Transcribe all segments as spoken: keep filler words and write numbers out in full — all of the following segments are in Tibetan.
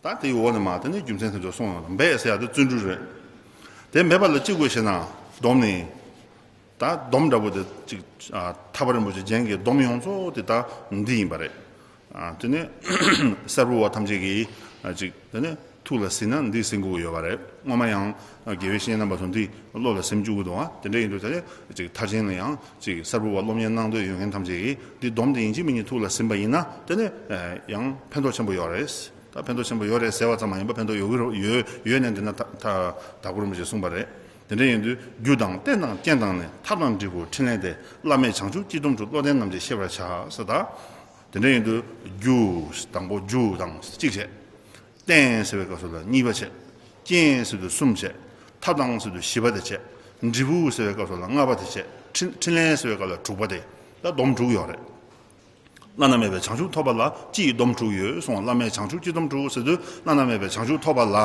ད་དེའི་འོག་ནས་མར་དེ་ནས་རྒྱུ་མཚན་དེ་ཚོ་གསུངས་ཡོང་། འབད་ཟེར་ཡག་དེ་བརྩོན་འགྲུས་རེད། དེ་འབད་པ་ལ་ཅི་དགོས་ཞེ་ན། སྡོམ་ནི། ད་སྡོམ་འདྲ་པོ་དེ་ཅིག་ཨ། ཐར་པ་རིན་པོ་ཆེ་རྒྱན་གྱི་སྡོམ་ཡོངས་རྫོགས་དེ་ད་འདི་ཡིན་པ་རེད། ཨ། དེ་ནས་གསར་བུ་བ་ཐམས་ཅད་ཀྱིས་ཨ། ཅིག་དེ་ནས་ཐུགས་ལ་ཟིན་ན་འདི་ཟིན་དགོས་ཀྱི་ཡོད་པ་རེད། སྔོན་མ་ཡང་ཨ། དགེ་བའི་བཤེས་གཉེན་རྣམ་པ་ཚོ་འདི་བློ་ལ་ཟིན་བཅུག་གི་འདུག་ཨ། དེ་འདྲ་ཡིན་དུས་དེ་ནས་ཅིག་མཐར་ཕྱིན་ལ་ཡང་ཅིག་གསར་བུ་བ་སློབ་གཉེར་གནང་འདོད་ཡོད་མཁན་ཐམས་ཅད་ཀྱིས་འདི་སྡོམ་དེ་ཡིན་གཅིག་མིན་གཉིས་ཐུགས་ལ་ཟིན་པ་ཡིན་ན་དེ་ནས་ཨ། ཡང་ཕན་ཐོགས་ཆེན་པོ་ཡོད་རེད། ད་ཕན་ཐོགས་ཆེན་པོ་ཡོད་རེད་ཟེར་བ་ཙམ་མ་ཡིན་པ་ཕན་ཐོགས་ཡོད་ཀྱི་རེད། ཡོད་ཡོད་ནས་འདི་ན་ད་ད་དྭགས་པོ་རིན་པོ་ཆེས་གསུངས་པ་རེད། དེ་འདྲ་ཡིན་དུས་རྒྱུ་དང་རྟེན་དང་རྐྱེན་དང་ནི། ཐབས་དང་འབྲས་བུ་ཕྲིན་ལས་ཏེ། བླ་མེད་བྱང་ཆུབ་སྐྱིད་སྡུག་འཁྲུགས། བློ་ལྡན་རྣམས་ཀྱིས་ཤེས་པར་བྱ། ཟེར་ད། དེ་འདྲ་ཡིན་དུས་རྒྱུ། དང་པོ་རྒྱུ་དང་གཅིག་བྱས། རྟེན་ཟེར་བའི་སྐབས་སུ་ལ་གཉིས་པ་བྱས། རྐྱེན་ཟེར་དུས་གསུམ་བྱས། ཐབས་དང་ཟེར་དུས་བཞི་པ་དེ་བྱས། འབྲས་བུ་ཟེར་བའི་སྐབས་སུ་ལ་ལྔ་པ་དེ་བྱས། ཕྲིན་ཕྲིན་ལས་ཟེར་བའི་སྐབས་ལ་དྲུག་པ་དེ། ད་སྡོམ་དྲུག་ཡོད་རེད། བླ་ན་མེད་པའི་བྱང་ཆུབ་ཐོབ་པ་ལ་སྤྱི་ཡི་སྡོམ་དྲུག་ཡོད་གསུངས། བླ་མེད་བྱང་ཆུབ་སྤྱི་སྡོམ་དྲུག་ཟེར་དུས་བླ་ན་མེད་པའི་བྱང་ཆུབ་ཐོབ་པ་ལ་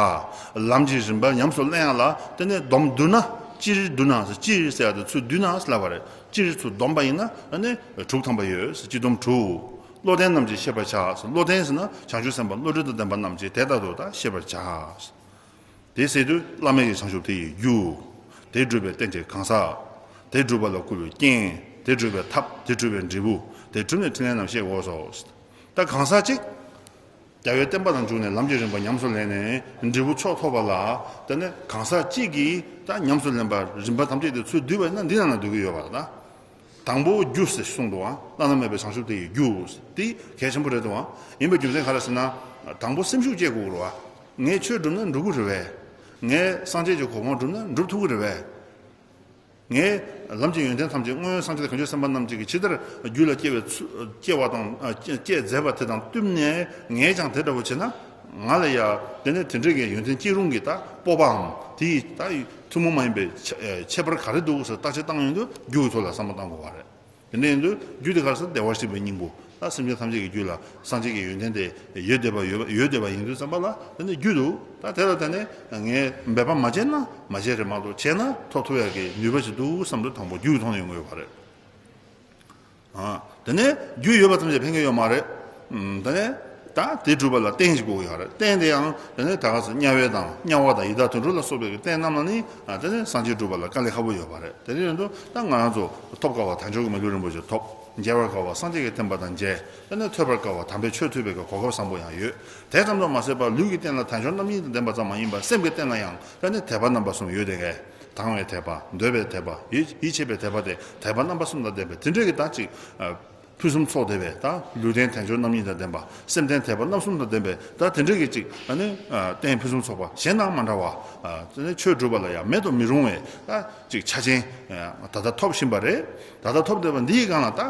ལམ་གྱི་རིམ་པ་ཉམས་སུ་ལེན་ཡག་ལ་དེ་ནས་སྡོམ་བསྡུ་ན། སྤྱིར་བསྡུ་ན། སྤྱིར་ཟེར་ཡག་དེ་ཚུར་བསྡུས་ན་ལབ་པ་རེད། སྤྱིར་ཚུར་བསྡོམས་པ་ཡིན་ན་ཨ་ནི་དྲུག་ཐམ་པ་ཡོད། སྤྱི་སྡོམ་དྲུག་བློ་ལྡན་རྣམས་ཀྱིས་ཤེས་པར་བྱ། བློ་ལྡན་ཟེར་ན་བྱང་ཆུབ་སེམས་དཔའ་བློ་གྲོས་དང་ལྡན་པ་རྣམས་ཀྱིས་དེ་ལྟར་དུ་ད་ཤེས་པར་བྱ། དེ་ཟེར་དུས་བླ་མེད་ཀྱི་བྱང་ཆུབ་དེ་ཡི་རྒྱུ། དེ་སྒྲུབ་པའི་རྟེན་གྱི་གང་ཟག་དེ་སྒྲུབ་པ་ལ་བསྐུལ་བའི་རྐྱེན། དེ་སྒྲུབ་པའི་ཐབས། དེ་སྒྲུབ་པའི་འབྲས་བུ། དེ་གྲུབ་ནས་ཕྲིན་ལས་རྣམས་བཤད་དགོས་སོ། ད་གང་ཟག་གཅིག་རྒྱལ་བའི་བསྟན་པ་དང་འཇུག་ནས་ལམ་གྱི་རིམ་པ་ཉམས་སུ་ལེན་ནས་འབྲས་བུ་མཆོག་ཐོབ་པ་ལ། དེ་ནས་གང་ཟག་གཅིག་གིས་ད་ཉམས་སུ་ལེན་པ་རིམ་པ་ཐམས་ཅད་དེ་ཚུར་བསྡུས་པ་ཡིན་ན་འདི་ནང་ན་འདུ་གི་ཡོད་པ་ལ། དང་པོ་རྒྱུ་ཟེར་གསུངས་འདུག་ཨ། བླ་ན་མེད་པའི་བྱང་ཆུབ་དེ་ཡི་རྒྱུ། དེ་གལ་ཆེན་པོ་རེད་འདུག་ཨ། ཡིན་པའི་རྒྱུ་མཚན་ག་རེ་ཟེར་ན། དང་པོ་སེམས་ཤུགས་སྐྱེད་དགོས་རེད་བ། ངས་ཆོས་བསྒྲུབས་ན་འགྲུབ་ཀྱི་རེད་པས། ངས་སངས་རྒྱས་ཀྱི་གོ་འཕང་བསྒྲུབས་ན་འགྲུབ་ཐུབ་ཀྱི་རེད་པས། ངས་ལམ་གྱི་ཡོན་ཏན་ཐམས་ཅད་སྔོན་སངས་རྒྱས་དང་བྱང་ཆུབ་སེམས་དཔའ་རྣམས་ཀྱིས་ཇི་ལྟར་རྒྱུད་ལ་སྐྱེ་བའི་ཚུ་སྐྱེ་བ་དང་ཨ། སྐྱེ་སྐྱེ་མཛད་པ་དེ་དང་བསྟུན་ནས་ངས་ཀྱང་དེ་འདྲ་བོ་བྱས་ན། ང་ལ་ཡ་དེ་ནས་དེ་འདྲའི་གི་ཡོན་ཏན་སྐྱེ་རུང་གི་ད་སྤོབས་པའམ་དེ་ཡི་ད་ཐུན་མོང་མ་ཡིན་པའི་ཁྱད་ཁྱད་པར་ག་རེ་འདུག་ཟེར་བརྟག་དཔྱད་བཏང་ཡོང་དུས་རྒྱུ་གི་ཐོག་ལ་བསམ་བློ་བཏང་དགོས་པ་རེད། དེ་འདྲ་ཡིན་དུས་རྒྱུ་དེ་ག་རེ་ཟེར་བདེ་བར་གཤེགས་པའི་སྙིང་པོ། ད་སེམས་ཅན་ཐམས་ཅད་ཀྱི་རྒྱུད་ལ་སངས་རྒྱས་ཀྱི་ཡོན་ཏན་དེ་ཡོད་བསྡད་པ་ཡོད་པ་ཡོད་བསྡད་པ་ཡིན་དུས་ཙམ་པ་ལ་དེ་ནི་རྒྱུ་འདུག་ད་དེ་ལ་དེ་ནི་ངས་འབད་པ་མ་བྱས་ན་མ་བྱས་རེད་མ་གཏོགས་བྱས་ན་ཐོབ་ཐུབ་ཡག་གི་ནུས་པ་ཞིག་འདུག་བསམ་དུས་དང་པོ་རྒྱུ་ཡི་ཐོག་ནས་ཡོང་གི་ཡོད་པ་རེད། ཨ། དེ་ནས་རྒྱུ་ཡོད་པ་ཙམ་གྱིས་ཕན་གྱི་ཡོད་མ་རེད། ཨམ། དེ་ནས་ད་དེ་སྒྲུབ་པ་ལ་རྟེན་ཞིག་དགོས་ཀྱི་ཡོད་རེད། རྟེན་དེ་ཡང་དེ་ནས་ད་ག་ཟེར་དམྱལ་བའི་དང་དམྱལ་བ་དང་ཡི་དྭགས་དུད་འགྲོ་ལ་སོགས་པའི་རྟེན་རྣམས་ལ་ནི། ཨ། དེ་ནས་སངས་རྒྱས་སྒྲུབ་པ་ལ་དཀའ་ལས་ཁག་པོ་ཡོད་པ་རེད། དེ་འདྲ་ཡིན་དུས་ད་ང་རང་ཚོ་ཐོབ་དཀའ་བ་དལ་འབྱོར་གྱི་མི་ལུས་རིན་པོ་ཆེ་ཐོབ། མཇལ་བར་དཀའ་བ་སངས་རྒྱས་ཀྱི་བསྟན་པ་དང་མཇལ། དེ་ནས་ཐོས་པར་དཀའ་བ་དམ་པའི་ཆོས་ཐོས་པའི་གོ་སྐབས་བཟང་པོ་ཡང་ཡོད། དེ་ཙམ་དུ་མ་ཟད་པར་ལུས་ཀྱི་རྟེན་ལ་དལ་འབྱོར་རྣམ་གཉིས་དང་ལྡན་པ་ཙམ་མ་ཡིན་པར་སེམས་ཀྱི་རྟེན་ལ་ཡང་དེ་ནས་དད་པ་རྣམ་པ་གསུམ་ཡོད་དེ། དང་བའི་དད་པ། འདོད་པའི་དད་པ། ཡིད་ཡིད་ཆེས་པའི་དད་པ་སྟེ་དད་པ་རྣམ་པ་གསུམ་དང་ལྡན་པའི་དེ་འདྲའི་གི་ད་ཅིག་ཨ། ཕུན་སུམ་ཚོགས་བསྡད་པའི་ད་ལུས་རྟེན་དལ་འབྱོར་རྣམ་གཉིས་དང་ལྡན་པ། སེམས་རྟེན་དད་པ་རྣམ་གསུམ་དང་ལྡན་པའི་ད་དེ་འདྲའི་གི་ཅིག་ཨ་ནི་ཨ་རྟེན་ཕུན་སུམ་ཚོགས་པ་གཞན་དང་མ་འདྲ་བ། ཨ་ནི་ཆོས་སྒྲུབ་པ་ལ་ཡང་མེད་དུ་མི་རུང་བའི་ད་ཅིག་ཆ་རྐྱེན་ཨ་ད་ལྟ་ཐོབ་བཞིན་པ་རེད། ད་ལྟ་ཐོབ་བསྡད་པ་འདིའི་སྒང་ལ་ད་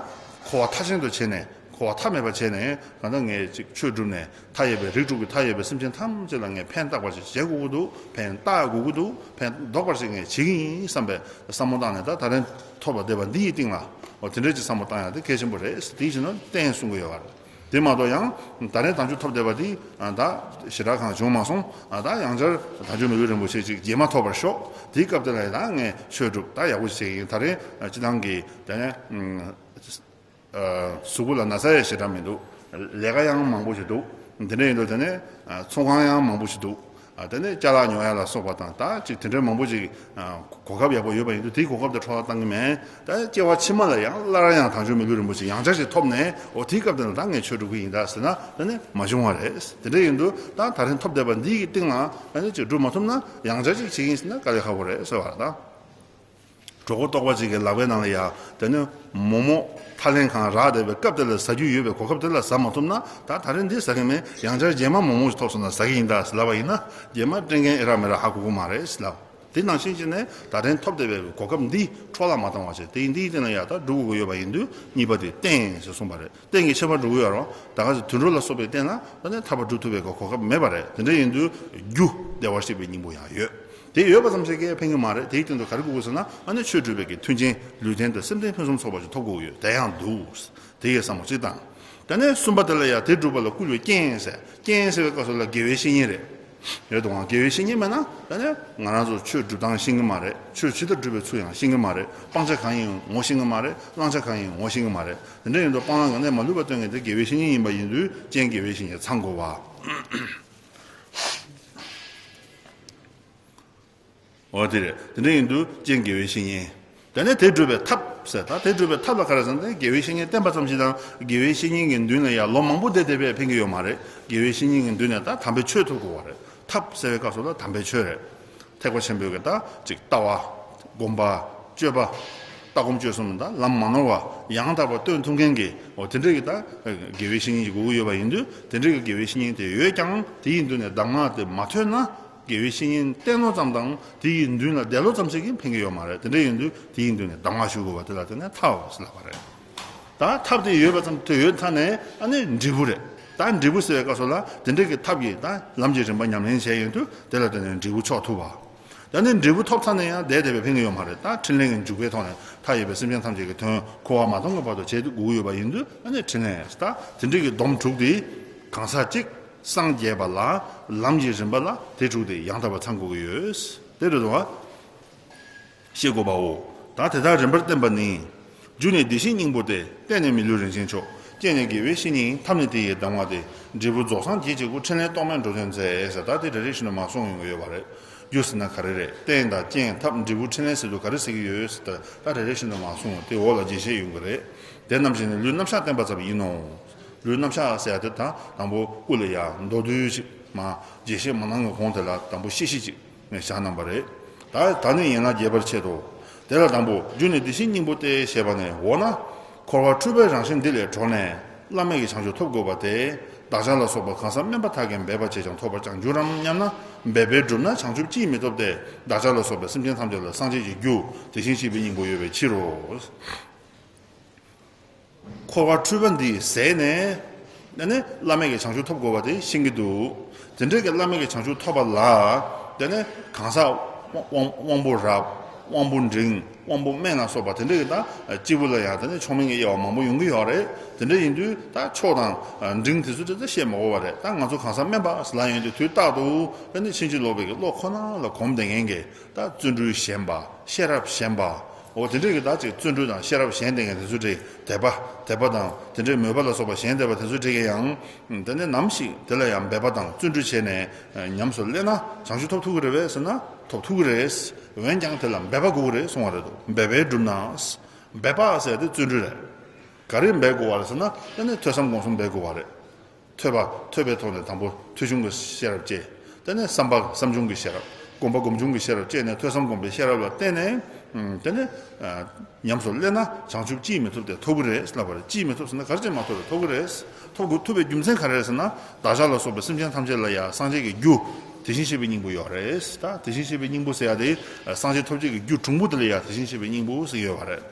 འཁོར་བ་མཐའ་གཞན་དུ་བྱས་ནས། འཁོར་བ་མཐའ་མེད་པར་བྱས་ནས་ད་ལྟ་ངས་ཅིག་ཆོས་བསྒྲུབས་ནས་མཐའ་ཡས་པའི་རིགས་དྲུག་གི་མཐའ་ཡས་པའི་སེམས་ཅན་ཐམས་ཅད་ལ་ངས་ཕན་བཏགས་པ་ཞིག་བྱེད་དགོས་ཀྱི་འདུག་ཕན་བཏགས་དགོས་ཀྱི་འདུག་ཕན་འདོགས་པ་ཞིག་ངས་བྱེད་ཀྱི་ཡིན་བསམ་པའི་བསམ་བློ་བཏང་ནས་ད་ད་རིང་ཐོབ་ལ་བསྡད་པ་འདི་ཡི་སྟེང་ལ་འོ་དེ་འདྲའི་ཅིག་བསམ་བློ་བཏང་ཡག་དེ་གལ་ཆེན་པོ་རེད། དེའི་ཕྱིར་ན་རྟེན་གསུང་གི་ཡོད་པ་རེད། དེ་མ་གཏོགས་ཡང་ད་རིང་དལ་འབྱོར་ཐོབ་བསྡད་པ་འདི་ད་ཞེ་དྲག་གང་བྱུང་མ་སོང་། ད་ཡང་བསྐྱར་དལ་འབྱོར་མི་ལུས་རིན་པོ་ཆེ་ཅིག་རྗེས་མ་ཐོབ་པར་ཤོག་དེའི་སྐབས་དེ་ལ་ཡང་ད་ངས་ཆོས་སྒྲུབ་ད་ཡག་པོ་ཞིག་བྱེད་ཀྱི་ཡིན། ད་རིང་སྤྱི་བཏང་གི་དེ་ནས། གཟུགས་པོ་ལ་ན་ཚ་ཡང་ཞེ་དྲག་མི་འདུག་ལས་ཀ་ཡང་མང་པོ་ཞིག་འདུག་དེ་འདྲ་ཡིན་དུས་དེ་ནས་ཚོང་ཁང་ཡང་མང་པོ་ཞིག་འདུག་དེ་ནས་ཅ་ལག་ཉོ་ཡ་ལ་སོགས་པ་དང་ད་ཅིག་དེ་འདྲའི་མང་པོ་ཞིག་གོ་སྐབས་ཡག་པོ་ཡོད་པ་ཡིན་དུས་དེའི་གོ་སྐབས་དེ་འཕྲོ་བརླག་བཏང་གི་མེད། ད་སྐྱེ་བ་ཕྱི་མ་ལ་ཡང་སླར་ཡང་དལ་འབྱོར་མི་ལུས་རིན་པོ་ཆེ་ཡང་བསྐྱར་ཞིག་ཐོབ་ནས་འོ་དེའི་སྐབས་དེ་ལ་ད་ངས་ཆོས་སྒྲུབ་ཀྱི་ཡིན་ད་ཟེར་ན་དེ་ནི་མ་བྱུང་བ་རེད། དེ་འདྲ་ཡིན་དུས་ད་ད་རིང་ཐོབ་བསྡད་པ་འདི་ཡི་སྟེང་ལ་ད་ནི་ཅིག་སྒྲུབ་མ་ཐུབ་ན་ཡང་བསྐྱར་ཅིག་བྱེད་ཀྱི་ཡིན་ཟེར་ན་དཀའ་ལས་ཁག་པོ་རེད་ཟེར་བ་རེད་ད། གྲོགས་པོ་རྟོགས་པ་ཅིག་གི་ལག་པའི་ནང་ལ་ཡ་དེ་ནི་མོག་མོག་ཐག་ལེན་གང་རག་བསྡད་པའི་སྐབས་དེ་ལ་ཟ་རྒྱུ་ཡོད་པའི་གོ་སྐབས་དེ་ལ་ཟ་མ་ཐུབ་ན་ད་ད་རིང་འདི་ཟ་གི་མེད། ཡང་བསྐྱར་རྗེས་མ་མོག་མོག་ཞིག་ཐོབ་སོང་ན་ཟ་གི་ཡིན་ད་ཟེར་ལབ་པ་ཡིན་ན་རྗེས་མ་སྐྲན་མཁན་ཨེ་རག་མི་རག་ཧ་གོ་གི་མ་རེད་ཟེར་ལབ། དེ་ནང་བཞིན་བྱས་ནས་ད་རིང་ཐོབ་བསྡད་པའི་གོ་སྐབས་འདི་འཕྲོ་བརླག་མ་བཏང་བ་བྱས་དེ་ཡིན་འདིའི་སྟེང་ལ་ཡ་ད་སྒྲུབ་དགོས་ཀྱི་ཡོད་པ་ཡིན་དུས་གཉིས་པ་དེ་རྟེན་ཞེས་གསུངས་པ་རེད། རྟེན་གྱི་ཁྱད་པར་འགྲོ་གི་ཡོད་རུང་ད་ག་ཚོད་དུད་འགྲོ་ལ་སོགས་པའི་རྟེན་ལ་ད་ནི་ཐར་པ་སྒྲུབ་ཐུབ་པའི་གོ་སྐབས་མེད་པ་རེད། དེ་འདྲ་ཡིན་དུས་རྒྱུ་བདེ་བར་གཤེགས་པའི་སྙིང་པོ་ཡང་ཡོད། དེ་ཡོད་པ་ཙམ་ཞིག་གིས་ཕན་གྱི་མ་རེད། དེའི་སྟེང་དུ་ག་རེ་དགོས་ཀྱི་ཟེར་ན་ཨ་ནི་ཆོས་སྒྲུབ་པའི་གི་མཐུན་རྐྱེན་ལུས་རྟེན་དང་སེམས་རྟེན་ཕུན་སུམ་ཚོགས་པ་ཞིག་ཐོབ་དགོས་ཀྱི་ཡོད། དེ་ཡང་འདུག་དེ་ཡི་བསམ་བློ་གཅིག་བཏང་། ད་ནི་གསུམ་པ་དེ་ལ་ཡང་དེ་སྒྲུབ་པ་ལ་བསྐུལ་བའི་རྐྱེན་ཟེར། རྐྱེན་ཟེར་བའི་སྐབས་སུ་ལ་དགེ་བའི་བཤེས་གཉེན་རེད། རེད་དོ། དགེ་བའི་བཤེས་གཉེན་མེད་ན་ད་ནི་ང་རང་ཚོ་ཆོས་སྒྲུབ་སྟངས་ཤེས་ཀྱི་མ་རེད། ཆོས་ཇི་ལྟར་སྒྲུབ་པའི་ཚུལ་ཡང་ཤེས་ཀྱི་མ་རེད། སྤང་བྱ་གང་ཡིན་ངོ་ཤེས་ཀྱི་མ་རེད། བླང་བྱ་གང་ཡིན་ངོ་ཤེས་ཀྱི་མ་རེད། དེ་འདྲ་ཡིན་དུས་སྤང་བླང་གི་གནས་མ་ལུས་པ་སྟོན་མཁན་དེ་དགེ་བའི་བཤེས་གཉེན་ཡིན་པ་ཡིན་དུས་རྐྱེན་དགེ་བའི་བཤེས་གཉེན་ཚང་དགོས་པ། འོ་དེ་རེད། དེ་འདྲ་ཡིན་དུས་སྤྱན་དགེ་བའི་བཤེས་གཉེན། དེ་ནས་དེ་སྒྲུབ་པའི་ཐབས་ཟེར། ད་དེ་སྒྲུབ་པའི་ཐབས་ལ་ག་རེ་ཟེར་ན། དེ་དགེ་བའི་བཤེས་གཉེན་བསྟེན་པ་ཙམ་ཞིག་དང་། དགེ་བའི་བཤེས་གཉེན་གྱི་མདུན་ལ་ཡང་ལོ་མང་པོ་བསྡད་བསྡད་པས་ཕན་གྱི་ཡོད་མ་རེད། དགེ་བའི་བཤེས་གཉེན་གྱི་མདུན་ནས་ད་དམ་པའི་ཆོས་ཐོབ་དགོས་པ་རེད། ཐབས་ཟེར་བའི་སྐབས་སུ་ལ་དམ་པའི་ཆོས་རེད། ཐེག་པ་ཆེན་པོའི་གི་ད་ཅིག་ལྟ་བ། སྒོམ་པ། སྤྱོད་པ། ལྟ་སྒོམ་སྤྱོད་གསུམ་ད་ལམ་མ་ནོར་བ་ཡང་དག་པར་སྟོན་ཐུབ་མཁན་གྱི། འོ་དེ་འདྲའི་གི་ད་དགེ་བའི་བཤེས་གཉེན་ཞིག་དགོས་ཀྱི་ཡོད་པ་ཡིན་དུས། དེ་འདྲའི་གི་དགེ་བའི་བཤེས་གཉེན་དེ་ཡོད་ཀྱང་། དེ་ཡི་མདུན་ནས་གདམས་ངག་དེ་མ་ཐོས་ན། དགེ་བའི་བཤེས་གཉེན་བསྟེན་ནོ་ཙམ་དང་། དེ་ཡི་མདུན་ལ་བསྡད་ལོ་ཙམ་ཞིག་གིས་ཕན་གྱི་ཡོད་མ་རེད། དེ་འདྲ་ཡིན་དུས་དེ་ཡི་མདུན་ནས་གདམས་ངག་ཞུ་དགོས་པ་དེ་ལ་བརྟེན་ནས་ཐབས་ཟེར་ལབ་པ་རེད། ད་ཐབས་དེ་ཡོད་པ་ཙམ་དུ་ཡོད་ཚར་ནས། ཨ་ནི་འབྲས་བུ་རེད། ད་འབྲས་བུ་ཟེར་བའི་སྐབས་སུ་ལ་དེ་འདྲའི་གི་ཐབས་ཀྱིས་ད་ལམ་གྱི་རིམ་པ་ཉམས་ལེན་བྱས་ཡོང་དུས། དེ་ལ་བརྟེན་ནས་འབྲས་བུ་ཕྱོགས་ཐུབ་པ། ད་ནི་འབྲས་བུ་ཐོབ་ཚར་ནས་ཡང་བསྡད་བསྡད་པས་ཕན་གྱི་ཡོད་མ་རེད། ད་འཕྲིན་ལས་ཀྱི་འཇུག་པའི་ཐོག་ནས་མཐའ་ཡས་པའི་སེམས་ཅན་ཐམས་ཅད་ཀྱི་དོན་འཁོར་བ་མ་སྟོངས་ཀྱི་བར་དུ་བྱེད་དགོས་ཀྱི་ཡོད་པ་ཡིན་དུས། ཨ་ནི་འཕྲིན་ལས་ད་དེ་འདྲའི་གི་སྡོམ་དྲུག་དེ་གང་ཟག་གཅིག་སངས་རྒྱས་པ་ལ་ལམ་གྱི་རིམ་པ་ལ་དེ་དྲུག་དེ་ཡང་དག་པར་ཚང་དགོས་ཀྱི་ཡོད། དེ་རེད་དོ། ཤེས་དགོས་པའོ། ད་དེ་ལྟར་རིམ་པར་བསྟེན་པ་ནི། རྒྱུ་ནི་བདེ་གཤེགས་སྙིང་པོ་སྟེ། རྟེན་ནི་མི་ལུས་རིན་ཆེན་མཆོག། རྐྱེན་ནི་དགེ་བའི་བཤེས་གཉེན། ཐབས་ནི་དེ་ཡི་གདམས་ངག་སྟེ། འབྲས་བུ་རྫོགས་སངས་རྒྱས་བྱེད་དགོས། འཕྲིན་ལས་རྟོག་མེད་འགྲོ་དོན་མཛད་ཟེར། ད་དེ་རེ་རེ་བཞིན་དུ་མར་གསུངས་ཡོང་གི་ཡོད་པ་རེད། རྒྱུ་ཟེར་ན་ག་རེ་རེད། རྟེན་དང་རྐྱེན། ཐབས། འབྲས་བུ། འཕྲིན་ལས་ཟེར་དུས་ག་རེ་ཟེར་གྱི་ཡོད་ཟེར་ཏེ། ད་རེ་རེ་བཞིན་དུ་མར་གསུངས་ཡོང་། དེ་འོག་ལ་རྒྱས་བཤད་ཡོང་གི་རེད། དེ་རྣམ་བཞི་ནི་ལུས་རྣམ་གཞག་བསྟན་པ་ཙམ་ཡིན་ནོ། ལུས་རྣམ་གཞག་ཟེར་ཡ་དེ་ད་དང་པོ་སྐུ་ལ་ཡ་མདོར་བསྡུས་ཤིག་མར་རྒྱས་བཤད་མ་གནང་གི་གོང་དེ་ལ་དང་པོ་བཤད་གཞི་ཅིག་ངས་བཞག་གནང་པ་རེད། ད་ད་ནི་ཡན་ལག་རྒྱས་པར་འཆད་དོ། དེ་ལ་དང་པོ་རྒྱུ་ནི་བདེ་གཤེགས་སྙིང་པོ་སྟེ་ཞེས་པ་ནས། འོ་ན་འཁོར་བ་འཁྲུལ་པའི་རང་བཞིན་འདི་ལས་གྲོལ་ནས་བླ་མེད་ཀྱི་བྱང་ཆུབ་ཐོབ་དགོས་པ་སྟེ། བདག་ཅག་ལ་སོགས་པ་གང་ཟག་དམན་པ་དག་གིས་འབད་པ་བྱས་ཀྱང་ཐོབ་པར་ཀྱང་འགྱུར་རམ་སྙམ་ན། འབད་པས་བསྒྲུབས་ན་བྱང་ཆུབ་ཅིས་མི་ཐོབ་སྟེ། བདག་ཅག་ལ་སོགས་པའི་སེམས་ཅན་ཐམས་ཅད་ལ་སངས་རྒྱས་ཀྱི་རྒྱུ་དེ་བཞིན་གཤེགས་པའི་སྙིང་པོ་ཡོད་པའི་ཕྱིར་རོ། འཁོར་བ་འཁྲུལ་པ་འདི་ཟད་ནས། དེ་ནས་བླ་མེད་ཀྱི་བྱང་ཆུབ་ཐོབ་དགོས་པ་དེ་ཤེས་ཀྱི་འདུག། དེ་འདྲའི་གི་བླ་མེད་ཀྱི་བྱང་ཆུབ་ཐོབ་པ་ལ། དེ་ནས་གང་ཟག་དབང་དབང་དབང་པོ་རབ། དབང་པོ་འབྲིང་། དབང་པོ་དམན་ལ་སོགས་པ་དེ་འདྲའི་གི་ད་སྐྱེས་བུ་ལ་ཡང་དེ་ནས་མཆོག་དམན་གྱི་དབྱེ་བ་མང་པོ་ཡོང་གི་ཡོད་རེད། དེ་འདྲ་ཡིན་དུས་ད་མཆོག་དང་འབྲིང་དེ་ཚོ་དེ་ཚོ་བཤད་མ་དགོས་པ་རེད། ད་ང་ཚོ་གང་ཟག་དམན་པ་ལབ་ཡོང་དུས། དུས་རྟག་ཏུ་དེ་ནས་ཕྱིན་ཅི་ལོག་པའི་གི་བློ་ཁོ་ན་ལ་གོམས་བསྡད་མཁན་གྱི། ད་བརྩོན་འགྲུས་ཞན་པ། ཤེས་རབ་ཞན་པ། འོ་དེ་འདྲའི་གི་ད་ཅིག་བརྩོན་འགྲུས་དང་ཤེས་རབ་ཞན་བསྡད་མཁན་དེ་ཚོ་འདྲའི། དད་པ། དད་པ་དང་དེ་འདྲའི་མོས་པ་ལ་སོགས་པ་ཞན་བསྡད་པ་དེ་ཚོ་འདྲའི་གི་ཡང་། དེ་ནས་ནམ་ཞིག་དེ་ལ་ཡང་འབད་པ་དང་བརྩོན་འགྲུས་བྱས་ནས་ཉམས་སུ་ལེན་ན་བྱང་ཆུབ་ཐོབ་ཐུབ་ཀྱི་རེད་པས་ཟེར་ན། ཐོབ་ཐུབ་ཀྱི་རེད། འོན་ཀྱང་དེ་ལ་འབད་པ་དགོས་ཀྱི་རེད་གསུང་བ་རེད་དོ། འབད་པས་བསྒྲུབས་ན། འབད་པ་ཟེར་དེ་བརྩོན་འགྲུས་རེད། ག་རེ་འབད་དགོས་པ་རེད་ཟེར་ན། དེ་ནས་ཐོས་བསམ་སྒོམ་གསུམ་འབད་དགོས་པ་རེད། ཐོས་པ། ཐོས་པའི་ཐོག་ནས་དང་པོ་ཐོས་བྱུང་གི་ཤེས་རབ་སྐྱེ། དེ་ནས་བསམ་པ། བསམ་བྱུང་གི་ཤེས་རབ། སྒོམ་པ། སྒོམ་བྱུང་གི་ཤེས་རབ་སྐྱེས་ནས། ཐོས་བསམ་སྒོམ་པའི་ཤེས་རབ་ལ་བརྟེན་ནས། ཨུམ། དེ་ནས་ཨ་ཉམས་སུ་ལེན་ན་བྱང་ཆུབ་ཅིས་མི་ཐོབ་སྟེ། ཐོབ་ཀྱི་རེད་ལབ་པ་རེད། ཅིས་མི་ཐོབ་ཟེར་ན་ག་རེ་བྱས་མ་ཐོབ་རེད། ཐོབ་ཀྱི་རེད། ཐོབ་དགོས། ཐོབ་པའི་རྒྱུ་མཚན་ག་རེ་རེད་ཟེར་ན། བདག་ཅག་ལ་སོགས་པའི་སེམས་ཅན་ཐམས་ཅད་ལ་ཡང་སངས་རྒྱས་ཀྱི་རྒྱུ་དེ་བཞིན་གཤེགས་པའི་སྙིང་པོ་ཡོད་རེད། ད་དེ་བཞིན་གཤེགས་པའི་སྙིང་པོ་ཟེར་ཡ་དེ། སངས་རྒྱས་ཐོབ་བྱེད་ཀྱི་རྒྱུ་གྲུང་པོ་དེ་ལ་ཡང་དེ་བཞིན་གཤེགས་པའི་སྙིང་པོ་ཟེར་གྱི་ཡོད་པ་རེད།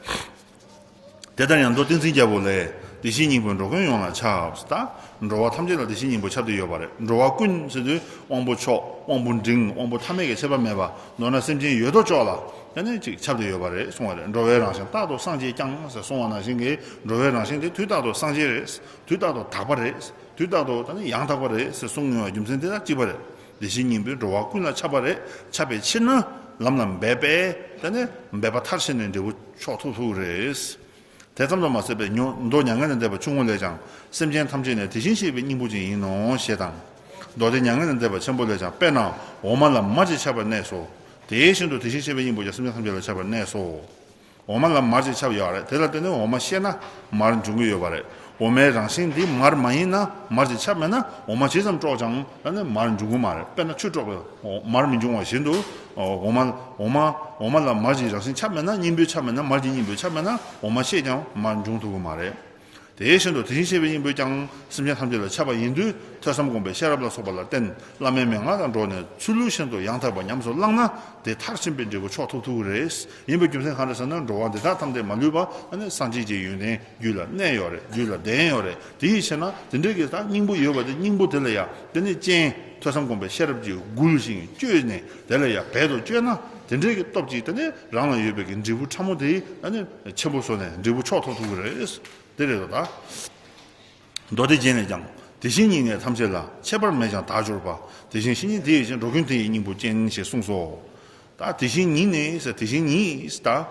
དེ་ལྟར་ཡང་མདོ་ཏིང་འཛིན་རྒྱལ་པོ་ལས། བདེ་གཤེགས་སྙིང་པོས་འགྲོ་ཀུན་ཡོངས་ལ་ཁྱབ། ད་འགྲོ་བ་ཐམས་ཅད་ལ་བདེ་གཤེགས་སྙིང་པོ་ཁྱབ་སྟེ་ཡོད་པ་རེད། འགྲོ་བ་ཀུན་ཟེར་དུས་དབང་པོ་མཆོག། དབང་པོ་འབྲིང་། དབང་པོ་ཐ་མལ་གྱི་ཁྱད་པར་མེད་པ། མདོར་ན་སེམས་ཅན་ཡོད་དོ་ཅོག་ལ་དེ་ནས་ཅིག་ཁྱབ་སྟེ་ཡོད་པ་རེད་གསུངས་པ་རེད། འགྲོ་བའི་རང་བཞིན་རྟག་ཏུ་སངས་རྒྱས་ཀྱང་ཟེར་གསུངས་པ་ནང་བཞིན་གྱི། འགྲོ་བའི་རང་བཞིན་དེ་དུས་རྟག་ཏུ་སངས་རྒྱས་རེད། དུས་རྟག་ཏུ་དག་པ་རེད། དུས་རྟག་ཏུ་ད་ནི་ཡང་དག་པ་རེད་ཟེར་གསུང་ཡོང་བའི་རྒྱུ་མཚན་དེ་དང་གཅིག་པ་རེད། བདེ་གཤེགས་སྙིང་པོས་འགྲོ་བ་ཀུན་ལ་ཁྱབ་པ་རེད། ཁྱབ་པའི་ཕྱིར་ན་ལམ་ལ་འབད་པས་ད་ནི་འབད་པ་མཐར་ཕྱིན་ནས་འབྲས་བུ་མཆོག་ཐོབ་ཐུབ་ཀྱི་རེད། དེ་ཙམ་དུ་མ་ཟད་པའི་མདོ་མྱ་ངན་ལས་འདས་པ་ཆུང་ངུ་ལས་ཀྱང་། སེམས་ཅན་ཐམས་ཅད་ནི་དེ་བཞིན་གཤེགས་པའི་སྙིང་པོ་ཅན་ཡིན་ནོ་ཞེས་དང་། མདོ་སྡེ་མྱ་ངན་ལས་འདས་པ་ཆེན་པོ་ལས་ཀྱང་། དཔེར་ན་འོ་མ་ལ་མར་གྱིས་ཁྱབ་པར་གནས་སོ། དེ་བཞིན་དུ་དེ་བཞིན་གཤེགས་པའི་སྙིང་པོ་ཀྱང་སེམས་ཅན་ཐམས་ཅད་ལ་ཁྱབ་པར་གནས་སོ། འོ་མ་ལ་མར་གྱིས་ཁྱབ་ཡོད་རེད། དེ་ལ་བརྟེན་ནས་འོ་མ་བཤད་ན་མར་འབྱུང་གི་ཡོད་པ་རེད། འོ་མའི་རང་བཞིན་འདི་མར་མ་ཡིན་ན། མར་གྱིས་ཁྱབ་མེད་ན་འོ་མ་ཇི་ཙམ་དཀྲོག་ཀྱང་ད་ནི་མར་འབྱུང་གི་མ་རེད། དཔེར་ན་ཆུ་དཀྲོག་པའི་མར་མི་འབྱུང་བ་བཞིན་དུ། འོ་མ་འོ་མ་འོ་མ་ལ་མར་གྱི་རང་བཞིན་ཁྱབ་མེད་ན། སྙིང་པོས་ཁྱབ་མེད་ན། མར་གྱི་སྙིང་པོས་ཁྱབ་མེད་ན་འོ་མ་བཤད་ཀྱང་མར་འབྱུང་ཐུབ་ཀྱི་མ་རེད། དེ་བཞིན་དུ་དེ་བཞིན་གཤེགས་པའི་སྙིང་པོས་ཀྱང་སེམས་ཅན་ཐམས་ཅད་ལ་ཁྱབ་པ་ཡིན་དུས། ཐོས་བསམ་སྒོམ་པའི་ཤེས་རབ་ལ་སོགས་པ་ལ་བརྟེན། བླ་མའི་མན་ངག་དང་འགྲོགས་ནས་ཚུལ་ལུགས་བཞིན་དུ་ཡང་དག་པར་ཉམས་སུ་བླངས་ན། དེ་མཐར་ཕྱིན་པའི་འབྲས་བུ་མཆོག་ཐོབ་ཐུབ་ཀྱི་རེད། ཡིན་པའི་རྒྱུ་མཚན་གང་རེད་ཟེར་ན། འགྲོ་བ་འདི་དག་ཐམས་ཅད་མ་ལུས་པ་ཨ་ནི་སངས་རྒྱས་ཀྱི་ཡོན་ཏན་རྒྱུད་ལ་གནས་ཡོད་རེད། རྒྱུད་ལ་ལྡན་ཡོད་རེད། དེ་ཡི་ཕྱིར་ན་དེ་འདྲའི་གི་ད་སྙིང་པོ་ཡོད་པ་དེ། སྙིང་པོ་དེ་ལ་ཡང་དེ་ནི་སྤྱན། ཐོས་བསམ་སྒོམ་པའི་ཤེས་རབ་ཀྱིས་བསྒུལ་ཞིང་བཅོས་ནས། དེ་ལ་ཡང་འབད་དུ་བཅོས་ན། དེ་འདྲའི་གི་སྟོབས་ཀྱིས་དེ་ནི་རང་ལ་ཡོད་པའི་གི་འབྲས་བུ་ཕྲ་མོ་དེ་ཨ་ནི་ཆེན་པོ་བཟོ་ནས་འབྲས་བུ་མཆོག་ཐོབ་ཐུབ་ཀྱི་རེད། དེ་རེད་དོ། ད་མདོ་སྡེ་རྒྱན་ནས་ཀྱང་། དེ་བཞིན་ཉིད་ནི་ཐམས་ཅད་ལ། ཁྱད་པར་མེད་ཀྱང་དག་གྱུར་པ། དེ་བཞིན་གཤེགས་ཉིད་དེ་ཡི་སྤྱན། འགྲོ་ཀུན་དེ་ཡི་སྙིང་པོ་ཅན། ཞེས་གསུངས་སོ། ད་དེ་བཞིན་ཉིད་ནི་ཟེར། དེ་བཞིན་ཉིད་ཟེར་ད།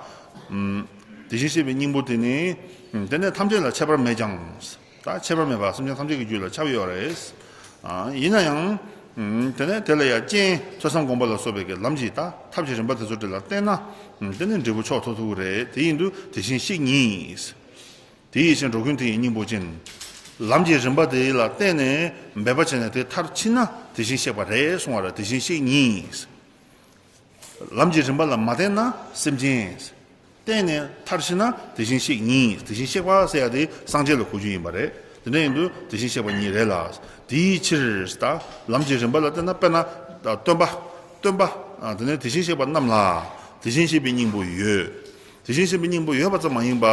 ཨམ། དེ་བཞིན་གཤེགས་པའི་སྙིང་པོ་དེ་ནི། ཨམ། དེ་ནི་ཐམས་ཅད་ལ་ཁྱད་པར་མེད་ཀྱང་། ད་ཁྱད་པར་མེད་པ་སེམས་ཅན་ཐམས་ཅད་ཀྱི་རྒྱུད་ལ་ཁྱབ་ཡོད་རེད། ཨ། ཡིན་ན་ཡང་། ཨུམ། དེ་ནས་དེ་ལ་ཡང་རྐྱེན་ཐོས་བསམ་སྒོམ་པ་ལ་སོགས་པའི་གི་ལམ་གྱི་ད་ཐབས་ཀྱི་རིམ་པ་དེ་ཚོ་དེ་ལ་བརྟེན་ན། ཨུམ། དེ་ནས་འབྲས་བུ་མཆོག་ཐོབ་ཐུབ་ཀྱི་རེད། དེ་ཡིན་དུས་དེ་བཞིན་གཤེགས་ཉིད། དེ་ཡི་ཕྱིར་འགྲོ་ཀུན་དེ་ཡི་སྙིང་པོ་ཅན། ལམ་གྱི་རིམ་པ་དེ་ལ་བརྟེན་ནས་འབད་པ་བྱས་ནས་དེ་མཐར་ཕྱིན་ན་དེ་བཞིན་གཤེགས་པ་རེད་གསུང་བ་རེད། དེ་བཞིན་གཤེགས་ཉིད། ལམ་གྱི་རིམ་པ་ལ་མ་བརྟེན་ན་སེམས་ཅན། བརྟེན་ནས་མཐར་ཕྱིན་ན་དེ་བཞིན་གཤེགས་ཉིད། དེ་བཞིན་གཤེགས་པ་ཟེར་ཡ་དེ་སངས་རྒྱས་ལ་གོ་རྒྱུ་ཡིན་པ་རེད། དེ་འདྲ་ཡིན་དུས་དེ་བཞིན་གཤེགས་པ་ཉིད་རེད་ལ། དེའི་ཕྱིར་ད་ལམ་གྱི་རིམ་པ་ལ་བརྟེན་ན། དཔེར་ན་སྟོན་པ། སྟོན་པ། དེ་ནས་དེ་བཞིན་གཤེགས་པ་རྣམས་ལ་དེ་བཞིན་གཤེགས་པའི་སྙིང་པོ་ཡོད། དེ་བཞིན་གཤེགས་པའི་སྙིང་པོ་ཡོད་པ་ཙམ་མ་ཡིན་པ།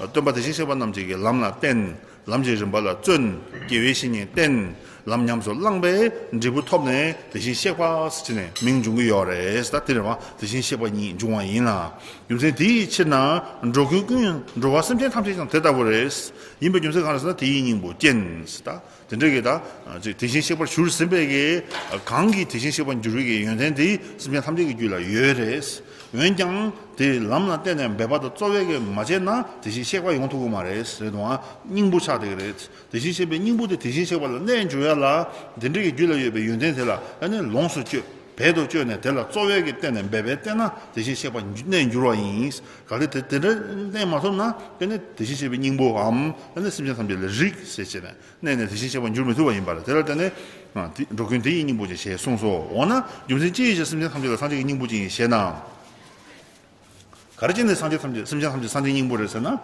སྟོན་པ་དེ་བཞིན་གཤེགས་པ་རྣམས་ཀྱིས་ལམ་ལ་བརྟེན། ལམ་གྱི་རིམ་པ་ལ་བརྩོན། དགེ་བའི་བཤེས་གཉེན་བསྟེན། ལམ་ཉམས་སུ་བླངས་པས་འབྲས་བུ་ཐོབ་ནས་དེ་བཞིན་གཤེགས་པ་ཟེར་ནས་མིང་འབྱུང་གི་ཡོད་རེད། ད་དེ་རེད་བ། དེ་བཞིན་གཤེགས་པ་ཉིད་འབྱུང་བ་ཡིན་ལ། རྒྱུ་མཚན་དེའི་ཕྱིར་ན་འགྲོ་ཀུན་ཀུན། འགྲོ་བ་སེམས་ཅན་ཐམས་ཅད་ཀྱང་དེ་ལྟ་བུ་རེད། ཡིན་པའི་རྒྱུ་མཚན་གང་རེད་ཟེར་ན་དེ་ཡི་སྙིང་པོ་ཅན་ཟེར། ད་དེ་འདྲ་གི་ད་ཅིག་དེ་བཞིན་གཤེགས་པར་གྱུར་ཟིན་པའི་གི་གང་གིས་དེ་བཞིན་གཤེགས་པར་འགྱུར་བའི་གི་ཡོན་ཏན་དེ་སེམས་ཅན་ཐམས་ཅད་ཀྱི་རྒྱུད་ལ་ཡོད་རེད། འོན་ཀྱང་དེ་ལམ་ལ་བརྟེན་ནས་འབད་པ་དང་རྩོལ་བས་ཀྱི་མ་བྱས་ན་དེ་བཞིན་གཤེགས་པ་ཡོང་ཐུབ་ཀྱི་མ་རེད་ཟེར་དང་། སྙིང་པོ་ཆགས་བསྡད་ཀྱི་རེད། དེ་བཞིན་གཤེགས་པའི་སྙིང་པོ་དེ་དེ་བཞིན་གཤེགས་པ་ལ་གནས་འགྱུར་ཡ་ལ། དེ་འདྲ་གི་རྒྱུད་ལ་ཡོད་པའི་ཡོན་ཏན་དེ་ལ་ཨ་ནི་ལོངས་སུ་སྤྱོད། འབད་དུ་སྤྱོད་ནས་དེ་ལ་རྩོལ་བས་ཀྱི་བརྟེན་ནས་འབད་པས་བརྟེན་ན་དེ་བཞིན་གཤེགས་པ་གནས་འགྱུར་བ་ཡིན། གལ་ཏེ་དེ་དེ་འདྲ་གནས་མ་ཐུབ་ན་དེ་ནི་དེ་བཞིན་གཤེགས་པའི་སྙིང་པོའམ་ཨ་ནི་སེམས་ཅན་ཐམས་ཅད་ལ་རིགས་ཟེར་བྱས་ནས། གནས་ནས་དེ་བཞིན་གཤེགས་པར་འགྱུར་མི་ཐུབ་པ་ཡིན་པ་རེད། དེ་ལ་བརྟེན་ནས། ཨ། དེ་འགྲོ་ཀུན་དེ་ཡི་སྙིང་པོ་ཅན་ཞེས་གསུངས་སོ། འོ་ན་རྒྱུ་མཚན་ཅི་ཡི་ཕྱིར་སེམས་ཅན་ཐམས་ཅད་ལ་སངས་རྒྱས་ཀྱི་སྙིང་པོ་ཅན་ཡིན་ཞེ་ན། ག་རེ་བྱས་ནས་སངས་རྒྱས་ཐམས་ཅད། སེམས་ཅན་ཐམས་ཅད་སངས་རྒྱས་སྙིང་པོ་རེད་ཟེར་ན།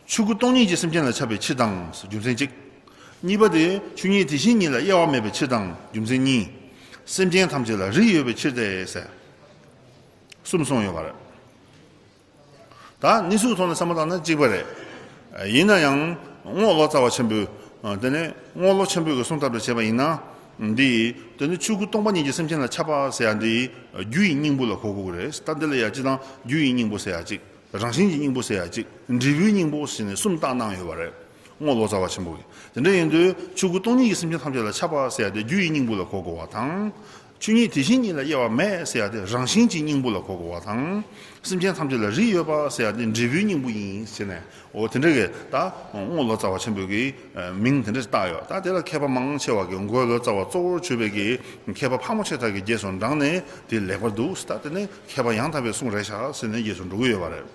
ཆོས་སྐུ་སྟོང་ཉིད་ཀྱིས་སེམས་ཅན་ལ་ཁྱབ་པའི་ཕྱིར་དང་། རྒྱུ་མཚན་གཅིག་གཉིས་པ་དེ་ཆོས་ཉིད་དེ་བཞིན་ཉིད་ལ་དབྱེ་བ་མེད་པའི་ཕྱིར་དང་། རྒྱུ་མཚན་གཉིས། སེམས་ཅན་ཐམས་ཅད་ལ་རིགས་ཡོད་པའི་ཕྱིར་ཏེ་ཟེར། གསུམ་གསུངས་ཡོད་པ་རེད། ད་གནས་ཚུལ་ཐོག་ནས་བསམ་བློ་བཏང་ན་གཅིག་པ་རེད། ཡིན་ན་ཡང་རྔོག་ལོ་ཙཱ་བ་ཆེན་པོས། དེ་ནས་རྔོག་ལོ་ཆེན་པོས་ཀྱི་གསུང་ལྟར་དུ་བྱས་པ་ཡིན་ན། འདི་དེ་ནི་ཆོས་སྐུ་སྟོང་པ་ཉིད་ཀྱིས་སེམས་ཅན་ལ་ཁྱབ་པ་ཟེར་ཡ་འདི་རྒྱུ་ཡི་སྙིང་པོ་ལ་གོ་དགོས་ཀྱི་རེད། ད་འདི་ལ་ཡ་སྤྱིར་བཏང་རྒྱུ་ཡི་སྙིང་པོ་ཟེར་ཡ་གཅིག་རང་བཞིན་གྱི་སྙིང་པོ་ཟེར་ཡ་གཅིག་འབྲས་བུའི་སྙིང་པོ་ཟེར་ནས་གསུམ་བཏགས་གནང་ཡོད་པ་རེད། རྔོག་ལོ་ཙཱ་བ་ཆེན་པོ་གིས། དེ་འདྲ་ཡིན་དུས་ཆོས་སྐུ་སྟོང་ཉིད་ཀྱིས་སེམས་ཅན་ཐམས་ཅད་ལ་ཁྱབ་པ་ཟེར་ཡ་དེ་རྒྱུ་ཡི་སྙིང་པོ་ལ་གོ་དགོས་པ་དང་། ཆོས་ཉིད་དེ་བཞིན་ཉིད་ལ་དབྱེ་བ་མེད་ཟེར་ཡ་དེ་རང་བཞིན་གྱི་སྙིང་པོ་ལ་གོ་དགོས་པ་དང་། སེམས་ཅན་ཐམས་ཅད་ལ་རིགས་ཡོད་པ་ཟེར་ཡ་དེ་འབྲས་བུའི་སྙིང་པོ་ཡིན་ཟེར་ནས། འོ་དེ་འདྲ་གི་ད་རྔོག་ལོ་ཙཱ་བ་ཆེན་པོ་གིས་མིང་དེ་འདྲ་བཏགས་ཡོད། ད་དེ་ལ་མཁས་པ་མང་ཆེ་བ་གིས་རྔོག་ལོ་ཙཱ་བ་གཙོ་བོར་གྱུར་པའི་གི་མཁས་པ་ཕལ་མོ་ཆེ་དག་གིས་རྗེས་སུ་འབྲངས་ནས་དེ་ལེགས་པར་འདུག་ད་དེ་ནི་མཁས་པ་ཡང་དག་པའི་གསུང་རེད་ཤག་ཟེར་ནས་རྗེས་སུ་འགྲོ་གི་ཡོད་པ་རེད།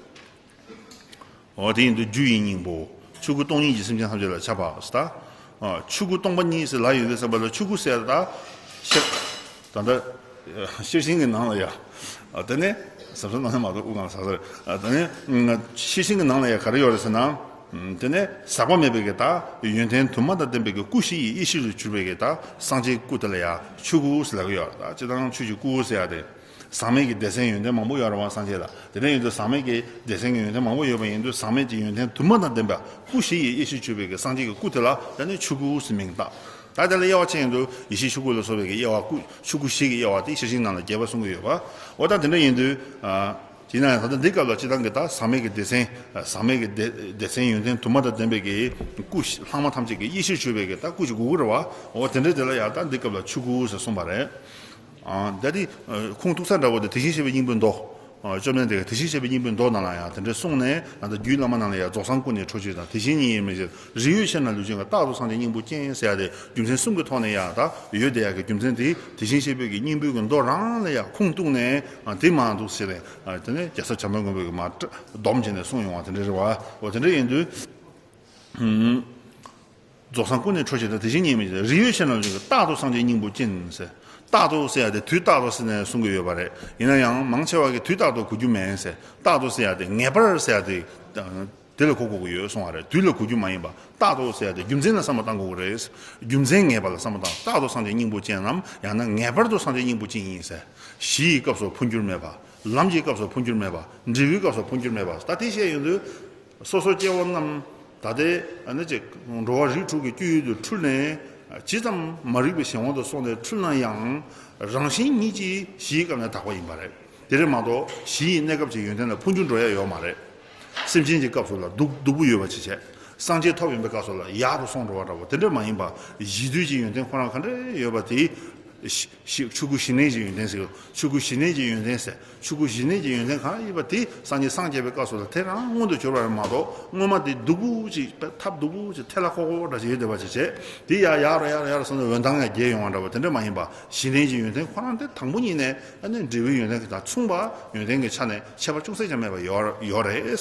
འོ་དེ་ཡིན་དུས་རྒྱུ་ཡི་སྙིང་པོ། ཆོས་སྐུ་སྟོང་ཉིད་ཀྱིས་སེམས་ཅན་ཐམས་ཅད་ལ་ཁྱབ་པ་ཟེར་ད། ཨ། ཆོས་སྐུ་སྟོང་པ་ཉིད་ཟེར་ལབ་ཡོང་དུས་ཙམ་པ་ལ་ཆོས་སྐུ་ཟེར་ད། ཤེར། ད་ལྟ་ཤེར་ཕྱིན་གྱི་ནང་ལ་ཡ། ཨ། དེ་ནས་ཟབ་གསལ་ནང་ལ་མ་གཏོགས་དབུ་གང་ཟག་ཟེར། ཨ། དེ་ནས་ཤེར་ཕྱིན་གྱི་ནང་ལ་ཡ་ག་རེ་ཡོད་རེད་ཟེར་ན། དེ་ནས་ཟག་པ་མེད་པའི་གི་ད་ཡོན་ཏན་དུ་མ་དང་ལྡན་པའི་གི་སྐུ་བཞི་ཡི་དབྱེ་གཞིར་གྱུར་པའི་གི་ད་སངས་རྒྱས་སྐུ་དེ་ལ་ཡ་ཆོས་སྐུ་ཟེར་ལབ་ཀྱི་ཡོད་རེད། ད་སྤྱིར་བཏང་ཆོས་ཀྱི་སྐུ་ཟེར་ཡ་དེ། ཟག་མེད་ཀྱི་སྡེ་ཚན་ཡོན་ཏན་མང་པོ་ཡོད་རེད་བ་སངས་རྒྱས་ལ། དེ་འདྲ་ཡིན་དུས་ཟག་མེད་ཀྱི་སྡེ་ཚན་གྱི་ཡོན་ཏན་མང་པོ་ཡོད་པ་ཡིན་དུས་ཟག་མེད་ཀྱི་ཡོན་ཏན་དུ་མ་དང་ལྡན་པ་སྐུ་བཞི་ཡི་དབྱེ་གཞིར་གྱུར་པའི་གི་སངས་རྒྱས་ཀྱི་སྐུ་དེ་ལ་ད་ནི་ཆོས་སྐུ་ཟེར་མིང་བཏགས། ད་དེ་ལ་དབྱེ་བ་ཕྱེ་ཡིན་དུས་ཡེ་ཤེས་ཆོས་སྐུ་ལ་སོགས་པའི་གི་དབྱེ་བ་སྐུ་ཆོས་སྐུ་བཞི་གི་དབྱེ་བ་དེ་ཤེར་ཕྱིན་ནང་ལ་རྒྱས་པ་གསུང་གི་ཡོད་པ། འོ་ད་དེ་འདྲ་ཡིན་དུས། ཨ། དེས་ན་ཡང་ད་ལྟ་འདི་སྐབས་ལ་སྤྱིར་བཏང་གི་ད་ཟག་མེད་ཀྱི་སྡེ་ཚན། ཟག་མེད་ཀྱི་སྡེ་སྡེ་ཚན་ཡོན་ཏན་དུ་མ་དང་ལྡན་པའི་གི་སྐུ་ལྷག་མ་ཐམས་ཅད་ཀྱི་དབྱེ་གཞིར་གྱུར་པའི་གི་ད་སྐུ་ཞིག་དགོས་ཀྱི་རེད་བ། འོ་དེ་འདྲ་དེ་ལ་ཡང་ད་འདི་སྐབས་ལ་ཆོས་སྐུ་ཟེར་གསུངས་པ་རེད། ཨ། ད་དེ་ཁུངས་གཏུགས་ས་འདྲ་བོ་དེ་དེ་བཞིན་གཤེགས་པའི་སྙིང་པོའི་མདོ། ཨ། བཅོམ་ལྡན་འདས་ཀྱིས་དེ་བཞིན་གཤེགས་པའི་སྙིང་པོའི་མདོ་ནང་ལ་ཡང་དེ་འདྲ་གསུངས་ནས། ད་ལྟ་རྒྱུད་བླ་མ་ནང་ལ་ཡང་རྫོགས་སངས་སྐུ་ནི་འཕྲོ་ཕྱིར་དང་། དེ་བཞིན་ཉིད་ཡིན་མིན་ཞེས། རིགས་ཡོད་ཕྱིར་ན་ལུས་ཅན་གྱི། རྟག་ཏུ་སངས་རྒྱས་སྙིང་པོ་ཅན་ཟེར་ཡ་དེ་རྒྱུ་མཚན་གསུམ་གྱི་ཐོག་ནས་ཡང་ད་ཡོད་བསྡད་ཡ་གི་རྒྱུ་མཚན་དེ་དེ་བཞིན་གཤེགས་པའི་གི་སྙིང་པོའི་གི་མདོ་རང་ལ་ཡང་ཁུངས་གཏུགས་ནས། ཨ། དེ་མ་འདུག་ཟེར་ནས། ཨ། དེ་ནས་རྒྱལ་ཚབ་བྱམས་པ་མགོན་པོས་གི་མར་བཀྲ་སྡོམ་བྱས་ནས་གསུངས་ཡོང་བ་དེ་འདྲ་རེད་བ། འོ་དེ་འདྲ་ཡིན་དུས། ཨུམ། རྫོགས་སངས་སྐུ་ནི་འཕྲོ་ཕྱིར་དང་། དེ་བཞིན་ཉིད་མིན་ཞེས། རིགས་ཡོད་ཕྱིར་ན་ལུས་ཅན་གྱི། རྟག་ཏུ་སངས་རྒྱས་སྙིང་པོ་ཅན་ཟེར། རྟག་ཏུ་ཟེར་ཡ་དེ་དུས་རྟག་ཏུ་ཟེར་ནས་གསུང་གི་ཡོད་པ་རེད། ཡིན་ན་ཡང་མང་ཆེ་བ་གིས་དུས་རྟག་ཏུ་གོ་རྒྱུ་མེད་ཟེར། རྟག་ཏུ་ཟེར་ཡ་དེ་ངེས་པར་ཟེར་ཡ་དེ་དེ་ལ་གོ་དགོས་ཀྱི་ཡོད་གསུང་བ་རེད། དུས་ལ་གོ་རྒྱུ་མ་ཡིན་པ། རྟག་ཏུ་ཟེར་ཡ་དེ་རྒྱུ་མཚན་ལ་བསམ་བློ་བཏང་དགོས་ཀྱི་རེད། རྒྱུ་མཚན་ངེས་པ་ལ་བསམ་བློ་བཏང་། རྟག་ཏུ་སངས་རྒྱས་སྙིང་པོ་ཅན་ནམ། ཡང་ན་ངེས་པར་དུ་སངས་རྒྱས་སྙིང་པོ་ཅན་ཡིན་ཟེར། གཞི་ཡི་སྐབས་སུ་འཕོ་འགྱུར་མེད་པ། ལམ་གྱི་སྐབས་སུ་འཕོ་འགྱུར་མེད་པ། འབྲས་བུའི་སྐབས་སུ་འཕོ་འགྱུར་མེད་པ། ད་དེ་བཤད་ཡོང་དུས། སོ་སོ་སྐྱེ་བོ་རྣམས་ད་ལྟའི་ཨ་ནི་ཅིག་འགྲོ་བ་རིགས་དྲུག་གི་སྤྱོད་ཡུལ་དུ་འཁྲུལ་ནས། ཇི་ཙམ་མ་རིག་པའི་གཞན་དབང་དུ་སོང་ནས་འཁྲུལ་ན་ཡང་། རང་བཞིན་ཉིད་ཀྱིས་གཞིའི་སྐབས་ནས་དག་པ་ཡིན་པ་རེད། དེ་རེད་མ་གཏོགས་གཞི་ཡི་གནས་སྐབས་ཀྱི་ཡོན་ཏན་ལ་འཕོ་འགྱུར་འགྲོ་ཡ་ཡོད་མ་རེད། སེམས་ཅན་གྱི་སྐབས་སུ་ལ་སྡུག་སྡུག་པོ་ཡོད་པ་ཅིག་བྱས། སངས་རྒྱས་ཐོབ་ཡོང་པའི་སྐབས་སུ་ལ་ཡག་ཏུ་སོང་འགྲོ་བ་འདྲ་བོ་དེ་འདྲ་མ་ཡིན་པ། གཞི་དུས་ཀྱི་ཡོན་ཏན་ཁོ་རང་ག་འདྲ་ཡོད་པ་དེ། ཤི་ཤི་ཆོས་སྐུ་གཞི་གནས་ཀྱི་ཡོན་ཏན་ཟེར། ཆོས་སྐུ་གཞི་གནས་ཀྱི་ཡོན་ཏན་ཟེར། ཆོས་སྐུ་གཞི་གནས་ཀྱི་ཡོན་ཏན་གང་ཡིན་པ་དེ་སངས་རྒྱས་སངས་རྒྱས་པའི་སྐབས་སུ་ལ་དེ་རང་མངོན་དུ་གྱུར་པ་རེད་མ་གཏོགས། སྔོན་མ་དེ་སྡུག་པོ་ཅིག་ཐབས་སྡུག་པོ་ཅིག་ཐལ་ལ་ཁོག་ཁོག་འདྲ་ཞིག་ཡོད་བསྡད་པ་ཅིག་བྱས། དེ་ཡར་ཡར་རོ་ཡར་རོ་ཡར་རོ་སོང་ནས་འོད་མདངས་ཡར་རྒྱས་ཡོང་བ་འདྲ་བོ་དེ་འདྲ་མ་ཡིན་པ། གཞི་གནས་ཀྱི་ཡོན་ཏན་ཁོ་རང་དེ་དང་པོ་ཉིད་ནས་ཨ་ནི་འབྲས་བུའི་ཡོན་ཏན་དང་མཚུངས་པ། ཡོན་ཏན་གྱི་ཆ་ནས་ཁྱད་པར་ཅུང་ཟད་ཀྱང་མེད་པ་ཡོད་ཡོད་རེད།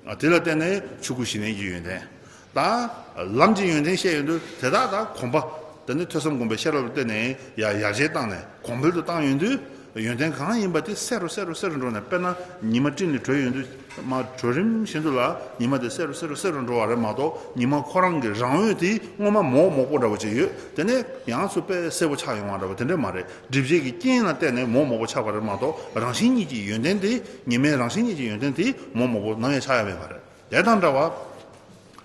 ཨ། དེ་ལ་བརྟེན་ནས་ཆོས་སྐུ་གཞི་གནས་ཀྱི་ཡོན་ཏན་དང་། ལམ་གྱི་ཡོན་ཏན་བཤད་ཡོང་དུས་དེ་དག་དང་གོམས་པ། དེ་ནི་ཐོས་བསམ་སྒོམ་པའི་ཤེས་རབ་ལ་བརྟེན་ནས་ཡར་ཡར་རྒྱས་བཏང་ནས་གོང་འཕེལ་དུ་བཏང་ཡོང་དུས། ཡོན་ཏན་གང་ཡིན་པ་དེ་གསལ་རུ་གསལ་རུ་གསལ་རུ་འགྲོ་ནས། དཔེར་ན་ཉི་མ་སྤྲིན་ལས་གྲོལ་ཡོང་དུས་མར་གྲོལ་རིམ་བཞིན་དུ་ལ་ཉི་མ་དེ་གསལ་རུ་གསལ་རུ་གསལ་རུ་འགྲོ་བ་རེད་མ་གཏོགས། ཉི་མ་ཁོ་རང་གི་རང་འོད་དེ་སྔོན་མ་མོག་མོག་པོ་འདྲ་བོ་ཅིག་ཡོད། དེ་ནས་ཡང་སུ་དཔེ་གསལ་པོ་ཆགས་ཡོང་བ་འདྲ་བོ་དེ་འདྲ་མ་རེད། སྒྲིབ་བྱེད་ཀྱི་རྐྱེན་ལ་བརྟེན་ནས་མོག་མོག་པོ་ཆགས་པ་རེད་མ་གཏོགས། རང་བཞིན་ཉིད་ཀྱི་ཡོན་ཏན་དེ། ཉི་མའི་རང་བཞིན་ཉིད་ཀྱི་ཡོན་ཏན་དེ་མོག་མོག་པོ་ནམ་ཡང་ཆགས་ཡ་མེད་པ་རེད། དེ་དང་འདྲ་བར།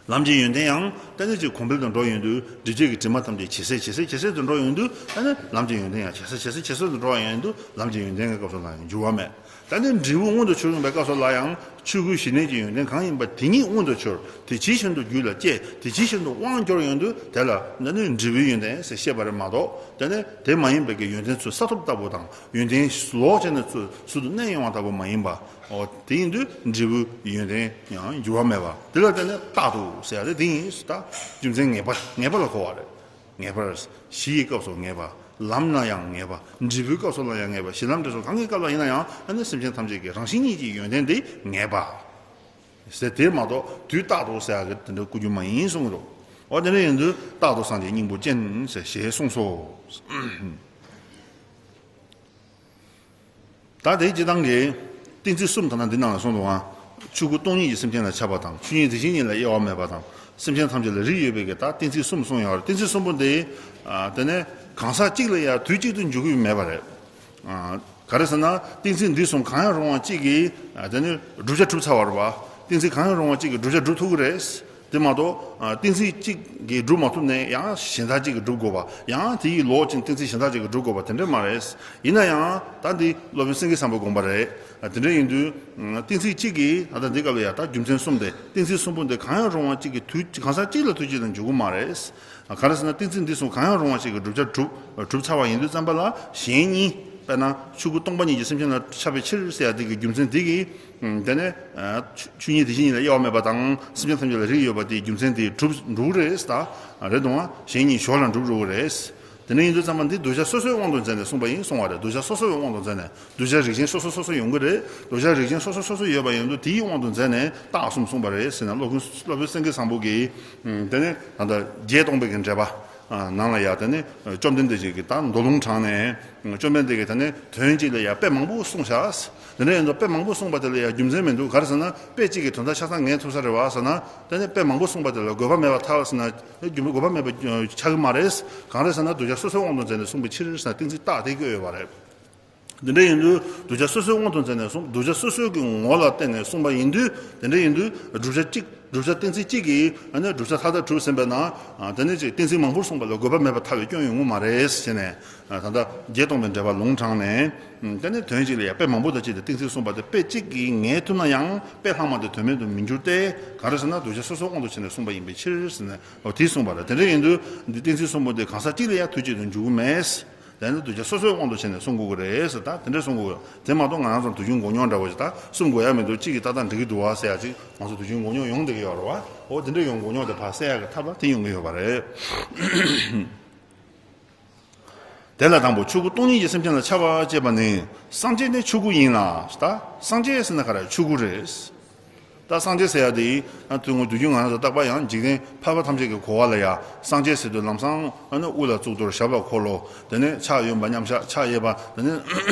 ལམ་གྱི་ཡོན་ཏན་ཡང་ཏན་ཏན་གྱིས་གོང་འཕེལ་དུ་འགྲོ་ཡོང་དུས། སྒྲིབ་བྱེད་ཀྱི་དྲི་མ་ཐམས་ཅད་ཇེ་གསལ་ཇེ་གསལ་ཇེ་གསལ་དུ་འགྲོ་ཡོང་དུས། ཨ་ནི་ལམ་གྱི་ཡོན་ཏན་ཡང་ཇེ་གསལ་ཇེ་གསལ་ཇེ་གསལ་དུ་འགྲོ་བ་ཡོང་དུས། ལམ་གྱི་ཡོན་ཏན་གྱི་སྐབས་སུ་ལ་ཡང་འགྱུར་བ་མེད། ད་ནི་འབྲས་བུ་མངོན་དུ་གྱུར་ཡོང་པའི་སྐབས་སུ་ལ་ཡང་ཆོས་སྐུའི་གཞི་གནས་ཀྱི་ཡོན་ཏན་གང་ཡིན་པ་དེ་ཉིད་མངོན་དུ་གྱུར། དེ་ཇི་བཞིན་དུ་རྒྱུད་ལ་སྐྱེས། དེ་ཇི་བཞིན་དུ་དབང་འབྱོར་ཡོང་དུས། དེ་ལ་ད་ནི་འབྲས་བུའི་ཡོན་ཏན་ཟེར་བཤད་པ་རེད་མ་གཏོགས། དེ་ནི་དེ་མ་ཡིན་པའི་གི་ཡོན་ཏན་ཚུར་ས་ཐོབ་ལྟ་བུ་དང་། ཡོན་ཏན་ལོག་བྱས་ནས་ཚུར་ཟུར་དུ་གནས་ཡོང་བ་ལྟ་བུ་མ་ཡིན་པ། འོ། དེ་ཡིན་དུས་འབྲས་བུའི་ཡོན་ཏན་ཡང་འགྱུར་བ་མེད་པ། དེ་ལ་བརྟེན་ནས་རྟག་ཏུ་ཟེར་ཡ་དེ་དེ་ཡིན། ད་རྒྱུ་མཚན་ངེས་པ་ངེས་པ་ལ་གོ་བ་རེད། ངེས་པར་གཞི་ཡི་སྐབས་སུ་ངེས་པ། ལམ་ལ་ཡང་ངེས་པ། འབྲས་བུའི་སྐབས་སུ་ལ་ཡང་ངེས་པ། གཞི་ལམ་འབྲས་གསུམ་གང་གི་སྐབས་ལ་ཡིན་ན་ཡང་། ཨ་ནི་སེམས་ཅན་ཐམས་ཅད་ཀྱི་རང་བཞིན་ཉིད་ཀྱི་ཡོན་ཏན་དེ་ངེས་པ་ཟེར། དེ་མ་གཏོགས་དུས་རྟག་ཏུ་ཟེར་ཡ་གི་དེ་འདྲ་བཀོད་རྒྱུ་མ་ཡིན་གསུང་གི་འདུག་འོ། དེ་འདྲ་ཡིན་དུས་རྟག་ཏུ་སངས་རྒྱས་སྙིང་པོ་ཅན་ཟེར་ཞེས་གསུངས་སོ། ད་དེའི་སྤྱི་བཏང་གི་གཏན་ཚིགས་གསུམ་ད་ལྟ་འདི་ནང་ལ་གསུངས་འདུག་ཨ། ཆོས་སྐུ་སྟོང་ཉིད་ཀྱི་སེམས་ཅན་ལ་ཁྱབ་པ་དང་། ཆོས་ཉིད་དེ་བཞིན་ཉིད་ལ་དབྱེ་བ་མེད་པ་དང་། སེམས་ཅན་ཐམས་ཅད་ལ་རིགས་ཡོད་པའི་གི་ད་གཏན་ཚིགས་གསུམ་གསུངས་ཡོད་རེད། གཏན་ཚིགས་གསུམ་པོ་འདི། ཨ། དེ་ནས་གང་ཟག་གཅིག་ལ་ཡང་དུས་གཅིག་ཏུ་འཇུག་གི་མེད་པ་རེད། ཨ། ག་རེ་ཟེར་ན། གཏན་ཚིགས་འདི་གསུམ་གང་ཡང་རུང་བ་གཅིག་གིས། ཨ། དེ་ནི་བསྒྲུབ་བྱ་གྲུབ་ཚར་བ་རེད་པ། གཏན་ཚིགས་གང་ཡང་རུང་བ་གཅིག་གིས་བསྒྲུབ་བྱ་སྒྲུབ་ཐུབ་ཀྱི་རེད། དེ་མ་གཏོགས། ཨ། གཏན་ཚིགས་གཅིག་གིས་སྒྲུབ་མ་ཐུབ་ནས་ཡང་གཞན་དག་གཅིག་གིས་སྒྲུབ་དགོས་པ། ཡང་དེ་ཡི་ལོག་ཅིང་གཏན་ཚིགས་གཞན་དག་ཅིག་གིས་སྒྲུབ་དགོས་པ་དེ་འདྲ་མ་རེད། ཡིན་ན་ཡང་ད་འདི་སློབ་དཔོན་སེང་གེ་བཟང་པོའི་དགོངས་པ་རེད། ཨ། དེ་འདྲ་ཡིན་དུས། ཨ། གཏན་ཚིགས་གཅིག་གིས་ད་ལྟ་འདི་སྐབས་ལ་ཡང་ད་རྒྱུ་མཚན་གསུམ་སྟེ། གཏན་ཚིགས་གསུམ་པོ་འདི་གང་ཡང་རུང་བ་གཅིག་གིས་དུས་གང་ཟག་གཅིག་ལ་དུས་གཅིག་ཏུ་འཇུག་གི་མ་རེད། ཨ། ག་རེ་ཟེར་ན། གཏན་ཚིགས་འདི་གསུམ་གང་ཡང་རུང་བ་གཅིག་གིས་བསྒྲུབ་བྱ་གྲུབ་གྲུབ་ཚར་བ་ཡིན་དུས་ཙམ་པ་ལ། གཞན་གཉིས། དཔེར་ན་ཆོས་སྐུ་སྟོང་པ་ཉིད་ཀྱི་སེམས་ཅན་ལ་ཁྱབ་པའི་ཕྱིར་ཟེར་ཡ་འདི་གི་རྒྱུ་མཚན་འདི་གིས། ཨ། དེ་ནས། ཨ། ཆོས་ཉིད་དེ་བཞིན་ཉིད་ལ་དབྱེ་བ་མེད་པ་དང་། སེམས་ཅན་ཐམས་ཅད་ལ་རིགས་ཡོད་པ་དེའི་རྒྱུ་མཚན་དེ་གྲུབ་འགྲོ་གི་རེད་ད། རེད་འདུག་ཨ། གཞན་གཉིས་ཞོར་ལ་འགྲུབ་འགྲོ་གི་རེད། དེ་འདྲ་ཡིན་དུས་ཙམ་པ་འདི་གདུལ་བྱ་སོ་སོའི་དབང་དུ་མཛད་ནས་གསུངས་པ་ཡིན་གསུང་བ་རེད། གདུལ་བྱ་སོ་སོའི་དབང་དུ་མཛད་ནས། གདུལ་བྱ་རིགས་ཅན་སོ་སོ་སོ་སོ་ཡོང་གི་རེད། གདུལ་བྱ་རིགས་ཅན་སོ་སོ་སོ་སོ་ཡོད་པ་ཡིན་དུས་དེའི་དབང་དུ་མཛད་ནས་རྟགས་གསུམ་གསུངས་པ་རེད་ཟེར་ན། སློབ་དཔོན་སློབ་དཔོན་སེང་གེ་བཟང་པོ་གིས། ཨ། དེ་ནས་ད་ལྟ་བརྒྱད་སྟོང་པའི་གི་འགྲེལ་པ། ཨ། ནང་ལ་ཡ། དེ་ནས་བཅོམ་ལྡན་འདས་ཀྱིས་ད་མདོ་ལུང་དྲངས་ནས། བཅོམ་ལྡན་འདས་ཀྱིས་དེ་ནས་དོན་གཅིག་ལ་ཡ་དཔེ་མང་པོ་གསུངས་ཤག་དེ་འདྲ་ཡིན་དུས་དཔེ་མང་པོ་གསུངས་པ་དེ་ལ་ཡ་རྒྱུ་མཚན་མི་འདུག་ག་རེ་ཟེར་ན། དཔེ་གཅིག་གིས་དོན་དག་ཆ་ཚང་ངེས་ཐུབ་ས་རེད་བ་ཟེར་ན། དེ་ནས་དཔེ་མང་པོ་གསུངས་པ་དེ་ལ་དགོས་པ་མེད་པར་ཐལ་ཟེར་ན། རྒྱུ་མཚན་དགོས་པ་མེད་པ་ཆགས་ཀྱི་མ་རེད། གང་རེད་ཟེར་ན། གདུལ་བྱ་སོ་སོའི་དབང་དུ་མཛད་ནས་གསུངས་པའི་ཕྱིར་ཟེར་ན། གཏན་ཚིགས་རྟགས་དེ་བཀོད་ཡོད་པ་རེད། འདི་འདྲ་ཡིན་དུས་གདུལ་བྱ་སོ་སོའི་དབང་དུ་མཛད་ནས་གསུངས། གདུལ་བྱ་སོ་སོའི་གི་ངོ་ལ་བལྟས་ནས་གསུངས་པ་ཡིན་དུས། དེ་འདྲ་ཡིན་དུས་བསྒྲུབ་བྱ་གཅིག་བསྒྲུབ་བྱ་གཏན་ཚིགས་གཅིག་གིས་ཨ་ནི་བསྒྲུབ་བྱ་མཐའ་དག་གྲུབ་ཟིན་པས་ན། ཨ། དེ་ནི་ཅིག་གཏན་ཚིགས་མང་པོར་གསུངས་པ་ལ་དགོས་པ་མེད་པར་ཐལ་བའི་སྐྱོན་ཡོང་གི་མ་རེད་ཟེར་ནས། ཨ། ད་ལྟ་བརྒྱད་སྟོང་པའི་འགྲེལ་པ་ལུང་དྲངས་ནས། ཨ། དེ་ནི་དོན་གཅིག་ལ་ཡང་དཔེ་མང་པོ་དང་བཅས་ཏེ་གཏན་ཚིགས་གསུངས་པ་དེ། དཔེ་གཅིག་གིས་ངེས་ཐུབ་ན་ཡང་དཔེ་ལྷག་མ་དེ་དོན་མེད་དུ་མི་འགྱུར་ཏེ། གང་རེད་ཟེར་ན། གདུལ་བྱ་སོ་སོའི་དབང་དུ་བྱས་ནས་གསུངས་པ་ཡིན་པའི་ཕྱིར་ཟེར་ནས། འོ། དེ་གསུངས་པ་རེད། དེ་འདྲ་ཡིན་དུས་འདི་གཏན་ཚིགས་གསུམ་པོ་འདི་གང་ཟག་གཅིག་ལ་ཡང་དུས་གཅིག་ཏུ་འཇུག་གི་མེད། དེ་ནི་གདུལ་བྱ་སོ་སོའི་དབང་དུ་བྱས་ནས་གསུང་དགོས་ཀྱི་རེད་ཟེར། ད་དེ་འདྲ་གསུང་དགོས་ཀྱི་རེད། དེ་མ་གཏོགས་ང་རང་ཚོ་དུས་རྒྱུན་མགོ་རྙོག་འདྲ་བོ་ཞིག་ད་གསུང་དགོས་ཡ་མི་འདུག་གཅིག་གིས་ཏག་ཏག་འགྲིག་གི་འདུག་བ་ཟེར་ཡ་ཅིག་ང་ཚོ་དུས་རྒྱུན་མགོ་རྙོག་ཡོང་བསྡད་ཀྱི་ཡོད་རེད་བ། འོ། དེ་འདྲ་ཡོང་མགོ་རྙོག་དེ་ཕར་སེལ་ཡ་གི་ཐབས་ལ་དེ་ཡོང་གི་ཡོད་པ་རེད། དེ་ལ་དང་པོ་ཆོས་སྐུ་སྟོང་ཉིད་ཀྱི་སེམས་ཅན་ལ་ཁྱབ་པ་ཅེས་པ་ནི། སངས་རྒྱས་ནི་ཆོས་སྐུ་ཡིན་ལ། ད་སངས་རྒྱས་ཟེར་ན་ག་རེ། ཆོས་སྐུ་རེད། ད་སངས་རྒྱས་ཟེར་ཡ་དེ། ཨ། དུས་ངོ་དུས་རྒྱུན་ང་རང་ཚོ་རྟག་པར་ཡང་འཇིག་རྟེན་ཕལ་པ་ཐམས་ཅད་ཀྱི་གོ་བ་ལ་ཡ་སངས་རྒྱས་ཟེར་དུས་ལམ་སང་ཨ་ནི་དབུ་ལ་གཙུག་ཏོར། ཞབས་ལ་འཁོར་ལོ། དེ་ནས་ཕྱག་གཡོན་པ་མཉམ་བཞག་ཕྱག་གཡས་པ། དེ་ནས་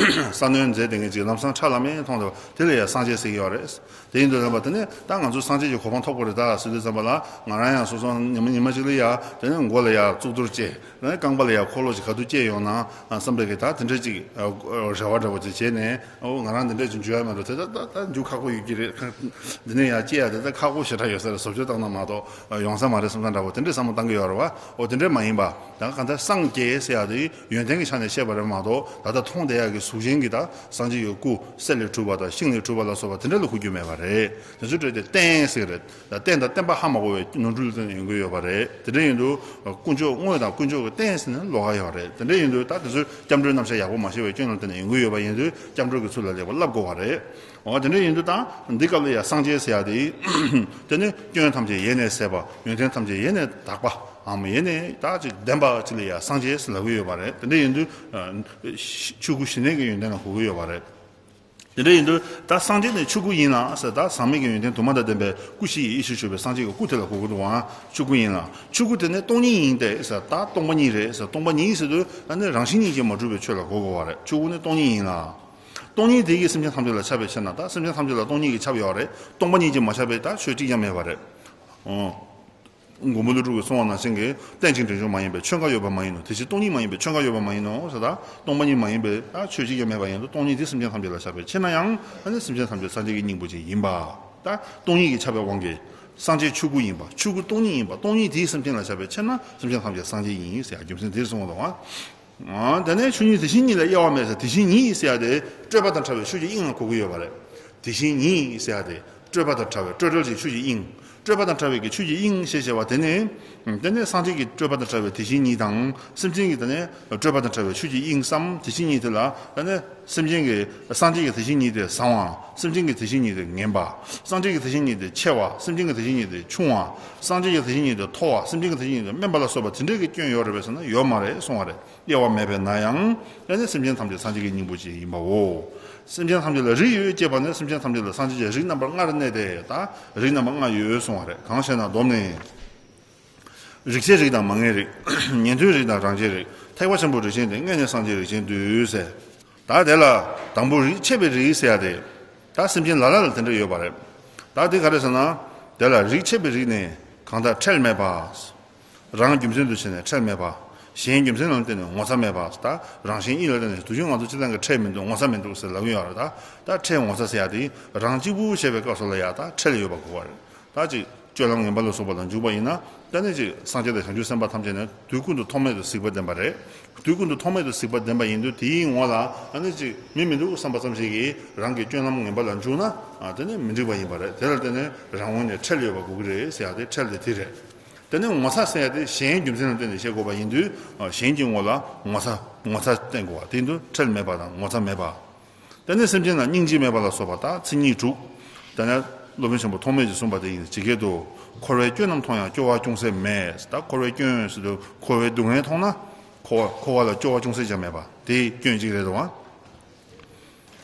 ས་གནོན་མཛད་དེ་ངེད་ཅིག་ལམ་སང་ཁྲ་ལམ་མེ་མཐོང་དུས་དེ་ལ་ཡ་སངས་རྒྱས་ཟེར་གྱི་ཡོད་རེད། དེ་ཡིན་དུས་ཙམ་པ་དེ་ནས་ད་ང་ཚོ་སངས་རྒྱས་ཀྱི་གོ་འཕང་ཐོབ་དགོས་རེད་ད་ཟེར་དུས་ཙམ་པ་ལ། ང་རང་ཡང་སོ་སོ་ཉི་མ་ཉི་མ་གཅིག་ལ་ཡ་དེ་ནས་མགོ་ལ་ཡ་གཙུག་ཏོར་བཅས། རྐང་པ་ལ་ཡང་འཁོར་ལོ་ཞིག་ག་དུས་བཅས་ཡོང་ན་བསམ་པའི་གི་ད་དེ་འདྲ་ཅིག་རེ་བ་འདྲ་བོ་ཅིག་བྱས་ནས། ཨོ། ང་རང་འདི་འདྲ་ཅིག་འཇུ་ཡ་མ་གཏོགས་དེ་ད་ད་ད་འཇུ་ཁག་པོ་ཡོད་ཀྱི་རེད། འདི་ནས་ ཡ་སྐྱེ་ཡ་དེ་ད་ཁག་པོ་ཞེ་དྲག་ཡོད་ས་རེད། བཟོ་བཅོས་བཏང་ན་མ་གཏོགས་ཡོང་ས་མ་རེད་བསམ་བསམ་འདྲ་པོ་དེ་འདྲའི་བསམ་བློ་བཏང་གི་ཡོད་རེད་བ། འོ་དེ་འདྲའི་མ་ཡིན་པ་ད་གང་ལྟར་སངས་རྒྱས་ཟེར་ཡ་དེ་ཡོན་ཏན་གྱི་ཆ་ནས་བཤད་པ་རེད་མ་གཏོགས། ད་ལྟ་མཐོང་བསྡད་ཡ་གི་གཟུགས་ཅན་གྱི་ད་སངས་རྒྱས་ཀྱི་སྐུ་གསེར་ལས་གྲུབ་པ་དང་ཤིང་ལས་གྲུབ་པ་ལ་སོགས་པ་དེ་འདྲ་ལ་གོ་རྒྱུ་མེད་པ་རེད། དེ་ཚོའི་གྲས་དེ་རྟེན་ཟེར་གི་རེད། ད་རྟེན་དང་བརྟེན་པ་ཧ་མ་གོ་བའི་ནོར་འཁྲུལ་དེ་ཡོང་གི་ཡོད་པ་རེད། དེ་འདྲ་ཡིན་དུས་དཀོན་མཆོག་དངོས་དང་དཀོན་མཆོག་གི་རྟེན་ཟེར་ན་ལོགས་ཀ་ཡོད་རེད། དེ་འདྲ་ཡིན་དུས་ད་དེ་ཚོའི་སྐྱབས་འགྲོའི་རྣམ་གཞག་ཡག་པོ་མ་ཤེས་པའི་སྐྱོན་ལ་བརྟེན་ནས་ཡོང་གི་ཡོད་པ་ཡིན་དུས་སྐྱབས་འགྲོ་གི་ཚུལ་ལ་ལེགས་པར་བསླབ་དགོས་པ་རེད། འོ་དེ་འདྲ་ཡིན་དུས་ད་འདི་སྐབས་ལ་ཡང་སངས་རྒྱས་ཟེར་ཡ་དེ་དེ་ནི་སྐྱོན་ཐམས་ཅད་ཡེ་ནས་ཟད་པ། ཡོན་ཏན་ཐམས་ཅད་ཡེ་ནས་དག་པའམ་ཡེ་ནས་ད་ཅིག་ལྡན་པ་ཅིག་ལ་ཡང་སངས་རྒྱས་ཟེར་ལབ་ཀྱི་ཡོད་པ་རེད། དེ་འདྲ་ཡིན་དུས་ཆོས་སྐུ་གཞི་གནས་ཀྱི་ཡོན་ཏན་ལ་གོ་གི་ཡོད་པ་རེད། དེ་འདྲ་ཡིན་དུས་ད་སངས་རྒྱས་ནི་ཆོས་སྐུ་ཡིན་ལ་ཟེར། ད་ཟག་མེད་ཀྱི་ཡོན་ཏན་དུ་མ་དང་ལྡན་པའི་སྐུ་བཞི་ཡི་དབྱེ་གཞིར་གྱུར་པའི་སངས་རྒྱས་ཀྱི་སྐུ་དེ་ལ་གོ་གི་འདུག་ག་ཆོས་སྐུ་ཡིན་ལ། ཆོས་སྐུ་དེ་ནི་སྟོང་ཉིད་ཡིན་ཏེ་ཟེར། ད་སྟོང་པ་ཉིད་རེད་ཟེར། སྟོང་པ་ཉིད་ཟེར་དུས་ད་ནི་རང་བཞིན་ཉིད་ཀྱིས་མ་གྲུབ་པའི་ཆོས་ལ་གོ་དགོས་པ་རེད། ཆོས་སྐུ་ནི་སྟོང་ཉིད་ཡིན་ལ། སྟོང་ཉིད་དེ་ཡིས་སེམས་ཅན་ཐམས་ཅད་ལ་ཁྱབ་པའི་ཕྱིར་ན། ད་སེམས་ཅན་ཐམས་ཅད་ལ་སྟོང་ཉིད་ཀྱིས་ཁྱབ་ཡོད་རེད། སྟོང་པ་ཉིད་ཀྱིས་མ་ཁྱབ་པའི་ད་ཆོས་གཅིག་ཀྱང་མེད་པ་རེད། འོ། མགོན་པོ་ཀླུ་སྒྲུབ་ཀྱིས་གསུངས་པ་ནང་བཞིན་གྱི་རྟེན་ཅིང་འབྲེལ་འབྱུང་མ་ཡིན་པས་ཆོས་འགའ་ཡོད་པ་མ་ཡིན་ནོ། དེ་བཞིན་སྟོང་ཉིད་མ་ཡིན་པས་ཆོས་འགའ་ཡོད་པ་མ་ཡིན་ནོ་ཟེར། ད་སྟོང་པ་ཉིད་མ་ཡིན་པའི་ད་ཆོས་གཅིག་ཀྱང་མེད་པ་ཡིན་དུས་སྟོང་ཉིད་དེ་སེམས་ཅན་ཐམས་ཅད་ལ་ཁྱབ་པའི་ཕྱིར་ན་ཡང་ཨ་ནི་སེམས་ཅན་ཐམས་ཅད་སངས་རྒྱས་ཀྱི་སྙིང་པོ་ཅིག་ཡིན་པ། ད་སྟོང་ཉིད་ཀྱིས་ཁྱབ་པའི་དབང་གིས་སངས་རྒྱས་ཆོས་སྐུ་ཡིན་པ། ཆོས་སྐུ་སྟོང་ཉིད་ཡིན་པ། སྟོང་ཉིད་དེས་སེམས་ཅན་ལ་ཁྱབ་པའི་ཕྱིར་ན་སེམས་ཅན་ཐམས་ཅད་སངས་རྒྱས་ཡིན་ཟེར་ཡ་རྒྱུ་མཚན་དེར་གསུངས་པ་དང་། ཨ། དེ་ནས་ཆོས་ཉིད་དེ་བཞིན་ཉིད་ལ་དབྱེ་བ་མེད་ཟེར། དེ་བཞིན་ཉིད་ཟེར་ཡ་དེ་སྤྲོས་པ་དང་བྲལ་བའི་ཆོས་ཀྱི་དབྱིངས་ལ་གོ་གི་ཡོད་པ་རེད། དེ་བཞིན་ཉིད་ཟེར་ཡ་དེ་སྤྲོས་པ་དང་བྲལ་བའི་སྤྲོས་བྲལ་གྱི་ཆོས་ཀྱི་དབྱིངས། སྤྲོས་པ་དང་བྲལ་བའི་གི་ཆོས་ཀྱི་དབྱིངས་ཞེས་བྱ་བ་དེ་ནི། དེ་ནི་སངས་རྒྱས་ཀྱི་སྤྲོས་པ་དང་བྲལ་བའི་དེ་བཞིན་ཉིད་དང་། སེམས་ཅན་གྱི་དེ་ནི་སྤྲོས་པ་དང་བྲལ་བའི་ཆོས་ཀྱི་དབྱིངས་སམ་དེ་བཞིན་ཉིད་དེ་ལ་དེ་ནི་སེམས་ཅན་གྱི་སངས་རྒྱས་ཀྱི་དེ་བཞིན་ཉིད་དེ་བཟང་བ། སེམས་ཅན་གྱི་དེ་བཞིན་ཉིད་དེ་ངན་པ། སངས་རྒྱས་ཀྱི་དེ་བཞིན་ཉིད་དེ་ཆེ་བ། སེམས་ཅན་གྱི་དེ་བཞིན་ཉིད་དེ་ཆུང་བ། སངས་རྒྱས་ཀྱི་དེ་བཞིན་ཉིད་དེ་མཐོ་བ། སེམས་ཅན་གྱི་དེ་བཞིན་ཉིད་དེ་དམན་པ་ལ་སོགས་པ་དེ་འདྲའི་གི་སྐྱོན་ཡོད་རེད་པས་ཟེར་ན་ཡོད་མ་རེད་གསུང་བ་རེད། དབྱེ་བ་མེད་པས་ན་ཡང་། ཨ་ནི་སེམས་ཅན་ཐམས་ཅད་སངས་རྒྱས་ཀྱི་སྙིང་པོ་ཅིག་ཡིན་པའོ། སེམས་ཅན་ཐམས་ཅད་ལ་རིགས་ཡོད་ཅེས་པ་ནི་སེམས་ཅན་ཐམས་ཅད་ལ་སངས་རྒྱས་ཀྱི་རིགས་རྣམ་པ་ལྔར་གནས་ཏེ། ད་རིགས་རྣམ་པ་ལྔ་ཡོད་གསུང་བ་རེད། གང་ཞེ་ན་སྡོམ་ནི། རིགས་ཆད་རིགས་དང་མ་ངེས་རིགས། ཉན་ཐོས་རིགས་དང་རང་རྒྱལ་རིགས། ཐེག་པ་ཆེན་པོའི་རིགས་ཅན་ཏེ། མངལ་ནས་སངས་རྒྱས་རིགས་ཅན་བསྡུས་ཟེར། ད་དེ་ལ་དང་པོ་རིགས་ཆད་པའི་རིགས་ཟེར་ཡ་དེ། ད་སེམས་ཅན་ལ་ལ་ལ་དེ་འདྲ་ཡོད་པ་རེད། ད་དེ་ག་རེ་ཟེར་ན། དེ་ལ་རིགས་ཆད་པའི་རིགས་ནི་གང་དག་ཁྲེལ་མེད་པ། རང་རྒྱུ་མཚན་དུ་བྱས་ནས་ཁྲེལ་མེད་པ། གཞན་རྒྱུ་མཚན་ལ་བརྟེན་ནས་ངོ་ཚ་མེད་པ། ད་རང་གཞན་གཉིས་ལ་བརྟེན་ནས་དུས་རྒྱུན་ང་ཚོ་སྤྱིར་བཏང་གི་ཁྲེལ་མི་འདུག་ངོ་ཚ་མི་འདུག་ཟེར་ལབ་ཀྱི་ཡོད་རེད། ད་ད་ཁྲེལ་ངོ་ཚ་ཟེར་ཡ་དེ་རང་གཅིག་པུ་བྱས་པའི་སྐབས་སུ་ལ་ཡ་ད་ཁྲེལ་ཡོད་པ་གོ་བ་རེད། ད་ཅིག་སྤྱོད་ལམ་ངན་པ་ལ་སོགས་པ་ལ་འཇུག་པ་ཡིན་ན། ད་ནི་ཅིག་སངས་རྒྱས་དང་བྱང་ཆུབ་སེམས་དཔའ་ཐམས་ཅད་ནི་དུས་ཀུན་ཏུ་ཐོགས་མེད་དུ་གཟིགས་པ་ལྡན་པ་རེད། དུས་ཀུན་ཏུ་ཐོགས་མེད་དུ་གཟིགས་པ་ལྡན་པ་ཡིན་དུས་དེའི་ངོ་ལ་ཨ་ནི་ཅིག་མི་མི་འདུག་བསམ་པ་ཙམ་ཞིག་གིས་རང་གི་སྤྱོད་ལམ་ངན་པ་ལ་འཇུག་ན། ཨ་དེ་ནི་མི་འགྲིག་པ་ཡིན་པ་རེད། དེ་ལ་བརྟེན་ནས་རང་ངོས་ནས་ཁྲེལ་ཡོད་པ་གོ་གི་རེད་ཟེར་ཡ་དེ་ཁྲེལ་དེ་དེ་རེད། དེ་ནས་ངོ་ཚ་ཟེར་ཡ་དེ་གཞན་རྒྱུ་མཚན་ལ་བརྟེན་ནས་བཤད་དགོས་པ་ཡིན་དུས། ཨ་གཞན་གྱི་ངོ་ལ་ངོ་ཚ་ངོ་ཚ་བསྟན་དགོས་པ་དེ་ཡིན་དུས་ཁྲེལ་མེད་པ་དང་ངོ་ཚ་མེད་པ། དེ་ནས་སེམས་ཅན་ལ་སྙིང་རྗེ་མེད་པ་ལ་སོགས་པ་ད་མཚན་ཉིད་དྲུག་དེ་ནས་སློབ་དཔོན་ཆེན་པོ་ཐོགས་མེད་ཀྱིས་གསུངས་པ་དེ་ཡིན། ཇི་སྐད་དུ། འཁོར་བའི་སྐྱོན་རྣམས་མཐོང་ཡང་སྐྱོ་བ་ཅུང་ཟད་མེད། ད་འཁོར་བའི་སྐྱོན་ཟེར་དུས་འཁོར་བའི་སྡུག་བསྔལ་མཐོང་ན། འཁོར་བ་འཁོར་བ་ལ་སྐྱོ་བ་ཅུང་ཟད་ཀྱང་མེད་པ་དེ་སྐྱོན་གཅིག་རེད་དོ།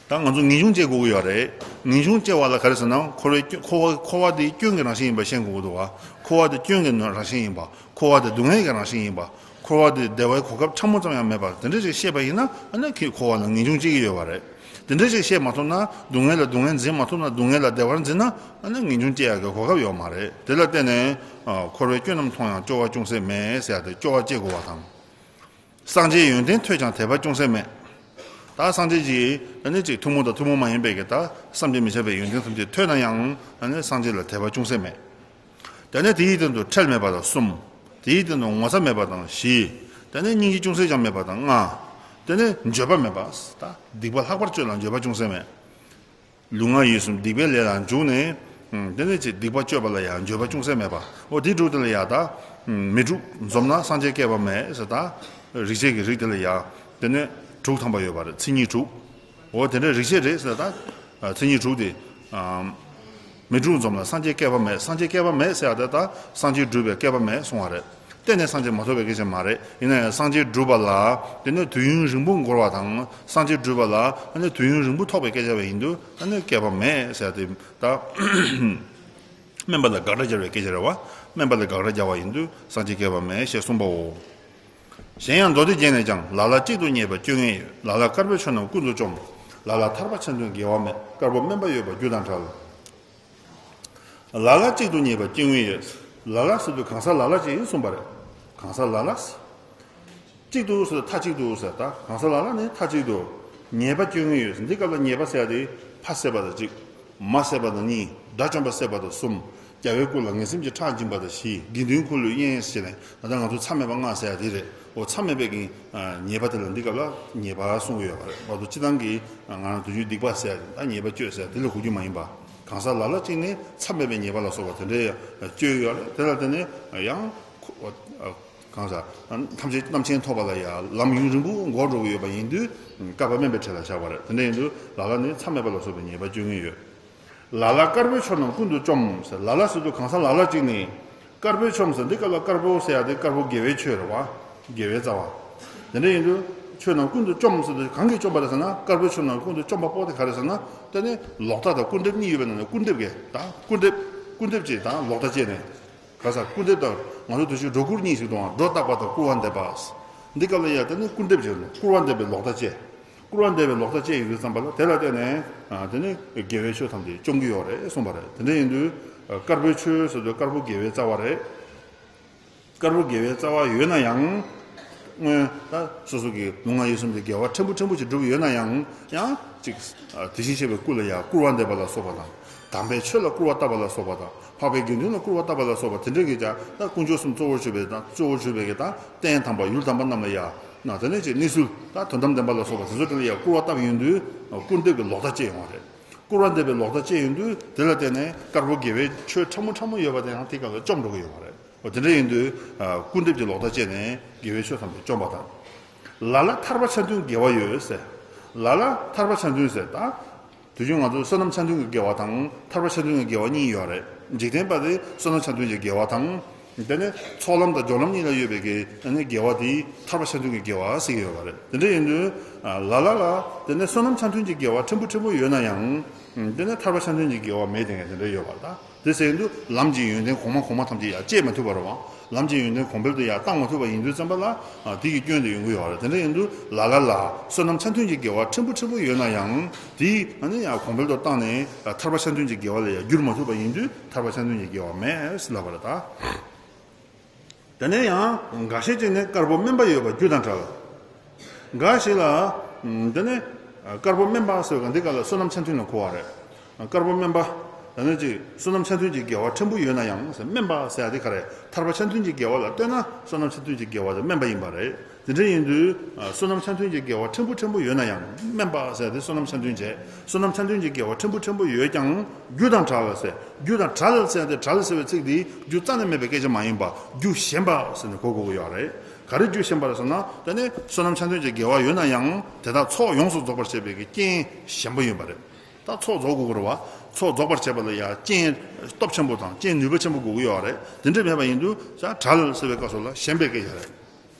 ད་ང་ཚོ་ངེས་འབྱུང་སྐྱེ་དགོས་ཀྱི་ཡོད་རེད། ངེས་འབྱུང་སྐྱེ་བ་ལ་ག་རེ་ཟེར་ན། འཁོར་བའི་སྐྱོ་འཁོར་བ་འཁོར་བ་དེ་སྐྱོན་གྱི་རང་བཞིན་ཡིན་པ་ཤེས་དགོས་ཀྱི་འདུག་བ། འཁོར་བ་དེ་སྐྱོན་གྱི་རང་བཞིན་ཡིན་པ། འཁོར་བ་དེ་སྡུག་བསྔལ་གྱི་རང་བཞིན་ཡིན་པ། འཁོར་བ་དེ་བདེ་བའི་གོ་སྐབས་ཕྲ་མོ་ཙམ་ཡང་མེད་པ་དེ་འདྲ་ཞིག་ཤེས་པ་ཡིན་ན། ཨ་ནི་ཁྱེད་འཁོར་བ་ལ་ངེས་འབྱུང་སྐྱེ་གི་ཡོད་པ་རེད། དེ་འདྲ་ཞིག་ཤེས་མ་ཐུབ་ན། སྡུག་བསྔལ་ལ་སྡུག་བསྔལ་འཛིན་མ་ཐུབ་ན། སྡུག་བསྔལ་ལ་བདེ་བར་འཛིན་ན། ཨ་ནི་ངེས་འབྱུང་སྐྱེ་ཡག་གི་གོ་སྐབས་ཡོད་མ་རེད། དེ་ལ་བརྟེན་ནས། ཨ་འཁོར་བའི་སྐྱོན་རྣམས་མཐོང་ཡང་སྐྱོ་བ་ཅུང་ཟད་མེད་ཟེར་ཡ་དེ་སྐྱོ་བ་སྐྱེ་དགོས་པ་དང་། སངས་རྒྱས་ཡོན་ཏན་ཐོས་ཀྱང་དད་པ་ཅུང་ཟད་མེད། ད་སངས་རྒྱས་ཀྱི་ཨ་ནི་ཅིག་ཐུན་མོང་དང་ཐུན་མོང་མ་ཡིན་པའི་གི་ད་བསམ་གྱིས་མི་ཁྱབ་པའི་ཡོན་ཏན་ཐམས་ཅད་ཐོས་ན་ཡང་། ཨ་ནི་སངས་རྒྱས་ལ་དད་པ་ཅུང་ཟད་མེད། དེ་ནས་དེའི་སྟེང་དུ་ཁྲེལ་མེད་པ་དང་གསུམ། དེའི་སྟེང་དུ་ངོ་ཚ་མེད་པ་དང་བཞི། དེ་ནས་སྙིང་རྗེ་ཅུང་ཟད་ཀྱང་མེད་པ་དང་ལྔ། དེ་ནས་འགྱོད་པ་མེད་པ། ད་སྡིག་པ་ལྷག་པར་སྤྱོད་ལ་འགྱོད་པ་ཅུང་ཟད་མེད། ལུས་ངག་ཡིད་གསུམ་སྡིག་པའི་ལས་ལ་འཇུག་ནས། ཨུམ། དེ་ནས་ཅིག་སྡིག་པ་སྤྱོད་པ་ལ་ཡང་འགྱོད་པ་ཅུང་ཟད་མེད་པ། འོ་དེ་དྲུག་དེ་ལ་ཡང་ད། ཨུམ། མི་དྲུག་འཛོམས་ན་སངས་རྒྱས་སྐལ་པ་མེད་ཟེར། ད་རིགས་ཆད་ཀྱི་རིགས་དེ་ལ་ཡང་དེ་ནས་དྲུག་ཐམ་པ་ཡོད་པ་རེད། མཚན་ཉིད་དྲུག་འོ་དེ་འདྲའི་རིགས་ཆད་རེད་ཟེར། ད་མཚན་ཉིད་དྲུག་དེ། ཨུམ། མི་དྲུག་འཛོམས་ན་སངས་རྒྱས་སྐལ་པ་མེད། སངས་རྒྱས་སྐལ་པ་མེད་ཟེར་ཡ་དེ་ད་སངས་རྒྱས་སྒྲུབ་པའི་སྐལ་པ་མེད་གསུང་བ་རེད། གཏན་ནས་སངས་རྒྱས་མ་ཐོབ་པའི་སྐད་ཆ་མ་རེད། ཡིན་ན་ཡང་སངས་རྒྱས་སྒྲུབ་པ་ལ་དེ་ནས་དུས་ཡུན་རིང་པོ་འགོར་བ་དང་། སངས་རྒྱས་སྒྲུབ་པ་ལ་ཨ་ནི་དུས་ཡུན་རིང་པོ་ཐོགས་པའི་སྐད་ཆ་བ་ཡིན་དུས། ཨ་ནི་སྐལ་པ་མེད་ཟེར་ཏེ་ད་དམན་པ་ལ་དགག་སྒྲ་སྦྱར་བའི་སྐད་ཆ་རེད་བ། དམན་པ་ལ་དགག་སྒྲ་སྦྱར་བ་ཡིན་དུས་སངས་རྒྱས་སྐལ་པ་མེད་ཞེས་གསུངས་པའོ། གཞན་ཡང་མདོ་སྡེ་རྒྱན་ནས་ཀྱང་། ལ་ལ་གཅིག་ཏུ་རྙེད་པ་སྐྱོན་ངེས་ཡོད། ལ་ལ་དཀར་པོའི་ཆོས་རྣམས་ཀུན་ཏུ་བཅོམ། ལ་ལ་ཐར་པ་ཆེན་དོན་འགལ་བ་མེད། དཀར་པོ་དམན་པ་ཡོད་པ་རྒྱུ་དང་བྲལ། ལ་ལ་གཅིག་ཏུ་རྙེད་པ་སྐྱོན་ངེས་ཡོད། ལ་ལ་ཟེར་དུས་གང་ཟག་ལ་ལ་གཅིག་ཡིན་གསུངས་པ་རེད། གང་ཟག་ལ་ལ་ཟེར། གཅིག་ཏུ་ཟེར་མཐའ་གཅིག་ཏུ་ཟེར། ད་གང་ཟག་ལ་ལ་ནི་མཐའ་གཅིག་ཏུ་རྙེད་པ་སྐྱོན་ངེས་ཡོད་ཟེར། འདི་སྐབས་ལ་རྙེད་པ་ཟེར་ཡ་དེ་ཕ་བསད་པ་དང་གཅིག་མ་བསད་པ་དང་གཉིས། དགྲ་བཅོམ་པ་བསད་པ་དང་གསུམ། རྒྱལ་བའི་སྐུ་ལ་ངན་སེམས་ཀྱི་ཁྲག་འབྱིན་པ་དང་བཞི། དགེ་འདུན་ཁོ་ལུས་གཡེངས་ཟེར་ནས། ད་ལྟ་ང་ཚོ་མཚམས་མེད་པ་ལྔ་ཟེར་ཡ་དེ་རེད། འོ་མཚམས་མེད་པའི་གི་ཉེས་པ་དེ་ལ་འདི་སྐབས་ལ་ཉེས་པ་གསུང་གི་ཡོད་པ་རེད། ང་ཚོ་སྤྱི་བཏང་གི་ང་རང་དུས་རྒྱུན་སྡིག་པ་ཟེར་ཡ་དེ་ད་ཉེས་པ་བཅོས་ཟེར་ཡ་དེ་ལ་གོ་རྒྱུ་མ་ཡིན་པ། གང་ཟག་ལ་ལ་གཅིག་ནི་མཚམས་མེད་པའི་ཉེས་པ་ལ་སོགས་པ་དེ་འདྲའི་བཅོས་ཡོད་རེད། དེ་ལ་བརྟེན་ནས་ཡང་ཁོ་གང་ཟག་ཐམས་ཅད་རྣམ་མཁྱེན་ཐོབ་པ་ལ་ཡང་ལམ་ཡུན་རིང་པོ་འགོར་འགྲོ་གི་ཡོད་པ་ཡིན་དུས། བསྐལ་པ་དམན་པའི་ཁྲོད་ལ་བཞག་པ་རེད། དེ་འདྲ་ཡིན་དུས་ལ་ལ་ནི་མཚམས་མེད་པ་ལ་སོགས་པའི་ཉེས་པ་བཅོ་ངེས་ཡོད། ལ་ལ་དཀར་པོའི་ཆོས་རྣམས་ཀུན་ཏུ་བཅོམ་ཟེར། ལ་ལ་ཟེར་དུས་གང་ཟག་ལ་ལ་གཅིག་ནི་དཀར་པོའི་ཆོས་ཟེར། འདི་སྐབས་ལ་དཀར་པོ་ཟེར་ཡ་དེ་དཀར་པོ་དགེ་བའི་ཆོས་རེད་བ། དགེ་བའི་རྩ་བ། དེ་འདྲ་ཡིན་དུས་ཆོས་རྣམས་ཀུན་ཏུ་བཅོམ་ཟེར་དུས་གང་གིས་བཅོམ་པ་རེད་ཟེར་ན། དཀར་པོའི་ཆོས་རྣམས་ཀུན་ཏུ་བཅོམ་པ་པོ་དེ་ག་རེ་ཟེར་ན། དེ་ནི་ལོག་ལྟ་དང་སྐུར་འདེབས་གཉིས་ཡོད་པའི་ནང་ནས་སྐུར་འདེབས་ཀྱི་ད་སྐུར་འདེབས་སྐུར་འདེབས་ཀྱི་ད་ལོག་ལྟ་སྤྱད་ནས། ག་ས་སྐུར་འདེབས་དང་ང་ཚོ་དུས་ཕྱིས་སྒྲོ་སྐུར་གཉིས་ཤིག་དང་། སྒྲོ་བཏགས་པ་དང་སྐུར་བ་འདེབས་པ། འདི་སྐབས་ལ་ཡ་དེ་ནི་སྐུར་འདེབས་བྱས་ནས་སྐུར་བ་འདེབས་པའི་ལོག་ལྟ་སྤྱད། སྐུར་བ་འདེབས་པའི་ལོག་ལྟ་སྤྱད་ཡོང་དུས་ཙམ་པ་ལ་དེ་ལ་བརྟེན་ནས་དེ་ནི་དགེ་བའི་ཆོས་ཐམས་ཅད་བཅོམ་གྱི་ཡོད་རེད་གསུངས་པ་རེད། དེ་འདྲ་ཡིན་དུས་དཀར་པོའི་ཆོས་ཟེར་དུས་དཀར་པོ་དགེ་བའི་རྩ་བ་རེད། དཀར་པོ་དགེ་བའི་རྩ་བ་ཡོད་ན་ཡང་། སྔོན་ད་སོ་སོ་གི་ལུས་ངག་ཡིད་གསུམ་གྱི་དགེ་བ་ཕྲན་བུ་ཕྲན་བུ་ཞིག་བསྒྲུབས་ཡོད་ན་ཡང་། ཡང་ཅིག་དེ་བཞིན་གཤེགས་པའི་སྐུ་ལ་ཡང་སྐུར་བ་འདེབས་པ་ལ་སོགས་པ་དང་། དམ་པའི་ཆོས་ལ་སྐུར་བ་བཏབ་པ་ལ་སོགས་པ་དང་། འཕགས་པའི་དགེ་འདུན་ལ་སྐུར་བ་བཏབ་པ་ལ་སོགས་པ་དེ་འདྲ་གི་ཀྱང་ད་དཀོན་མཆོག་གསུམ་གཙོ་བོར་གྱུར་པའི་དང་གཙོ་བོར་གྱུར་པའི་གི་ད་རྟེན་དམ་པ་ཡུལ་དམ་པ་རྣམས་ལ་ཡང་། དེ་ནས་ཅིག་གནས་ཚུལ་ད་དོན་དམ་བདེན་པ་ལ་སོགས་པ་དེ་ཚོ་དེ་ལ་ཡང་སྐུར་བ་བཏབ་ཡོང་དུས་སྐུར་འདེབས་ཀྱི་ལོག་ལྟ་སྤྱད་ཡོང་བ་རེད། སྐུར་བ་འདེབས་པའི་ལོག་ལྟ་སྤྱད་ཡོང་དུས་དེ་ལ་བརྟེན་ནས་དཀར་པོ་དགེ་བའི་ཆོས་ཕྲ་མོ་ཕྲ་མོ་ཡོད་པ་དེ་ཡང་དེ་སྐབས་ལ་བཅོམ་འགྲོ་གི་ཡོད་པ་རེད། འོ་དེ་འདྲ་ཡིན་དུས་སྐུར་འདེབས་ཀྱི་ལོག་ལྟ་སྤྱད་ནས་དགེ་བའི་ཆོས་ཐམས་ཅད་བཅོམ་པ་དང་། ལ་ལ་ཐར་པ་ཆ་མཐུན་དགེ་བ་ཡོད་ཟེར། ལ་ལ་ཐར་པ་ཆ་མཐུན་ཟེར་ད། དུས་རྒྱུན་ང་ཚོ་བསོད་ནམས་ཆ་མཐུན་གྱི་དགེ་བ་དང་ཐར་པ་ཆ་མཐུན་གྱི་དགེ་བ་གཉིས་ཡོད་རེད། འཇིག་རྟེན་པ་དེ་བསོད་ནམས་ཆ་མཐུན་གྱི་དགེ་བ་དང་། དེ་ནས་ཚོགས་ལམ་དང་སྦྱོར་ལམ་གཉིས་ལ་ཡོད་པའི་གི་དགེ་བ་དེ་ཐར་པ་ཆ་མཐུན་གྱི་དགེ་བ་ཟེར་གྱི་ཡོད་པ་རེད། དེ་འདྲ་ཡིན་དུས་ལ་ལ་ལ་དེ་ནས་བསོད་ནམས་ཆ་མཐུན་གྱི་དགེ་བ་ཕྲན་བུ་ཕྲན་བུ་ཡོད་ན་ཡང་། དེ་ནས་ཐར་པ་ཆ་མཐུན་གྱི་དགེ་བ་མེད་དེ་ངས་དེ་འདྲ་ཡོད་པ་རེད་ད། དེ་ཟེར་དུས་ལམ་གྱི་ཡོན་ཏན་གོང་མ་གོང་མ་ཐམས་ཅད་ཡར་སྤྱད་མ་ཐུབ་པ་རེད་བ། ལམ་གྱི་ཡོན་ཏན་གོང་འཕེལ་དུ་ཡར་བཏང་མ་ཐུབ་པ་ཡིན་དུས་ཙམ་པ་ལ། དེ་གི་སྐྱོན་དེ་ཡོང་གི་ཡོད་རེད། དེ་འདྲ་ཡིན་དུས་ལ་ལ་ལ་བསོད་ནམས་ཆ་མཐུན་གྱི་དགེ་བ་ཕྲན་བུ་ཕྲན་བུ་ཡོད་ན་ཡང་། དེ་ཨ་ནི་ཡང་གོང་འཕེལ་དུ་བཏང་ནས་ཐར་པ་ཆ་མཐུན་གྱི་དགེ་བ་ལ་ཡང་བསྒྱུར་མ་ཐུབ་པ་ཡིན་དུས་ཐར་པ་ཆ་མཐུན་གྱི་དགེ་བ་མེད་ཟེར་ལབ་པ་རེད་ད། དེ་ནས་ཡང་འགའ་ཤས་ཅིག་ནི་དཀར་པོ་དམན་པ་ཡོད་པ་རྒྱུ་དང་བྲལ། འགའ་ཞིག་ལ། དེ་ནི་དཀར་པོ་དམན་པ་ཟེར་བ་འདི་ག་ལ་བསོད་ནམས་ཆ་མཐུན་ལ་གོ་བ་རེད། དཀར་པོ་དམན་པ། ད་ནི་ཅིག་བསོད་ནམས་ཆ་མཐུན་གྱི་དགེ་བ་ཕྲན་བུ་ཡོད་ན་ཡང་ཟེར། དམན་པ་ཟེར་ཡ་དེ་ག་རེ། ཐར་པ་ཆ་མཐུན་གྱི་དགེ་བ་ལ་ལྟོས་ན་བསོད་ནམས་ཆ་མཐུན་གྱི་དགེ་བ་དེ་དམན་པ་ཡིན་པ་རེད། དེ་འདྲ་ཡིན་དུས་བསོད་ནམས་ཆ་མཐུན་གྱི་དགེ་བ་ཕྲན་བུ་ཕྲན་བུ་ཡོད་ན་ཡང་། དམན་པ་ཟེར་ཡ་དེ་བསོད་ནམས་ཆ་མཐུན་བྱས། བསོད་ནམས་ཆ་མཐུན་གྱི་དགེ་བ་ཕྲན་བུ་ཕྲན་བུ་ཡོད་ཀྱང་རྒྱུ་དང་བྲལ་ཟེར། རྒྱུ་དང་བྲལ་ཟེར་ཡ་དེ་བྲལ་ཟེར་བའི་ཚིག་འདི་རྒྱུ་རྩ་ནས་མེད་པའི་སྐད་ཆ་མ་ཡིན་པ་རྒྱུ་ཞན་པ་ཟེར་ནས་གོ་དགོས་ཀྱི་ཡོད་རེད། ག་རེ་རྒྱུ་ཞན་པ་རེད་ཟེར་ན། དེ་ནི་བསོད་ནམས་ཆ་མཐུན་གྱི་དགེ་བ་ཡོད་ན་ཡང་དེ་དག་ཚོགས་ཡོངས་སུ་རྫོགས་པར་བྱེད་པའི་གི་རྐྱེན་ཞན་པོ་ཡིན་པ་རེད། ད་ཚོགས་རྫོགས་དགོས་ཀྱི་རེད་བ། ཚོགས་རྫོགས་པར་བྱེད་པ་ལ་ཡང་རྐྱེན་སྟོབས་ཆེན་པོ་དང་རྐྱེན་ནུས་པ་ཆེན་པོ་དགོས་ཀྱི་ཡོད་རེད། དེ་འདྲ་མེད་པ་ཡིན་དུས་ས་བྲལ་ཟེར་བའི་སྐབས་སུ་ལ་ཞན་པའི་སྐད་ཆ་རེད།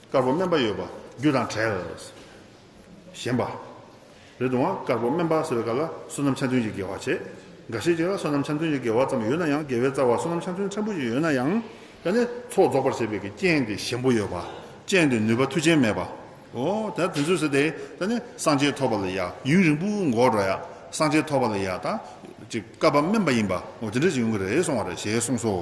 དཀར་པོ་དམན་པ་ཡོད་པ་རྒྱུ་དང་བྲལ། ཞན་པ། རེད་འདུག་བ། དཀར་པོ་དམན་པ་ཟེར་བའི་སྐབས་ལ་བསོད་ནམས་ཆ་མཐུན་གྱི་དགེ་བ་བྱེད། འགའ་ཤས་ཅིག་ལ་བསོད་ནམས་ཆ་མཐུན་གྱི་དགེ་བ་ཙམ་ཡོད་ན་ཡང་། དགེ་བའི་རྩ་བ་བསོད་ནམས་ཆ་མཐུན་ཕྲན་བུ་ཞིག་ཡོད་ན་ཡང་། ད་ནི་ཚོགས་རྫོགས་པར་བྱེད་པའི་གི་རྐྱེན་དེ་ཞན་པོ་ཡོད་པ། རྐྱེན་དེ་ནུས་པ་མཐུ་ཅན་མེད་པ། འོ་ད་དེ་ཚོ་ཟེར་ཏེ་ད་ནི་སངས་རྒྱས་ཐོབ་པ་ལ་ཡ་ཡུན་རིང་པོ་འགོར་འགྲོ་ཡ། སངས་རྒྱས་ཐོབ་པ་ལ་ཡ་ད་ཅིག་བསྐལ་པ་དམན་པ་ཡིན་པ། འོ་དེ་འདྲ་ཅིག་ཡོང་གི་རེད་གསུང་བ་རེད་ཞེས་གསུངས་སོ།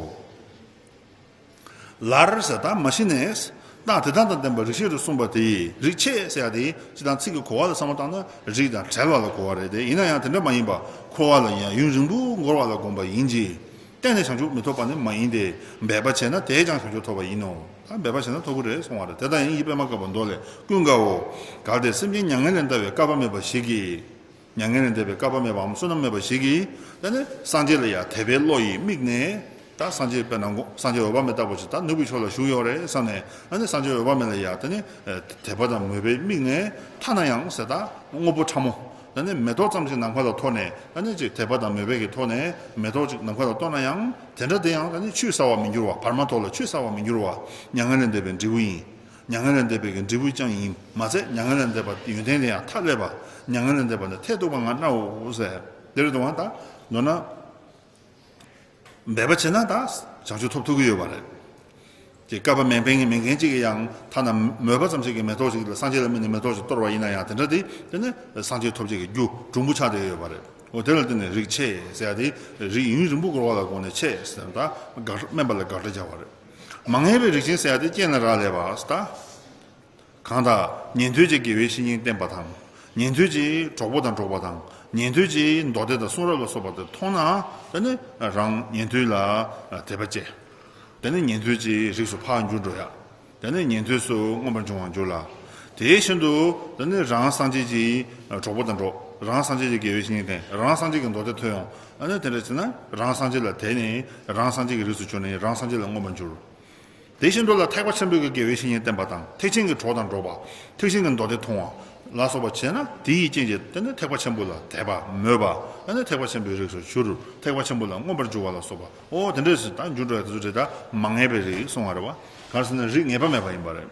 ལར་ཟེར་ད་མ་གཞི་ནས། རྟགས་དེ་དག་དང་ལྡན་པ་རིགས་ཤེས་སུ་གསུངས་པ་དེ། རིགས་ཆད་ཟེར་ཡ་དེ་སྤྱིར་བཏང་ཚིག་གི་གོ་བ་ལ་བསམ་བློ་བཏང་ན་རིགས་དང་བྲལ་བ་ལ་གོ་བ་རེད་དེ། ཡིན་ན་ཡང་དེ་འདྲ་མ་ཡིན་པ། འཁོར་བ་ལ་ཡང་ཡུན་རིང་པོ་འགོར་བ་ལ་དགོངས་པ་ཡིན་གྱི། གཏན་ནས་བྱང་ཆུབ་མི་ཐོབ་པ་ནི་མ་ཡིན་ཏེ། འབད་པ་བྱས་ན་དེས་ཀྱང་བྱང་ཆུབ་ཐོབ་པ་ཡིན་ནོ། ད་འབད་པ་བྱས་ན་ཐོབ་ཀྱི་རེད་གསུང་བ་རེད། དེ་ལྟར་ཡིན་ཡིད་པདྨ་དཀར་པོ་མདོ་ལས། ཀུན་དགའ་བོ། གལ་ཏེ་སེམས་ཅན་མྱ་ངན་ལས་འདའ་བའི་བསྐལ་པ་མེད་པ་ཞིག་གིས། མྱ་ངན་ལས་འདས་པའི་བསྐལ་པ་མེད་པའམ་བསོད་ནམས་མེད་པ་ཞིག་གིས་ད་ནི་སངས་རྒྱས་ལ་ཡང་དད་པའི་བློ་ཡིས་དམིགས་ནས། ད་སངས་རྒྱས་དཔེར་ན་སངས་རྒྱས་འོད་དཔག་མེད་ལྟ་བུ་ཞིག་ད་ནུབ་ཀྱི་ཕྱོགས་ལ་བཞུགས་ཡོད་རེད་བསམ་ནས། ད་ནི་སངས་རྒྱས་འོད་དཔག་མེད་ལ་ཡང་ད་ནི་དད་པ་དང་མོས་པས་དམིགས་ནས། ཐ་ན་ཡང་ཟེར་ད་དངོས་པོ་ཕྲ་མོ། ད་ནི་མེ་ཏོག་ཙམ་ཞིག་ནམ་མཁའ་ལ་གཏོར་ནས། ད་ནི་ཅིག་དད་པ་དང་མོས་པའི་གི་ཐོག་ནས་མེ་ཏོག་ཅིག་ནམ་མཁའ་ལ་གཏོར་ན་ཡང་། དེ་འདྲ་དེ་ཡང་ད་ནི་ཆུད་ཟ་བར་མི་འགྱུར་བ། བར་མ་དོ་ལ་ཆུད་ཟ་བར་མི་འགྱུར་བ། མྱ་ངན་ལས་འདས་པའི་འབྲས་བུ་ཡིན། མྱ་ངན་ལས་འདས་པའི་གི་འབྲས་བུ་ཀྱང་ཡིན། མ་ཚད་མྱ་ངན་ལས་འདས་པ་ཡོན་ཏན་དེ་ཡང་མཐའ་ཀླས་པ། མྱ་ངན་ལས་འདས་པ་ནི་མཐས་གཏུགས་པ་ང་ལྟ་བུའོ་ཟེར། དེ་རེད་འདུག་བ། ད་མདོར་ན་འབད་པ་བྱས་ན་ད་བྱང་ཆུབ་ཐོབ་ཐུབ་ཀྱི་ཡོད་པ་རེད། དེ་བསྐལ་པ་མེད་མཁན་གྱི་མེད་མཁན་གཅིག་གིས་ཡང་ཐ་ན་མོས་པ་ཙམ་ཞིག་གིས་མེ་ཏོག་ཞིག་ལ་སངས་རྒྱས་ལ་དམིགས་ནས་མེ་ཏོག་ཞིག་གཏོར་བ་ཡིན་ན་ཡང་། དེ་འདྲ་དེ་དེ་ནི་སངས་རྒྱས་ཐོབ་བྱེད་ཀྱི་རྒྱུ་གྲུང་པོ་ཆགས་བསྡད་ཡོད་པ་རེད། འོ་དེ་ལ་བརྟེན་ནས་རིགས་ཆད་ཟེར་ཡ་དེ། རིགས་ཡུན་རིང་པོ་འགོར་བ་ལ་དགོངས་ནས་ཆད་ཟེར་ན་ད་དགག་དམན་པ་ལ་དགག་སྒྲ་སྦྱར་བ་རེད། མ་ངེས་པའི་རིགས་ཅན་ཟེར་ཡ་དེ་རྐྱེན་ལ་རག་ལས་པ་ད། གང་དག་ཉན་ཐོས་ཀྱི་དགེ་བའི་བཤེས་གཉེན་བསྟེན་པ་དང་། ཉན་ཐོས་ཀྱི་གྲོགས་པོ་དང་འགྲོགས་པ་དང་། ཉན་ཐོས་ཀྱི་མདོ་སྡེ་དང་གསུང་རབ་ལ་སོགས་པ་དེ་མཐོང་ན། དེ་ནི་རང་ཉན་ཐོས་ལ་དད་པ་སྐྱེ། དེ་ནི་ཉན་ཐོས་ཀྱི་རིགས་སུ་ཕར་འགྱུར་འགྲོ་ཡ། དེ་ནི་ཉན་ཐོས་སུ་མངོན་པར་འབྱུང་བར་འགྱུར་ལ། དེ་བཞིན་དུ་དེ་ནི་རང་སངས་རྒྱས་ཀྱི་གྲོགས་པོ་དང་འགྲོགས། རང་སངས་རྒྱས་ཀྱི་དགེ་བའི་བཤེས་གཉེན་བསྟེན། རང་སངས་རྒྱས་ཀྱི་མདོ་སྡེ་ཐོས་ཡོང་། ཨ་ནི་དེ་འདྲ་བྱས་ན་རང་སངས་རྒྱས་ལ་དད་ནས། རང་སངས་རྒྱས་ཀྱི་རིགས་སུ་གྱུར་ནས་རང་སངས་རྒྱས་ལ་མངོན་པར་འགྱུར། དེ་བཞིན་དུ་ལ་ཐེག་པ་ཆེན་པོའི་གི་དགེ་བའི་བཤེས་གཉེན་བསྟེན་པ་དང་། ཐེག་ཆེན་གྱི་གྲོགས་དང་འགྲོགས་པ། ཐེག་ཆེན་གྱི་མདོ་སྡེ་མཐོང་བ་ལ་སོགས་པ་བྱས་ན། དེ་ཡི་རྐྱེན་གྱིས་དེ་ནི་ཐེག་པ་ཆེན་པོ་ལ་དད་པ་མོས་པ། ཨ་ནི་ཐེག་པ་ཆེན་པོའི་རིགས་སུ་གྱུར། ཐེག་པ་ཆེན་པོ་ལ་མངོན་པར་འགྱུར་བ་ལ་སོགས་པ། ཨོ་དེ་འདྲས་སུ་ད་འགྱུར་འགྲོ་ཡ་དེ་ཚོ་རེད། ད་མ་ངེས་པའི་རིགས་གསུང་བ་རེད་བ། ག་རེ་ཟེར་ན་རིགས་ངེས་པ་མེད་པ་ཡིན་པ་རེད།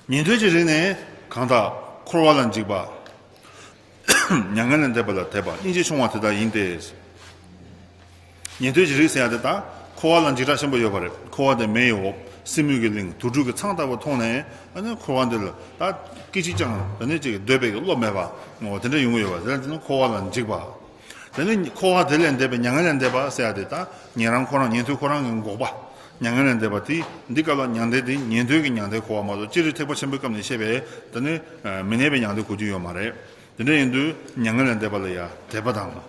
ཉན་ཐོས་ཀྱི་རིགས་ནི་གང་དག་འཁོར་བ་ལ་འཇིགས་པ། མྱ་ངན་ལས་འདས་པ་ལ་དད་པ་སྙིང་རྗེ་ཆུང་བ་དེ་དག་ཡིན་ཏེ། ཉན་ཐོས་ཀྱི་རིགས་ཟེར་ཡ་དེ་ད་འཁོར་བ་ལ་འཇིགས་སྐྲག་ཆེན་པོ་ཡོད་པ་རེད། འཁོར་བ་དེ་མེ་ཡི་འོབས། སྲིན་མོ་གི་གླིང་། དུག་སྦྲུལ་གྱི་ཚང་ལྟ་བུ་མཐོང་ནས། ཨ་ནི་འཁོར་བ་འདི་ལ་ད་སྐད་ཅིག་ཀྱང་དེ་ནས་ཅིག་སྡོད་པའི་གི་བློ་མེད་པ། འོ་དེ་འདྲ་ཡོང་གི་ཡོད་པ་རེད། དེ་ནི་འཁོར་བ་ལ་འཇིགས་པ། དེ་ནི་འཁོར་བ་དེ་ལས་འདས་པའི་མྱ་ངན་ལས་འདས་པ་ཟེར་ཡ་དེ་ད་ཉན་རང་ཁོ་རང་ཉན་ཐོས་ཁོ་རང་གི་འགོག་པ། མྱ་ངན་ལས་འདས་པ་དེ། འདི་སྐབས་ལ་མྱང་འདས་དེ་ཉན་ཐོས་ཀྱི་མྱང་འདས་གོ་བ་མ་གཏོགས། སྤྱིར་ཐེག་པ་ཆེན་པོའི་སྐབས་ནས་བཤད་པའི་དེ་ནི་མི་གནས་པའི་མྱང་འདས་གོ་རྒྱུ་ཡོད་མ་རེད། དེ་འདྲ་ཡིན་དུས་མྱ་ངན་ལས་འདས་པ་ལ་ཡ་དད་པ་དང་།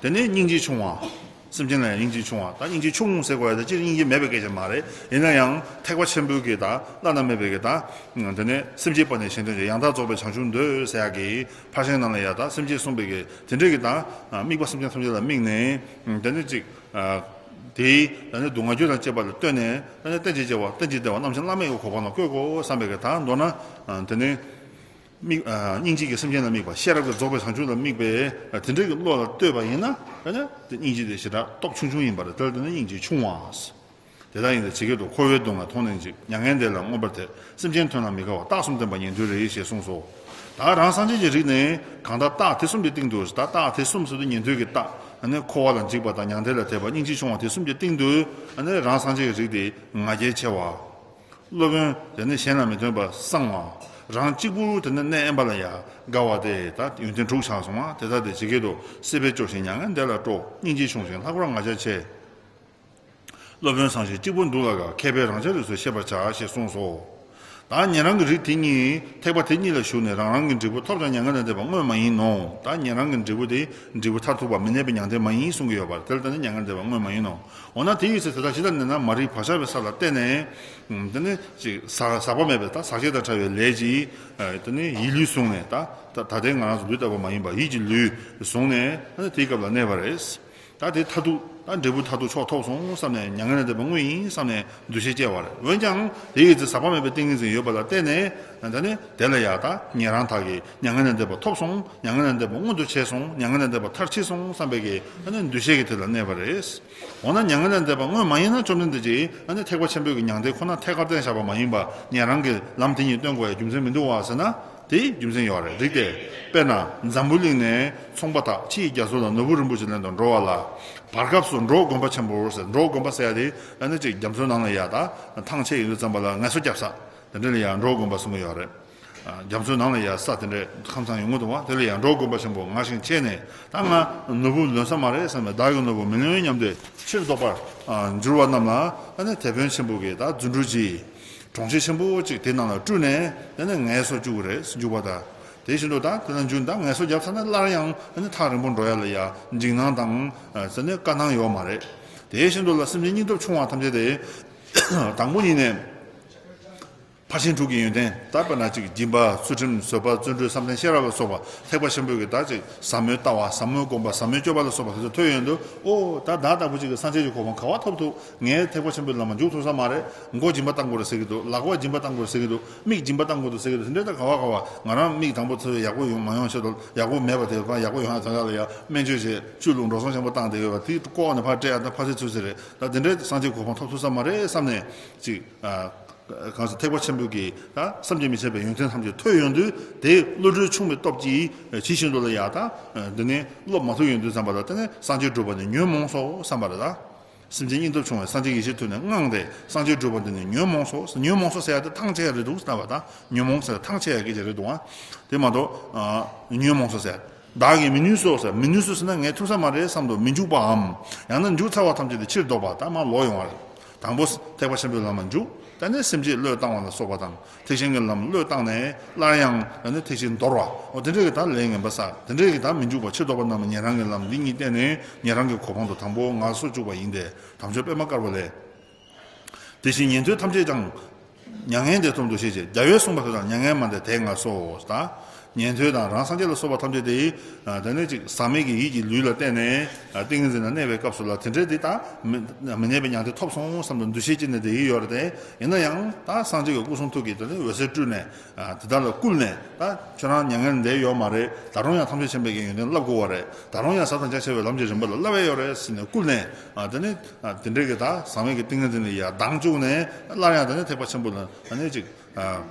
དེ་ནས་སྙིང་རྗེ་ཆུང་བ། སེམས་ཅན་ལ་ཡང་སྙིང་རྗེ་ཆུང་བ། ད་སྙིང་རྗེ་ཆུང་ཟེར་དགོས་ཡ་ད་སྤྱིར་སྙིང་རྗེ་མེད་པའི་སྐད་ཆ་མ་རེད། ཡིན་ན་ཡང་ཐེག་པ་ཆེན་པོའི་གི་ད་བླ་ན་མེད་པའི་གི་ད། དེ་ནས་སེམས་ཅན་པ་ནས་གཞན་དོན་ཡང་དག་རྫོགས་པའི་བྱང་ཆུབ་འདོད་ཟེར་ཡ་གི་ཕར་ཕྱིན་ནང་ལ་ཡ་ད་སེམས་ཅན་གསུངས་པའི་གི་དེ་འདྲའི་གི་ད། དམིགས་པ་སེམས་ཅན་ཐམས་ཅད་ལ་དམིགས་ནས། དེ་ནས་ཅིག་དེའི་ད་ནི་སྡུག་བསྔལ་རྒྱུ་དང་བཅས་པ་ལ་ལྟོས་ནས། ད་ནི་རྟེན་ཅིང་འབྱེལ་བ། རྟེན་ཅིང་འབྲེལ་བ་རྣམ་མཁྱེན་བླ་མེད་ཀྱི་གོ་འཕང་ལ་བཀོད་དགོས་བསམ་པའི་གི་ད་མདོར་ན། དེ་ནི། དམིགས། སྙིང་རྗེ་གིས་སེམས་ཅན་ལ་དམིགས་པ། ཤེས་རབ་ཀྱིས་རྫོགས་པའི་བྱང་ཆུབ་ལ་དམིགས་པའི་དེ་འདྲའི་གི་བློ་ལ་ལྟོས་པ་ཡིན་ན། ད་ནི་དེ་སྙིང་རྗེ་དེ་ཞེ་དྲག་སྟོབས་ཆུང་ཆུང་ཡིན་པ་རེད། དེ་ལ་བརྟེན་ནས་སྙིང་རྗེ་ཆུང་བ། དེ་དག་ཡིན་ཏེ། ཇི་སྐད་དུ། འཁོར་བའི་སྡུག་བསྔལ་མཐོང་ནས་འཇིགས། མྱ་ངན་འདས་ལ་མངོན་པར་དད། སེམས་ཅན་དོན་ལ་མི་དགའ་བ། རྟགས་གསུམ་ལྡན་པ་ཉན་ཐོས་རེད། ཞེས་གསུངས་སོ། ད་རང་སངས་རྒྱས་ཀྱི་རིགས་ནི་གང་དག་རྟགས་དེ་གསུམ་གྱི་སྟེང་དུ། ད་རྟགས་དེ་གསུམ་ཟེར་དུས་ཉན་ཐོས་ཀྱི་རྟགས། ཨ་ནི་འཁོར་བ་ལ་འཇིགས་པ་དང་། མྱང་འདས་ལ་དད་པ། སྙིང་རྗེ་ཆུང་བ། དེ་གསུམ་གྱི་སྟེང་དུ། ཨ་ནི་རང་སངས་རྒྱས་ཀྱི་རིགས་དེ་ང་རྒྱལ་ཆེ་བ། སློབ་དཔོན་དེ་ནི་གཞན་ལ་མི་སྟོན་པ་གསང་བ། རང་གཅིག་པུར་དེ་ནི་གནས་དབེན་པ་ལ་ཡ་དགའ་བ་སྟེ། ད་ཡོན་ཏན་དྲུག་ཆགས་སོང་བ། དེ་དག་སྟེ། ཇི་སྐད་དུ། སྲིད་པའི་སྐྱོ་ཞིང་མྱ་ངན་འདས་ལ་སྤྲོ། སྙིང་རྗེ་ཆུང་ཞིང་ལྷག་པར་ང་རྒྱལ་ཆེ། སློབ་དཔོན་བཟང་ཞིང་གཅིག་པུར་འདུག་ལ་དགའ། མཁས་པས་རང་ཅག་རིགས་སུ་ཤེས་པར་བྱ། ཞེས་གསུངས་སོ། ད་ཉན་རང་གི་རིགས་དེ་གཉིས། ཐེག་པ་དེ་གཉིས་ལ་ཞུགས་ནས་རང་རང་གི་འབྲས་བུ་ཐོབ་ཀྱང་མྱ་ངན་ལས་འདས་པ་དངོས་མ་ཡིན་ནོ། ད་ཉན་རང་གི་འབྲས་བུ་དེ་འབྲས་བུ་མཐར་ཐུག་པ་མི་གནས་པའི་མྱང་འདས་མ་ཡིན་གསུང་གི་ཡོད་པར། དེ་ལ་བརྟེན་ནས་མྱ་ངན་ལས་འདས་པ་དངོས་མ་ཡིན་ནོ། འོ་ན་དེ་ཡིན་ཚེ་དེ་དག་ཇི་ལྟར་གནས་ན། མ་རིག་བག་ཆགས་པའི་ས་ལ་བརྟེན་ནས། དེ་ནི་ཅིག་ཟག་ཟག་པ་མེད་པའི་ད་ཟག་བཅས་དང་བྲལ་བའི་ལས་ཀྱིས། དེ་ནི་ཡིད་ལུས་བཟུང་ནས། ད་ད་ད་ལྟའི་ང་རང་ཚོ་ལུས་ལྟ་བུ་མ་ཡིན་པ་ཡིད་ཀྱི་ལུས་བཟུང་ནས། དེ་ནི་དེའི་སྐབས་ལ་གནས་པ་རེད། ད་དེ་མཐར་ཐུག་ད་འབྲས་བུ་མཐར་ཐུག་མཆོག་ཐོབ་སོང་བསམ་ནས། མྱ་ངན་ལས་འདས་པ་དངོས་ཡིན་བསམ་ནས་འདུ་ཤེས་སྐྱེ་བ་རེད། འོན་ཀྱང་དེ་ཡི་ཚེ་ཟག་པ་མེད་པའི་ཏིང་ངེ་འཛིན་ཡོད་པ་ལ་བརྟེན་ནས། ད་ནི་དེ་ལ་ཡ་ད་ཉན་རང་དག་གིས་མྱ་ངན་ལས་འདས་པ་ཐོབ་སོང་། མྱ་ངན་ལས་འདས་པ་མངོན་དུ་བྱས་སོང་། མྱ་ངན་ལས་འདས་པ་མཐར་ཕྱིན་སོང་བསམ་པའི་གི་ད་ནི་འདུ་ཤེས་ཀྱིས་དེ་ལ་གནས་པ་རེད། འོ་ན་མྱ་ངན་ལས་འདས་པ་དངོས་མ་ཡིན་ན། བཅོམ་ལྡན་འདས་ཀྱིས་ད་ནི་ཐེག་པ་ཆེན་པོའི་གི་མྱང་འདས་ཁོ་ན་ཐད་ཀར་བསྟན་བཞག་པ་མ་ཡིན་པ། ཉན་རང་གི་ལམ་དེ་ཉིད་སྟོན་དགོས་ཡ་རྒྱུ་མཚན་མི་འདུག་བ་ཟེར་ན། དེའི་རྒྱུ་མཚན་ཡོད་རེད། རིགས་ཏེ། དཔེར་ན་འཛམ་བུ་གླིང་ནས་ཚོང་པ་དག་ཕྱི་ཡི་རྒྱ་མཚོ་ལ་ནོར་བུ་རིན་པོ་ཆེ་ལེན་དུ་འགྲོ་བ་ལ། བར་སྐབས་སུ་འབྲོག་དགོན་པ་ཆེན་པོར་ཟེར། འབྲོག་དགོན་པ་ཟེར་ཡ་དེ་ཨ་ནི་ཅིག་རྒྱ་མཚོའི་ནང་ལ་ཡ་ད་ཐང་ཆད་ཡོད་དུས་ཙམ་པ་ལ་ངལ་གསོ་རྒྱབ་ས་དེ་འདྲ་ལ་ཡ་འབྲོག་དགོན་པ་གསུང་གི་ཡོད་རེད། རྒྱ་མཚོའི་ནང་ལ་ཡ་ས་དེ་འདྲ་ཁམས་ཚང་ཡོང་གི་འདུག་བ། དེ་ལ་ཡ་འབྲོག་དགོན་པ་ཆེན་པོ་ང་ཞིག་ཆད་ནས། ད་ང་ནོར་བུ་ལོན་ས་མ་རེད་བསམ་ནས། བདག་གི་ནོར་བུ་མི་ལོན་སྙམ་སྟེ་ཕྱིར་ལྡོག་པར་འགྱུར་བ་རྣམས་ལ། ཨ་ནི་དེད་དཔོན་ཆེན་པོ་གིས་ད་རྫུ་འཕྲུལ་གྱིས། གྲོང་ཁྱེར་ཆེན་པོ་གཅིག་དེ་ནང་ལ་སྤྲུལ་ནས། དེ་ནས་ངལ་གསོ་བཅུག་གི་རེད། འཇུག་པ་དང་། དེ་བཞིན་དུ་ད་དེ་ལ་འཇུག་ད་ངལ་གསོ་བརྒྱབ་ཚར་ན་སླར་ཡང་ཨ་ནི་ཐག་རིང་པོ་འགྲོ་ཡ་ལ་ཡ་འཇིགས་སྣང་དང་ཟེར་ནས་དཀའ་སྣང་ཡོད་མ་རེད། དེ་བཞིན་དུ་ལ་སེམས་ཅན་སྙིང་སྟོབས་ཆུང་བ་ཐམས་ཅད་དེ། དང་པོ་ཉིད་ནས་ཕར་ཕྱིན་དྲུག་གི་ཡོན་ཏན། ད་དཔེར་ན་གཅིག་སྦྱིན་པ། ཚུལ་ཁྲིམས། བཟོད་པ། བརྩོན་འགྲུས། བསམ་གཏན། ཤེས་རབ་ལ་སོགས་པ། ཐེག་པ་ཆེན་པོའི་གི་ད་ཅིག་ཟབ་མོའི་ལྟ་བ། ཟབ་མོའི་སྒོམ་པ། ཟབ་མོའི་སྤྱོད་པ་ལ་སོགས་པ་དེ་ཚོ་ཐོས་ཡོང་དུས། ཨོ་ད་བདག་ལྟ་བུ་ཅིག་གིས་སངས་རྒྱས་ཀྱི་གོ་འཕང་ག་བ་ཐོབ་ཐུབ། ངས་ཐེག་པ་ཆེན་པོའི་ལམ་ལ་འཇུག་ཐུབ་ས་མ་རེད། མགོ་སྦྱིན་པ་བཏང་དགོས་རེད་ཟེར་གྱི་འདུག། ལག་པ་སྦྱིན་པ་བཏང་དགོས་རེད་ཟེར་གྱི་འདུག། མིག་སྦྱིན་པ་བཏང་དགོས་འདུག་ཟེར་གྱི་འདུག། དེ་འདྲའི་ད་ག་བ་ག་བ། ང་རང་མིག་དང་པོ་ཚོས་ཡག་པོ་ཡོང་མ་ཡོང་ཆེད་དུ། ཡག་པོ་མེད་པ་དེ་ཕར་ཡག་པོ་ཡོང་ཡ་ཐོན་ཡ་ལ་ཡ་སྨན་བཅོས་བྱས། ཆུ་བླུགས། འགྲོ་སོང་ཆེན་པོ་བཏང་བསྡད་ཡོད་པ་དེ་ལྐོག་ནས་ཕར་སྤྲད་ཡ་ད་ཕར་ཚུར་ཚུར་ཟེར་རེད། ད་དེ་འདྲའི་སངས་རྒྱས་གོ་འཕང་ཐོབ་ཐུབ་ས་མ་རེད་བསམ་ནས་ཅིག། གང་ཟེར། ཐེག་པ་ཆེན་པོའི་གི་ད་བསམ་གྱིས་མི་ཁྱབ་པའི་ཡོན་ཏན་ཐམས་ཅད་ཐོས་ཡོང་དུས། དེ་བློ་གྲོས་ཆུང་བའི་སྟོབས་ཀྱིས་ཇི་བཞིན་དུ་ལ་ཡ་ད་འདི་ནས་སློབ་མ་ཐུབ་ཡོང་དུས་ཙམ་པ་ལ། དེ་ནས་སངས་རྒྱས་སྒྲུབ་པ་ནི་ཉོན་མོངས་སོ་བསམ་པ་རེད་ད། སེམས་ཅན་སྙིང་སྟོབས་ཆུང་བས་སངས་རྒྱས་ཡེ་ཤེས་ཐོས་ནས་དངངས་ཏེ། སངས་རྒྱས་སྒྲུབ་པ་འདི་ནི་ཉོན་མོངས་སོ། ཉོན་མོངས་སོ་ཟེར་ཡ་དེ་ཐང་ཆད་ཡ་རེད་འདུག་ཟེར་བ་དང་། ཉོན་མོངས་ཟེར་ཐང་ཆད་ཡ་སྐད་ཆ་རེད་འདུག་ཨ། དེ་མ་གཏོགས་ཉོན་མོངས་སོ་ཟེར། བདག་གིས་མི་ནུས་སོ་ཟེར། མི་ནུས་སོ་ཟེར་ན་ངས་ཐུབ་ས་མ་རེད་བསམ་དུ་མི་འཇུག་པའམ། ཡང་ན་འཇུག་ཚར་བ་ཐམས་ཅད་དེ་ཕྱིར་ལྡོག་པ། ད་མར་ལོག་ཡོང་བ་རེད། དང་པོ་ཐེག་པ་ཆེན་པོའི་ལམ་ལ་འཇུག། ད་ནི་སེམས་བསྐྱེད་བློས་བཏང་བ་ལ་སོགས་པ་དང་། ཐེག་ཆེན་གྱི་ལམ་བློས་བཏང་ནས་སླར་ཡང་ད་ནི་ཐེག་ཆེན་དོར་བ། འོ་དེ་འདྲ་གི་ད་ལས་ངན་པ་བསགས། དེ་འདྲ་གི་ད་མི་འཇུག་པ་ཕྱིར་ལྡོག་པ་རྣམས་ཉན་རང་གི་ལམ་འདི་ཉིད་བསྟན་ནས་ཉན་རང་གི་གོ་འཕང་དུ་དང་པོ་ངལ་གསོ་བཅུག་པ་ཡིན་ཏེ། དམ་ཆོས་པད་མ་དཀར་པོ་ལས། དེ་བཞིན་ཉན་ཐོས་ཐམས་ཅད་ཀྱང་། མྱ་ངན་འདས་ཐོབ་འདུ་ཤེས་བསྐྱེད། རྒྱལ་བས་གསུངས་པ་དེ་དག་མྱ་ངན་མ་འདས་དེས་ངལ་གསོ། ད་ཉན་ཐོས་དང་རང་སངས་རྒྱས་ལ་སོགས་པ་ཐམས་ཅད་དེ། ད་ནི་ཅིག་ཟག་མེད་ཀྱི་ཡིད་ཀྱི་ལུས་ལ་བརྟེན་ནས་ཏིང་ངེ་འཛིན་ལ་གནས་པའི་སྐབས་སུ་ལ། དེ་འདྲའི་དེ་ད་མི་མི་གནས་པའི་མྱང་འདས་ཐོབ་སོང་བསམ་དུ་འདུ་ཤེས་བསྐྱེད་ནས་བསྡད་ཀྱི་ཡོད་རེད་དེ། ཡིན་ན་ཡང་ད་སངས་རྒྱས་ཀྱི་སྐུ་གསུང་ཐུགས་ཀྱིས་ད་ནི་འོད་ཟེར་སྤྲུལ་ནས། དེ་དག་ལ་བསྐུལ་ནས། ད་ཁྱོད་རང་མྱ་ངན་འདས་ཡོད་མ་རེད། ད་རུང་ཡང་ཐམས་ཅད་མཁྱེན་པའི་གི་ཡོན་ཏན་བསླབ་དགོས་པ་རེད། ད་རུང་ཡང་ཟབ་དང་རྒྱ་ཆེ་བའི་ལམ་གྱི་རིམ་པ་ལ་བསླབ་ཡས་ཡོད་རེད་ཟེར་ནས་བསྐུལ་ནས། དེ་ནི་དེ་འདྲའི་གི་ད་ཟག་མེད་ཀྱི་ཏིང་ངེ་འཛིན་ལ་ཡར་ལྡང་བཅུག་ནས། སླར་ཡང་དེ་ནི་ཐེག་པ་ཆེན་པོ་ལ་ད་ནི་ཅིག་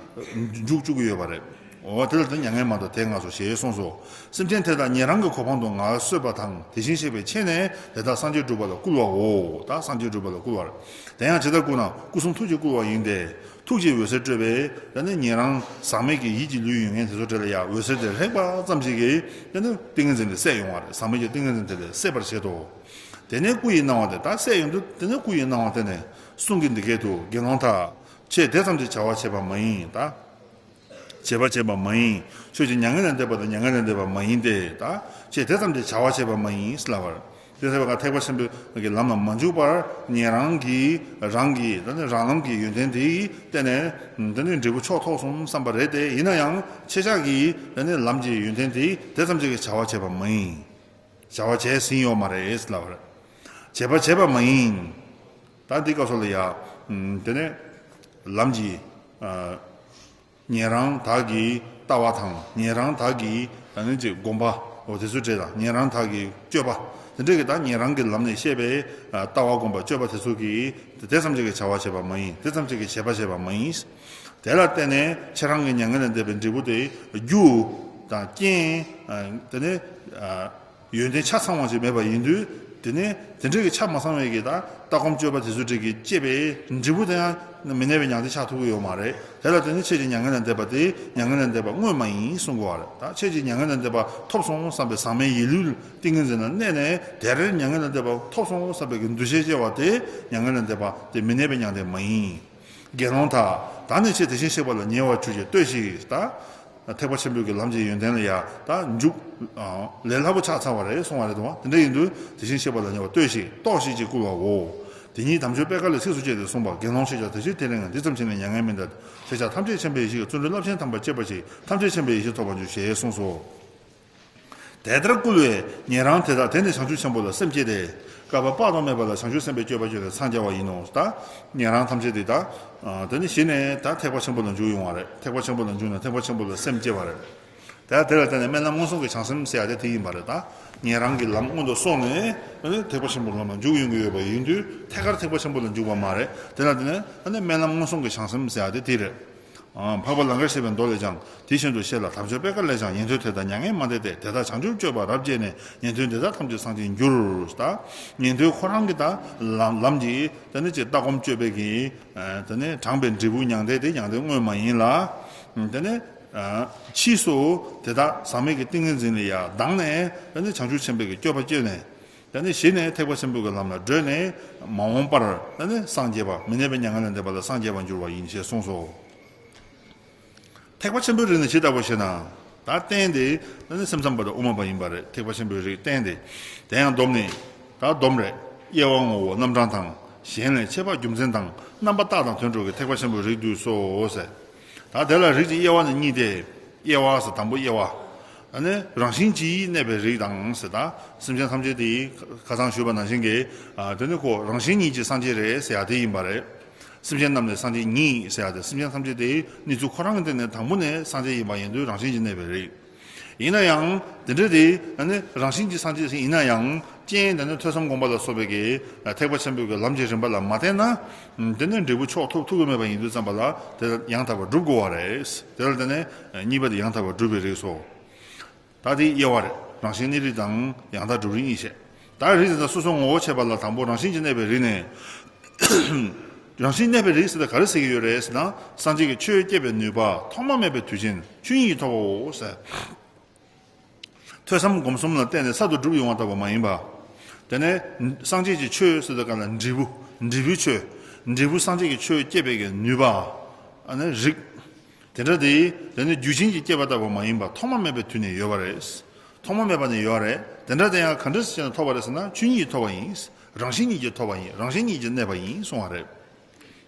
འཇུག་བཅུག་གི་ཡོད་པ་རེད། འོ་དེ་ལ་དེ་མྱ་ངན་མ་འདས་དེས་ངལ་གསོ་ཞེས་གསུངས་སོ། སེམས་ཅན་དེ་དག་ཉན་རང་གི་གོ་འཕང་དུ་ངལ་གསོས་པ་དང་། དེ་བཞིན་གཤེགས་པའི་མཆེད་ནས་དེ་དག་སངས་རྒྱས་འགྲུབ་པ་ལ་བསྐུལ་བའོ། ད་སངས་རྒྱས་འགྲུབ་པ་ལ་བསྐུལ་བ་རེད། དེ་ཡང་ཇི་ལྟར་བསྐུལ་ན། སྐུ་གསུང་ཐུགས་ཀྱིས་བསྐུལ་བ་ཡིན་ཏེ། ཐུགས་ཀྱི་འོད་ཟེར་སྤྲོས་པས་ད་ནི་ཉན་རང་ཟག་མེད་ཀྱི་ཡིད་ཀྱི་ལུས་ཡོད་མཁན་དེ་ཚོ་གྲས་ལ་ཡང་འོད་ཟེར་དེ་རེག་པ་ཙམ་ཞིག་གིས་ད་ནི་ཏིང་ངེ་འཛིན་དེ་སད་ཡོང་བ་རེད། ཟག་མེད་ཀྱི་ཏིང་ངེ་འཛིན་དེ་ལས་སད་པར་བྱེད་དོ། དེ་ནས་སྐུ་ཡི་སྣང་བ་དེ། ད་སད་ཡོང་དུས་དེ་ནས་སྐུ་ཡི་སྣང་བ་དེ་ནས་གསུང་གི་འདི་སྐད་དུ། དགེ་སློང་དག། ཁྱེད་དེ་ཙམ་གྱིས་བྱ་བ་བྱེད་པ་མ་ཡིན། ད་བྱེད་པ་བྱེད་པ་མ་ཡིན། ཁྱོད་ཀྱིས་མྱ་ངན་ལས་འདས་པ་དང་མྱ་ངན་ལས་འདས་པ་མ་ཡིན་ཏེ། ད་ཁྱེད་དེ་ཙམ་གྱིས་བྱ་བ་བྱེད་པ་མ་ཡིན་ལབ་པར། དེ་ཟེར་བ་ག་ཐེག་པ་ཆེན་པོའི་གི་ལམ་ལ་མ་འཇུག་པར་ཉན་རང་གིས་རང་གི་ད་ནི་རང་ལམ་གྱི་ཡོན་ཏན་དེ་ཡིས་བརྟེན་ནས་ད་ནི་འབྲས་བུ་མཆོག་ཐོབ་སོང་བསམ་པ་རེད་དེ། ཡིན་ན་ཡང་ཁྱེད་ཅག་གིས་ད་ནི་ལམ་གྱི་ཡོན་ཏན་དེ་དེ་ཙམ་གྱིས་བྱ་བ་བྱེད་པ་མ་ཡིན། བྱ་བ་བྱས་ཟིན་ཡོད་མ་རེད་ལབ་པར། བྱེད་པ་བྱེད་པ་མ་ཡིན། ད་འདི་སྐབས་སུ་ལ་ཡ། དེ་ནས་ལམ་གྱི་ཉན་རང་དག་གི་ལྟ་བ་དང་། ཉན་རང་དག་གི་ད་ནི་ཅིག་སྒོམ་པ། འོ་དེ་ཚོ་གྲས་དང་། ཉན་རང་དག་གི་སྤྱོད་པ། དེ་འདྲ་གི་ད་ཉན་རང་གི་ལམ་ནས་བཤད་པའི་ལྟ་བ་སྒོམ་པ་སྤྱོད་པ་དེ་ཚོ་གིས་དེ་ཙམ་ཅིག་གིས་བྱ་བ་བྱེད་པ་མ་ཡིན། དེ་ཙམ་ཅིག་གིས་བྱེད་པ་བྱེད་པ་མ་ཡིན། དེ་ལ་བརྟེན་ནས་ཁྱེད་རང་གི་མྱ་ངན་ལས་འདས་པའི་འབྲས་བུ་དེ་རྒྱུ་དང་རྐྱེན། དེ་ནས་ཡོན་ཏན་ཆ་ཚང་བ་ཞིག་མེད་པ་ཡིན་དུས། དེ་ནས་དེ་འདྲ་གི་ཆ་མ་ཚང་བའི་གི་ད་ལྟ་སྒོམ་སྤྱོད་པ་དེ་ཚོ་འདྲ་གིས་བསྐྱེད་པའི་འབྲས་བུ་དེ་ཡང་མི་གནས་པའི་མྱང་འདས་ཆགས་ཐུབ་ཀྱི་ཡོད་མ་རེད། དེ་ལ་བརྟེན་ནས་ཁྱེད་ཀྱི་མྱ་ངན་ལས་འདས་པ་དེ་མྱ་ངན་ལས་འདས་པ་དངོས་མ་ཡིན་གསུང་གི་ཡོད་རེད། ད་ཁྱེད་ཀྱིས་མྱ་ངན་ལས་འདས་པ་ཐོབ་སོང་བསམ་པའི་ཟག་མེད་ཡིད་ལུས་ཏིང་ངེ་འཛིན་ལ་གནས་ནས། དེར་མྱ་ངན་ལས་འདས་པ་ཐོབ་སོང་བསམ་པའི་གི་འདུ་ཤེས་སྐྱེ་བ་དེ་མྱ་ངན་ལས་འདས་པ་དེ་མི་གནས་པའི་མྱང་འདས་མ་ཡིན། དགེ་སློང་དག། ད་ནི་ཁྱེད་དེ་བཞིན་གཤེགས་པ་ལ་ཉེ་བར་གྱུར་ཅིག་ལྟོས་ཤིག། ད་ཐེག་པ་ཆེན་པོའི་གི་ལམ་གྱི་ཡོན་ཏན་ལ་ཡ་ད་འཇུག་ལས་སླ་པོ་ཆགས་ཚར་བ་རེད་གསུང་བ་རེད་དོ། དེ་འདྲ་ཡིན་དུས་དེ་བཞིན་གཤེགས་པ་ལ་ཉེ་བར་ལྟོས་ཤིག། ལྟོས་ཤིག་ཅེས་བསྐུལ་བའོ། དེ་ཉིད་དམ་ཆོས་པད་དཀར་ལས་ཚིགས་སུ་བཅད་དེ་གསུངས་པ། དགེ་སློང་ཁྱེད་ཀྱང་དེ་ཕྱིར་དེ་རིང་འདི་ཙམ་བྱས་ནས་མྱ་ངན་མི་འདའ། ཁྱེད་ཅག་ཐམས་ཅད་མཁྱེན་པའི་ཡེ་ཤེས་ཀྱི་བརྩོན་འགྲུས་རླབས་ཆེན་དམ་པར་གཅེས་པར་གྱིས། ཐམས་ཅད་མཁྱེན་པའི་ཡེ་ཤེས་ཐོབ་པར་འགྱུར་ཞེས་གསུངས་སོ། དེ་ལྟར་བསྐུལ་བས་ཉན་རང་དེ་དག་དེ་ནས་བྱང་ཆུབ་ཆེན་པོ་ལ་སེམས་བསྐྱེད་དེ། བསྐལ་པ་དཔག་ཏུ་མེད་པ་ལ་བྱང་ཆུབ་སེམས་དཔའི་སྤྱོད་པ་སྤྱོད་ནས་འཚང་རྒྱ་བ་ཡིན་ནོ། ད་ཉན་རང་ཐམས་ཅད་དེ་དག་དེ་ནས་གཞི་ནས་ད་ཐེག་པ་ཆེན་པོ་ལ་འཇུག་ཡོང་བ་རེད། ཐེག་པ་ཆེན་པོ་ལ་འཇུག་ནས་ཐེག་པ་ཆེན་པོ་ལ་སེམས་བསྐྱེད་པ་རེད། ད་དེ་ལ་བརྟེན་ནས་སྨོན་ལམ་མངོན་སུམ་གྱི་བྱང་སེམས་ཟེར་ཡ་དེ་དེ་ཡིན་པ་རེད། ད་ཉན་རང་གི་ལམ་སྔོན་དུ་སོང་ནས་དེ་ནས་ཐེག་པ་ཆེན་པོའི་ལམ་ལ་འཇུག་ཡོང་གི་ཡོད་པ་ཡིན་དུས། ཐད་ཀར་ཐེག་པ་ཆེན་པོ་ལ་འཇུག་པ་མ་རེད། དེ་ལ་བརྟེན་ནས་སྨོན་ལམ་མངོན་སུམ་གྱི་བྱང་སེམས་ཟེར་ཡ་དེ་དེ་རེད། འཕགས་པ་ལང་ཀར་གཤེགས་པའི་མདོ་ལས་ཀྱང་། དེ་བཞིན་དུ་བཤད་ལ་དམ་ཆོས་པད་དཀར་ལས་ཀྱང་། ཉན་ཐོས་དེ་དག་མྱ་ངན་མ་འདས་ཏེ། དེ་དག་བྱང་ཆུབ་སྤྱོད་པ་རབ་སྤྱད་ནས། ཉན་ཐོས་འདི་དག་ཐམས་ཅད་སངས་རྒྱས་འགྱུར། ད་ཉན་ཐོས་ཁོ་རང་གི་ད་ལམ་ལམ་གྱི་དེ་ནས་ཅིག་ལྟ་སྒོམ་སྤྱོད་པའི་གི་དེ་ནས་དྲངས་པའི་འབྲས་བུ་མྱང་འདས་དེ་མྱང་འདས་དངོས་མ་ཡིན་ལ། དེ་ནས་ཕྱིས་སུ་དེ་དག་ཟག་མེད་ཀྱི་ཏིང་ངེ་འཛིན་ལ་ཡང་ལྡང་ནས། དེ་ནས་བྱང་ཆུབ་ཆེན་པོའི་གི་སྤྱོད་པ་སྤྱོད་ནས། དེ་ནས་གཞི་ནས་ཐེག་པ་ཆེན་པོའི་གི་ལམ་ལ་བགྲོད་ནས་མ་འོངས་པར་དེ་ནས་སངས་རྒྱས་པ། མི་གནས་པའི་མྱ་ངན་ལས་འདས་པ་ལ་སངས་རྒྱས་པར་འགྱུར་བ་ཡིན་ཞེས་གསུངས་སོ། ཐེག་པ་ཆེན་པོའི་རིགས་ནི་ཇི་ལྟ་བུ་ཞེ་ན། ད་རྟེན་དེ་ནི་སེམས་ཙམ་པ་དང་དབུ་མ་པ་ཡིན་པ་རེད། ཐེག་པ་ཆེན་པོའི་རིགས་རྟེན་དེ། དེ་ཡང་སྡོམ་ནི། ད་སྡོམ་རེད། དབྱེ་བ་ངོ་བོ་རྣམ་གྲངས་དང་། གཞན་ལས་ཁྱད་པར་རྒྱུ་མཚན་དང་། རྣམ་པ་རྟགས་དང་དོན་གྲུབ་ཀྱི་ཐེག་པ་ཆེན་པོའི་རིགས་བསྡུས་སོ་ཟེར། ད་དེ་ལ་རིགས་ཀྱི་དབྱེ་བ་ནི་གཉིས་ཏེ། དབྱེ་བ་ཟེར་དང་པོ་དབྱེ་བ། ཨ་ནི་རང་བཞིན་གྱིས་གནས་པའི་རིགས་དང་ཟེར། ད་སེམས་ཅན་ཐམས་ཅད་དེ་ཁ་སང་ཞུས་པ་ནང་བཞིན་གྱི། ཨ་དེ་ནི་ཁོ་རང་བཞིན་ཉིད་ཀྱིས་སངས་རྒྱས་རེད་ཟེར་ཡ་དེ་ཡིན་པ་རེད། སེམས་ཅན་རྣམས་ནི་སངས་རྒྱས་ཉིད་ཟེར་ཡ་དེ། སེམས་ཅན་ཐམས་ཅད་དེ་གནས་ཚུལ་ཁོ་རང་གི་སྟེང་ནས་དང་པོ་ནས་སངས་རྒྱས་ཡིན་པ་ཡིན་དུས་རང་བཞིན་གྱིས་གནས་པའི་རིགས། ཡིན་ན་ཡང་དེ་འདྲ་དེ་ཨ་ནི་རང་བཞིན་གྱིས་སངས་རྒྱས་ཡིན་ན་ཡང་། རྐྱེན་དེ་ནི་ཐོས་བསམ་སྒོམ་པ་ལ་སོགས་པའི་གི་ཐེག་པ་ཆེན་པོའི་གི་ལམ་གྱི་རིམ་པ་ལ་མ་བརྟེན་ན། དེ་ནི་འབྲས་བུ་མཆོག་ཐོབ་ཐུབ་ཀྱི་མེད་པ་ཡིན་དུས་ཙམ་པ་ལ། དེ་ཡང་དག་པར་སྒྲུབ་དགོས་པ་རེད། དེ་ལ་བརྟེན་ནས་གཉིས་པ་དེ་ཡང་དག་པར་སྒྲུབ་པའི་རིགས་སོ། ད་དེ་དབྱེ་བ་རེད། རང་བཞིན་གནས་རིགས་དང་ཡང་དག་སྒྲུབ་རིགས་གཉིས་བཤད། ད་རིགས་དེ་དག་སོ་སོའི་ངོ་བོ་ཕྱེ་བ་ལ། དང་པོ་རང་བཞིན་གྱིས་གནས་པའི་རིགས་ནི། རང་བཞིན་གནས་པའི་རིགས་ཟེར་ཏེ་ག་རེ་ཟེར་གྱི་ཡོད་རེད་ཟེར་ན། སངས་རྒྱས་ཀྱི་ཆོས་བསྐྱེད་པའི་ནུས་པ་ཐོག་མ་མེད་པའི་དུས་ཆེན་ཆོས་ཉིད་ཀྱིས་ཐོབ་པའོ་ཟེར། ཐོས་བསམ་སྒོམ་གསུམ་ལ་བརྟེན་ནས་གསར་དུ་གྲུབ་ཡོང་བ་ལྟ་བུ་མ་ཡིན་པ། དེ་ནས་སངས་རྒྱས་ཀྱི་ཆོས་ཟེར་དུས་ག་ལ་འབྲས་བུ། འབྲས་བུའི་ཆོས། འབྲས་བུ་སངས་རྒྱས་ཀྱི་ཆོས་སྐྱེད་པའི་གི་ནུས་པ། ཨ་ནི་རིགས། དེ་འདྲ་དེ་དེ་ནི་རྒྱུ་རྐྱེན་གྱིས་སྐྱེས་པ་ལྟ་བུ་མ་ཡིན་པ་ཐོག་མ་མེད་པའི་དུས་ནས་ཡོད་པ་རེད། ཐོག་མ་མེད་པ་ནས་ཡོད་རེད། དེ་འདྲ་དེ་ཡང་ག་འདྲ་ཞིག་བྱས་ནས་ཐོབ་པ་རེད་ཟེར་ན་ཆོས་ཉིད་ཀྱིས་ཐོབ་པ་ཡིན། རང་བཞིན་ཉིད་ཀྱིས་ཐོབ་པ་ཡིན། རང་བཞིན་ཉིད་ཀྱིས་གནས་པ་ཡིན་གསུང་བ་རེད།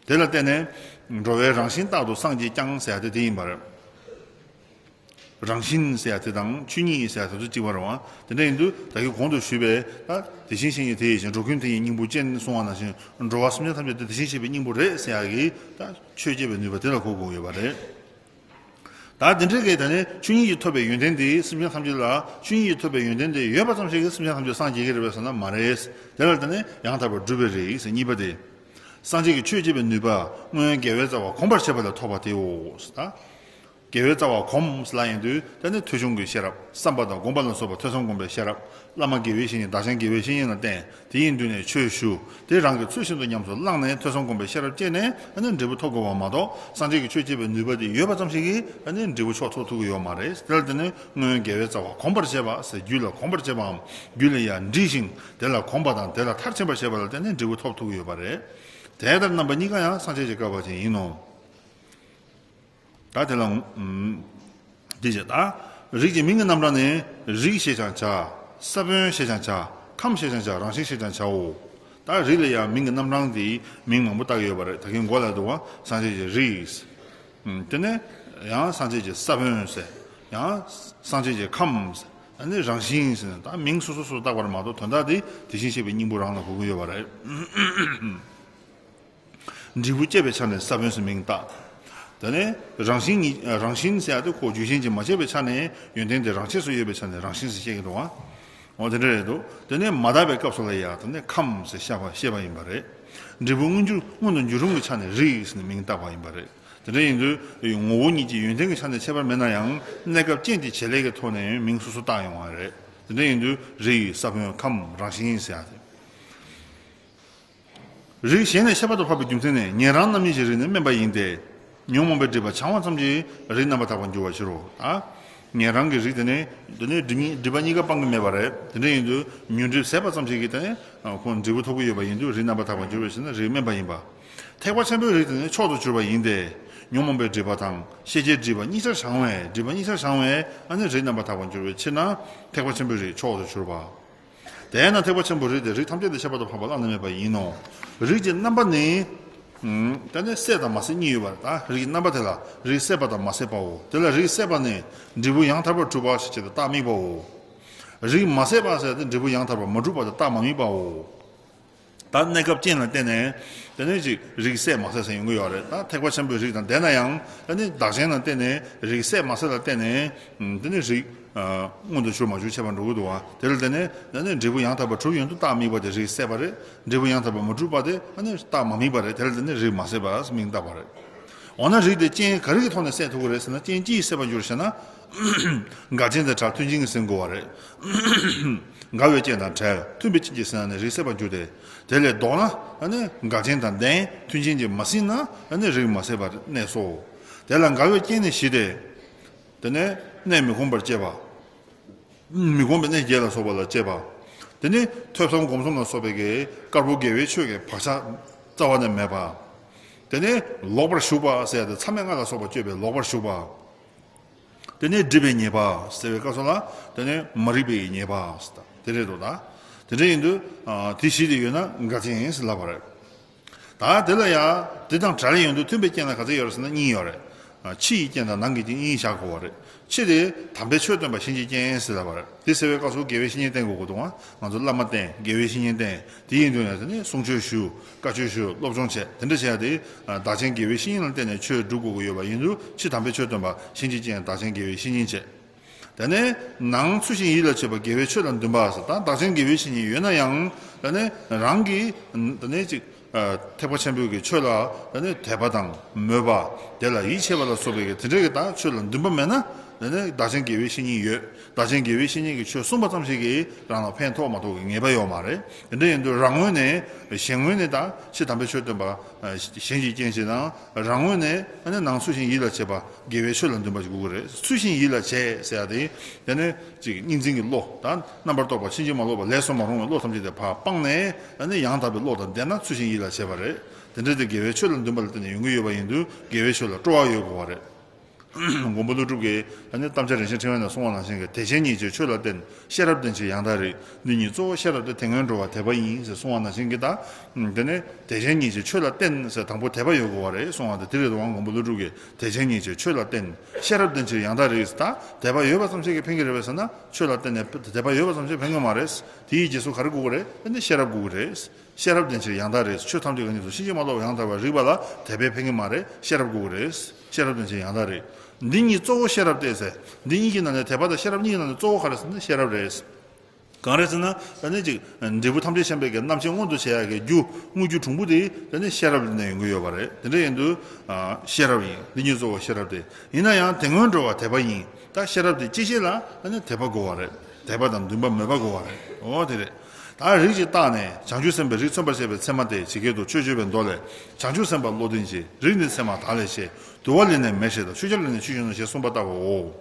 དེ་ལ་བརྟེན་ནས་འགྲོ་བའི་རང་བཞིན་རྟག་ཏུ་སངས་རྒྱས་ཀྱང་ཟེར་ཡ་དེ་དེ་ཡིན་པ་རེད། རང་བཞིན་ཟེར་ཡ་དེ་དང་ཆོས་ཉིད་ཟེར་ཡ་དེ་ཚོ་གཅིག་པ་རེད་བ། དེ་འདྲ་ཡིན་དུས་ད་གིན་གོང་དུ་ཞུས་པའི་ད་དེ་བཞིན་གཤེགས་ཉིད་དེ་ཡི་ཞིང་འགྲོ་ཀུན་དེ་ཉིད་སྙིང་པོ་ཅན་གསུང་བ་ནང་བཞིན་འགྲོ་བ་སེམས་ཅན་ཐམས་ཅད་དེ་དེ་བཞིན་གཤེགས་པའི་སྙིང་པོ་རེད་ཟེར་ཡ་གི་ད་ཆོས་སྐྱེད་པའི་ནུས་པ་དེ་ལ་གོ་དགོས་ཡོད་པ་རེད། ད་དེ་འདྲའི་གི་ད་ནི་ཆོས་ཉིད་ཀྱིས་ཐོབ་པའི་ཡོན་ཏན་དེ་སེམས་ཅན་ཐམས་ཅད་ལ་ཆོས་ཉིད་ཀྱིས་ཐོབ་པའི་ཡོན་ཏན་དེ་ཡོད་པ་ཙམ་ཞིག་གིས་སེམས་ཅན་ཐམས་ཅད་སངས་རྒྱས་ཀྱི་རེད་པས་ཟེར་ན་མ་རེད། དེ་ལ་ད་ནི་ཡང་དག་པར་སྒྲུབ་པའི་རིགས་ཟེར་གཉིས་པ་དེ། སངས་རྒྱས་ཀྱི་ཆོས་སྐྱེད་པའི་ནུས་པ་སྔོན་དགེ་བའི་རྩ་བ་གོམས་པར་བྱས་པ་ལས་ཐོབ་པ་དེའོ། ད། དགེ་བའི་རྩ་བ་གོམས་ལ་ཡིན་དུས་ད་ནི་ཐོས་བྱུང་གི་ཤེས་རབ་བསམ་པ་དང་སྒོམ་པ་ལ་སོགས་པ་ཐོས་བསམ་སྒོམ་པའི་ཤེས་རབ། བླ་མ་དགེ་བའི་བཤེས་གཉེན་བདག་ཅག་དགེ་བའི་བཤེས་གཉེན་ལ་བརྟེན་དེ་ཡི་མདུན་ནས་ཆོས་ཞུ། དེ་རང་གིས་ཚུལ་བཞིན་དུ་ཉམས་སུ་བླངས་ནས་ཐོས་བསམ་སྒོམ་པའི་ཤེས་རབ་སྐྱེས་ནས་ཨ་ནི་འབྲས་བུ་ཐོབ་དགོས་པ་མ་གཏོགས་སངས་རྒྱས་ཀྱི་ཆོས་སྐྱེད་པའི་ནུས་པ་དེ་ཡོད་པ་ཙམ་ཞིག་གིས་ཨ་ནི་འབྲས་བུ་མཆོག་ཐོབ་ཐུབ་ཀྱི་ཡོད་མ་རེད། དེ་ལ་དེ་ནི་སྔོན་དགེ་བའི་རྩ་བ་གོམས་པར་བྱས་པ་ཟེར་རྒྱུད་ལ་གོམས་པར་བྱས་པའམ་རྒྱུད་ལ་ཡང་འདྲིས་ཤིང་དེ་ལ་གོམས་པ་དང་དེ་ལ་མཐར་ཕྱིན་པར་བྱས་པ་ལ་བརྟེན་ནས་འབྲས་བུ་ཐོབ་ཐུབ་ཀྱི་ཡོད་པ་རེད། དེ་ལྟར་རྣམ་པ་གཉིས་ཀ་ཡང་སངས་རྒྱས་ཀྱི་བསྐལ་པ་ཅན་ཡིན་ནོ། ད་དེ་ལ་འདི་བྱས་ད། རིགས་ཀྱི་མིང་གི་རྣམ་གྲངས་ནི་རིགས་ཞེས་ཀྱང་བྱ། ས་བོན་ཞེས་ཀྱང་བྱ། ཁམས་ཞེས་ཀྱང་བྱ། རང་བཞིན་ཞེས་ཀྱང་བྱའོ། ད་རིགས་ལ་ཡང་མིང་གི་རྣམ་གྲངས་དེ་མིང་མང་པོ་བཏགས་ཡོད་པ་རེད། ད་གིན་འགོ་ལ་འདུག་བ། སངས་རྒྱས་ཀྱི་རིགས། དེ་ནས་ཡང་སངས་རྒྱས་ཀྱི་ས་བོན་ཟེར། ཡང་སངས་རྒྱས་ཀྱི་ཁམས་ཟེར། ཨ་ནི་རང་བཞིན་ཟེར་ནས་ད་མིང་སོ་སོ་སོ་སོ་བཏགས་པ་རེད་མ་གཏོགས་དོན་དག་དེ་དེ་བཞིན་གཤེགས་པའི་སྙིང་པོ་རང་ལ་གོ་གི་ཡོད་པ་རེད། འབྲས་བུ་སྐྱེད་པའི་ཆ་ནས་ས་བོན་ཟེར་མིང་བཏགས། དེ་ནས་རང་བཞིན་ཉིད་རང་བཞིན་ཟེར་ཡ་དེ་ཁོ་རྒྱུ་རྐྱེན་གྱིས་མ་བྱས་པའི་ཆ་ནས་ཡོན་ཏན་དེ་རང་ཆས་སུ་ཡོད་པའི་ཆ་ནས་རང་བཞིན་ཟེར་བཤད་ཀྱི་འདུག་ཨ། འོ་དེ་འདྲ་རེད་འདུག་དེ་ནས་མ་དག་པའི་སྐབས་སུ་ལ་ཡ་དེ་ནས་ཁམས་ཟེར་བཤད་པ་བཤད་པ་ཡིན་པ་རེད། འབྲས་བུ་མངོན་གྱུར་མངོན་དུ་འགྱུར་རུང་གི་ཆ་ནས་རིགས་ཟེར་ནས་མིང་བཏགས་པ་ཡིན་པ་རེད། དེ་འདྲ་ཡིན་དུས་ངོ་བོ་ཉིད་ཀྱི་ཡོན་ཏན་གྱི་ཆ་ནས་ཁྱད་པར་མེད་ན་ཡང་གནས་སྐབས་རྐྱེན་གྱི་བྱེད་ལས་ཀྱི་ཐོག་ནས་མིང་སོ་སོ་བཏགས་ཡོང་བ་རེད། དེ་འདྲ་ཡིན་དུས་རིགས་ས་བོན་ཁམས་རང་བཞིན་ཟེར་ཡ་དེ། རིགས་གཞན་ལས་ཁྱད་པར་དུ་འཕགས་པའི་རྒྱུ་མཚན་ནི་ཉན་རང་རྣམ་གཉིས་ཀྱི་རིགས་ནི་དམན་པ་ཡིན་ཏེ། ཉོན་མོངས་པའི་སྒྲིབ་པ་བྱང་བ་ཙམ་གྱིས་རིགས་རྣམ་པར་དག་པར་འགྱུར་བར་འགྱུར་རོ། ད། ཉན་རང་གི་རིགས་དེ་ནི་དེ་ནི་སྒྲིབ་གཉིས་སྒྲིབ་པ་གཉིས་ཀ་སྤང་གི་མེད་པ་རེད། དེ་འདྲ་ཡིན་དུས་ཉོན་སྒྲིབ་ཟད་པ་ཙམ་ཞིག་གིས་དེ་ནི་ཁོང་འབྲས་བུ་ཐོབ་ཀྱི་ཡོད་པ་ཡིན་དུས་རིགས་རྣམ་པར་དག་པར་འགྱུར་བའི་ཕྱིར་ན་རིགས་དམན་པ་ཡིན་པ། ཐེག་པ་ཆེན་པོའི་རིགས་དེ་ནི་མཆོག་ཏུ་གྱུར་པ་ཡིན་ཏེ། ཉོན་མོངས་པའི་སྒྲིབ་པ་དང་ཤེས་བྱའི་སྒྲིབ་པ་གཉིས་ཆར་བྱང་བས་སྒྲིབ་པ་གཉིས་ཆར་བྱང་བས་ཨ་ནི་རིགས་རྣམ་པར་དག་པར་འགྱུར་བའི་ཕྱིར་ན་ཐེག་པ་ཆེན་པོའི་རིགས་མཆོག་ཏུ་གྱུར་པ། དེས་ན་ཐེག་པ་ཆེན་པོའི་རིགས་དེ་རིགས་ཐམས་ཅད་དུ་ཁྱད་པར་དུ་འཕགས་པ་བླ་ན་མེད་པ་ཡིན་ནོ། རིགས་ཀྱི་རྣམ་པ་ནི། ཨུམ། དེ་ནི་སྲེད་དང་མ་སྲེད་གཉིས་ཡོད་པར་ད་རིགས་ཀྱི་རྣམ་པ་དེ་ལ་རིགས་སྲེད་པ་དང་མ་སྲེད་པའོ། དེ་ལ་རིགས་སྲེད་པ་ནི་འབྲས་བུ་ཡང་དག་པར་གྲུབ་པ་ཞེས་བྱ་སྟེ་རྟགས་དམིགས་པའོ། རིགས་མ་སྲེད་པ་ཟེར་ཏེ་འབྲས་བུ་ཡང་དག་པར་མ་གྲུབ་པ་དེ་རྟགས་མ་དམིགས་པའོ། ད་གནས་སྐབས་རྐྱེན་ལ་བརྟེན་ནས་དེ་ནས་ཅིག་རིགས་སྲེད་མ་སྲེད་ཟེར་ཡོང་གི་ཡོད་རེད། ད་ཐེག་པ་ཆེན་པོའི་རིགས་དང་ལྡན་ན་ཡང་དེ་ནི་བདག་གཞན་ལ་བརྟེན་ནས་རིགས་སྲེད་མ་སྲེད་ལ་བརྟེན་ནས་དེ་ནི་རིགས། མངོན་དུ་གྱུར་མ་གྱུར་ཁྱད་པར་འགྲོ་གི་འདུག་བ། དེ་ལ་བརྟེན་ནས་ཨ་ནི་འབྲས་བུ་ཡང་དག་པར་གྲུབ་ཡོང་དུས་རྟགས་དམིགས་པ་དེ་རིགས་སྲེད་པ་རེད། འབྲས་བུ་ཡང་དག་པར་མ་གྲུབ་པ་དེ་ཨ་ནི་རྟགས་མ་དམིགས་པ་རེད། དེ་ལ་བརྟེན་ནས་རིགས་མ་སྲེད་པ་མིང་བཏགས་པ་རེད། འོ་ན་རིགས་དེ་རྐྱེན་ག་རེ་གི་ཐོག་ནས་སྲེད་ཐུབ་ཀྱི་རེད་ཟེར་ན་རྐྱེན་ཅི་ཡིས་སྲེད་པར་འགྱུར་ཞེ་ན། འགལ་རྐྱེན་དང་བྲལ་མཐུན་རྐྱེན་གྱིས་ཟིན་དགོས་པ་རེད། འགལ་བའི་རྐྱེན་དང་བྲལ་མཐུན་པའི་རྐྱེན་གྱིས་ཟིན་ན་ནི་རིགས་སྲེད་པར་འགྱུར་ཏེ། དེ་ལས་ལྡོག་ན་ཨ་ནི་འགལ་རྐྱེན་དང་ལྡན་མཐུན་རྐྱེན་གྱིས་མ་ཟིན་ན་ཨ་ནི་རིགས་མ་སྲེད་པར་གནས་སོ། དེ་ལ་འགལ་བའི་རྐྱེན་ནི་བཞི་སྟེ། དེ་ནས་གནས་མི་ཁོམ་པར་བཅས་པ། མི་ཁོམ་པའི་གནས་བརྒྱད་ལ་སོགས་པ་ལ་བཅས་པ། དེ་ནས་ཐོས་བསམ་སྒོམ་གསུམ་ལ་སོགས་པའི་གི་དཀར་པོ་དགེ་བའི་ཆོས་ཀྱི་བག་ཆགས་རྩ་བ་ནས་མེད་པ། དེ་ནས་ལོག་པར་ཞུགས་པ་ཟེར་ཡ་དེ་མཚམས་མེད་ལྔ་ལ་སོགས་པ་སྤྱོད་པའི་ལོག་པར་ཞུགས་པ། དེ་ནས་སྒྲིབ་པའི་ཉེས་པ་ཟེར་བའི་སྐབས་སུ་ལ་དེ་ནས་མ་རིག་པའི་ཉེས་པ་ཟེར་ད་དེ་རེད་འདུག་ད། དེ་འདྲ་ཡིན་དུས་དེ་བཞི་དེ་ཡོད་ན་འགལ་རྐྱེན་ཟེར་ལབ་པ་རེད། ད་དེ་ལ་ཡང་དེ་དང་བྲལ་ཡོང་དུས་མཐུན་པའི་རྐྱེན་ལ་ག་ཚོད་ཡོད་རེད་ཟེར་ན་གཉིས་ཡོད་རེད། ཕྱི་ཡི་རྐྱེན་དང་ནང་གི་རྐྱེན་གཉིས་བཞག་དགོས་པ་རེད། ཕྱི་དེ་དམ་པའི་ཆོས་སྟོན་པ་གཞན་གྱི་རྐྱེན་ཟེར་ལབ་པ་རེད། དེ་ཟེར་བའི་སྐབས་སུ་དགེ་བའི་བཤེས་གཉེན་བསྟེན་དགོས་ཀྱི་འདུག་ང་། ང་ཚོ་བླ་མ་བསྟེན། དགེ་བའི་བཤེས་གཉེན་བསྟེན། དེ་ཡིན་དུས་ནས་དེ་ནས་གསུང་ཆོས་ཞུ། བཀའ་ཆོས་ཞུ། སློབ་སྦྱོང་བྱེད། དེ་འདྲ་བྱེད་ཡ་དེ་བདག་ཆེན་དགེ་བའི་བཤེས་གཉེན་ལ་བརྟེན་ནས་ཆོས་སྒྲུབ་དགོས་ཀྱི་ཡོད་པ་ཡིན་དུས་ཕྱི་དམ་པའི་ཆོས་སྟོན་པ་གཞན་གྱི་རྐྱེན་བདག་ཆེན་དགེ་བའི་བཤེས་གཉེན་བྱེད། དེ་ནས་ནང་ཚུལ་བཞིན་ཡིད་ལ་བྱེད་པ་དགེ་བའི་ཆོས་ལ་འདུན་པ་ཟེར། ད་བདག་ཆེན་དགེ་བའི་བཤེས་གཉེན་ཡོད་ན་ཡང་དེ་ནས་རང་གིས་དེ་ནས་ཅིག་ཐེག་པ་ཆེན་པོའི་གི་ཆོས་ལ་དེ་ནས་དད་པ་དང་མོས་པ། དེ་ལ་ཡིད་ཆེས་པ་ལ་སོགས་པའི་གི་དེ་འདྲའི་གི་ད་ཆོས་ལ་འདུན་པ་མེད་ན་དེ་ནས་བདག་ཆེན་དགེ་བའི་བཤེས་གཉེན་ཡོད། བདག་ཆེན་དགེ་བའི་བཤེས་གཉེན་གྱིས་ཆོས་གསུངས་པ་ཙམ་ཞིག་གིས་རང་ལ་ཕན་ཐོགས་མ་ཐོགས་ཀྱི་ངེས་པ་ཡོད་མ་རེད། དེ་འདྲ་ཡིན་དུས་རང་ངོས་ནས་གཞན་ངོས་ནས་ད་ཕྱི་དམ་པའི་ཆོས་སྟོན་པ་གཞན་གྱི་རྐྱེན་བྱེད་དང་རང་ངོས་ནས་ནང་ཚུལ་བཞིན་ཡིད་ལ་བྱེད་པ་དགེ་བའི་ཆོས་ལ་འདུན་པ་ཞིག་དགོས་ཀྱི་རེད། ཚུལ་བཞིན་ཡིད་ལ་བྱེད་ཟེར་ཡ་དེ་དེ་ནས་ཅིག་གཉིས་འཛིན་གྱི་བློ་དང་རྣམ་པར་རྟོག་པ་ཕྱིན་ཅི་མ་ལོག་པ་ལས་སུ་མ་རུང་བའི་བློ་ཐམས་ཅད་དེ་ཕར་སྤངས་ནས་ཡང་དག་པའི་བློ་དང་ལྡན་ན་ཚུལ་བཞིན་ཡིད་ལ་བྱེད་པ་རེད། དེ་འདྲ་དེ་དགེ་བའི་ཆོས་ལ་འདུན་པ་ལ་བརྟེན་ནས་ཡོང་གི་ཡོད་པ་ཡིན་དུས་དགེ་བའི་ཆོས་ལ་སྤྲོ་བ་ཡོད་དགོས་པ་རེད། མགོན་པོ་ཀླུ་སྒྲུབ་ཀྱིས་ཨ་ནི་དམ་བཅའ་རིན་ཆེན་ཕྲེང་བའི་ནང་གསུངས་པ་ནང་བཞིན་གྱི་བདེ་ཆེན་ཉིད་ཀྱི་ཆོས་ལ་བརྟེན། ཤེས་རབ་ལྡན་ཕྱིར་ཡང་དག་རིགས། འདི་ཉིད་གཙོ་བོ་ཤེས་རབ་སྟེ། དེ་སྔོན་འགྲོ་བ་དད་པ་ཡིན། ཟེར་གསུངས་པ་ནང་བཞིན་གྱི་ད། དེ་ནས་བདེ་ཆེན་ཉིད་ཀྱི་ཆོས་ལ་བརྟེན་ཟེར་དང་པོ་དད་པ་ཡོད་དགོས་པ་རེད་གསུངས་པ་དེ་དེ་རེད་འདུག་བ། མགོན་པོ་ཀླུ་སྒྲུབ་ཀྱིས་བདེ་ཆེན་ཉིད་ཀྱི་ཆོས་ལ་བརྟེན། ཤེས་རབ་ལྡན་ཕྱིར་ཡང་དག་རིགས། ད་དད་པ་ཡོད་པ་ཙམ་ཞིག་གིས་ཕན་གྱི་རེད་པས་ཟེར་ན། ཆོས་ལ་བརྟེན་ནས་དད་པ་ཡོད་པ་ཙམ་ཞིག་ཕན་གྱི་མ་རེད། དེའི་རྗེས་སུ་ག་རེ་དགོས་ཀྱི་རེད། ཨ་ནི་ཤེས་རབ་དགོས་ཀྱི་རེད། ཤེས་རབ་ལྡན་ཕྱིར་ཡང་དག་རིགས། ཆོས་ཐམས་ཅད་ཀྱི་གནས་སུ་ཕྱིན་ཅི་མ་ལོག་པར་ཡང་དག་པར་རིག་པ་ལ་དད་པས་ཕན་གྱི་མ་རེད། ཤེས་རབ་དགོས་ཀྱི་རེད། ཤེས་རབ་ལྡན་ཕྱིར་ཡང་དག་རིགས། འདི་ཉིད་གཙོ་བོ་ཤེས་རབ་སྟེ་ཟེར། འདི་གཉིས་ཀྱི་ནང་ནས་དད་པ་དང་ཤེས་རབ་གཉིས་ཀྱི་ནང་ནས་གཙོ་བོ་ག་རེ་ཟེར་ན་ཤེས་རབ་རེད། གང་རེད་ཟེར་ན། ད་ནི་ཅིག་འབྲས་བུ་ཐམས་ཅད་མཁྱེན་པའི་གི་རྣམ་མཁྱེན་མངོན་དུ་བྱེད་ཡག་གི་རྒྱུ་དངོས་རྒྱུ་གྲུང་པོ་དེ་ད་ནི་ཤེས་རབ་ལ་ནས་ཡོང་གི་ཡོད་པ་རེད། དེ་འདྲ་ཡིན་དུས། ཨ། ཤེས་རབ་ཡིན། འདི་ཉིད་གཙོ་བོ་ཤེས་རབ་སྟེ། ཡིན་ན་ཡང་དེ་སྔོན་འགྲོ་བ་དད་པ་ཡིན། ད་ཤེས་རབ་དེ་སྐྱེད་བྱེད་ལ་ད་ནི་དད་པ་དགོས་པ་རེད། དད་པ་དང་འདུན་པ་མོས་པ་དགོས་པ་རེད། འོ་དེ་རེད། ད་རིགས་ཀྱི་རྟགས་ནི། བྱང་ཆུབ་སེམས་དཔའི་རིགས་མཚོན་པར་བྱེད་པའི་མཚན་མ་སྟེ། ཇི་སྐད་དུ། ཆོས་སྤྱོད་པའི་མདོ་ལས། བྱང་ཆུབ་སེམས་དཔའ་བློ་ལྡན་གྱི། རིགས་ནི་མཚན་མ་དག་ལས་སྐྱེ། དུ་བ་ལས་ནི་མེར་སྐྱེ་དང་། ཆུ་ཆར་ལས་ནི་ཆུ་སྐྱེ་ནོ། ཞེས་གསུངས་པ་ལྟ་བུའོ།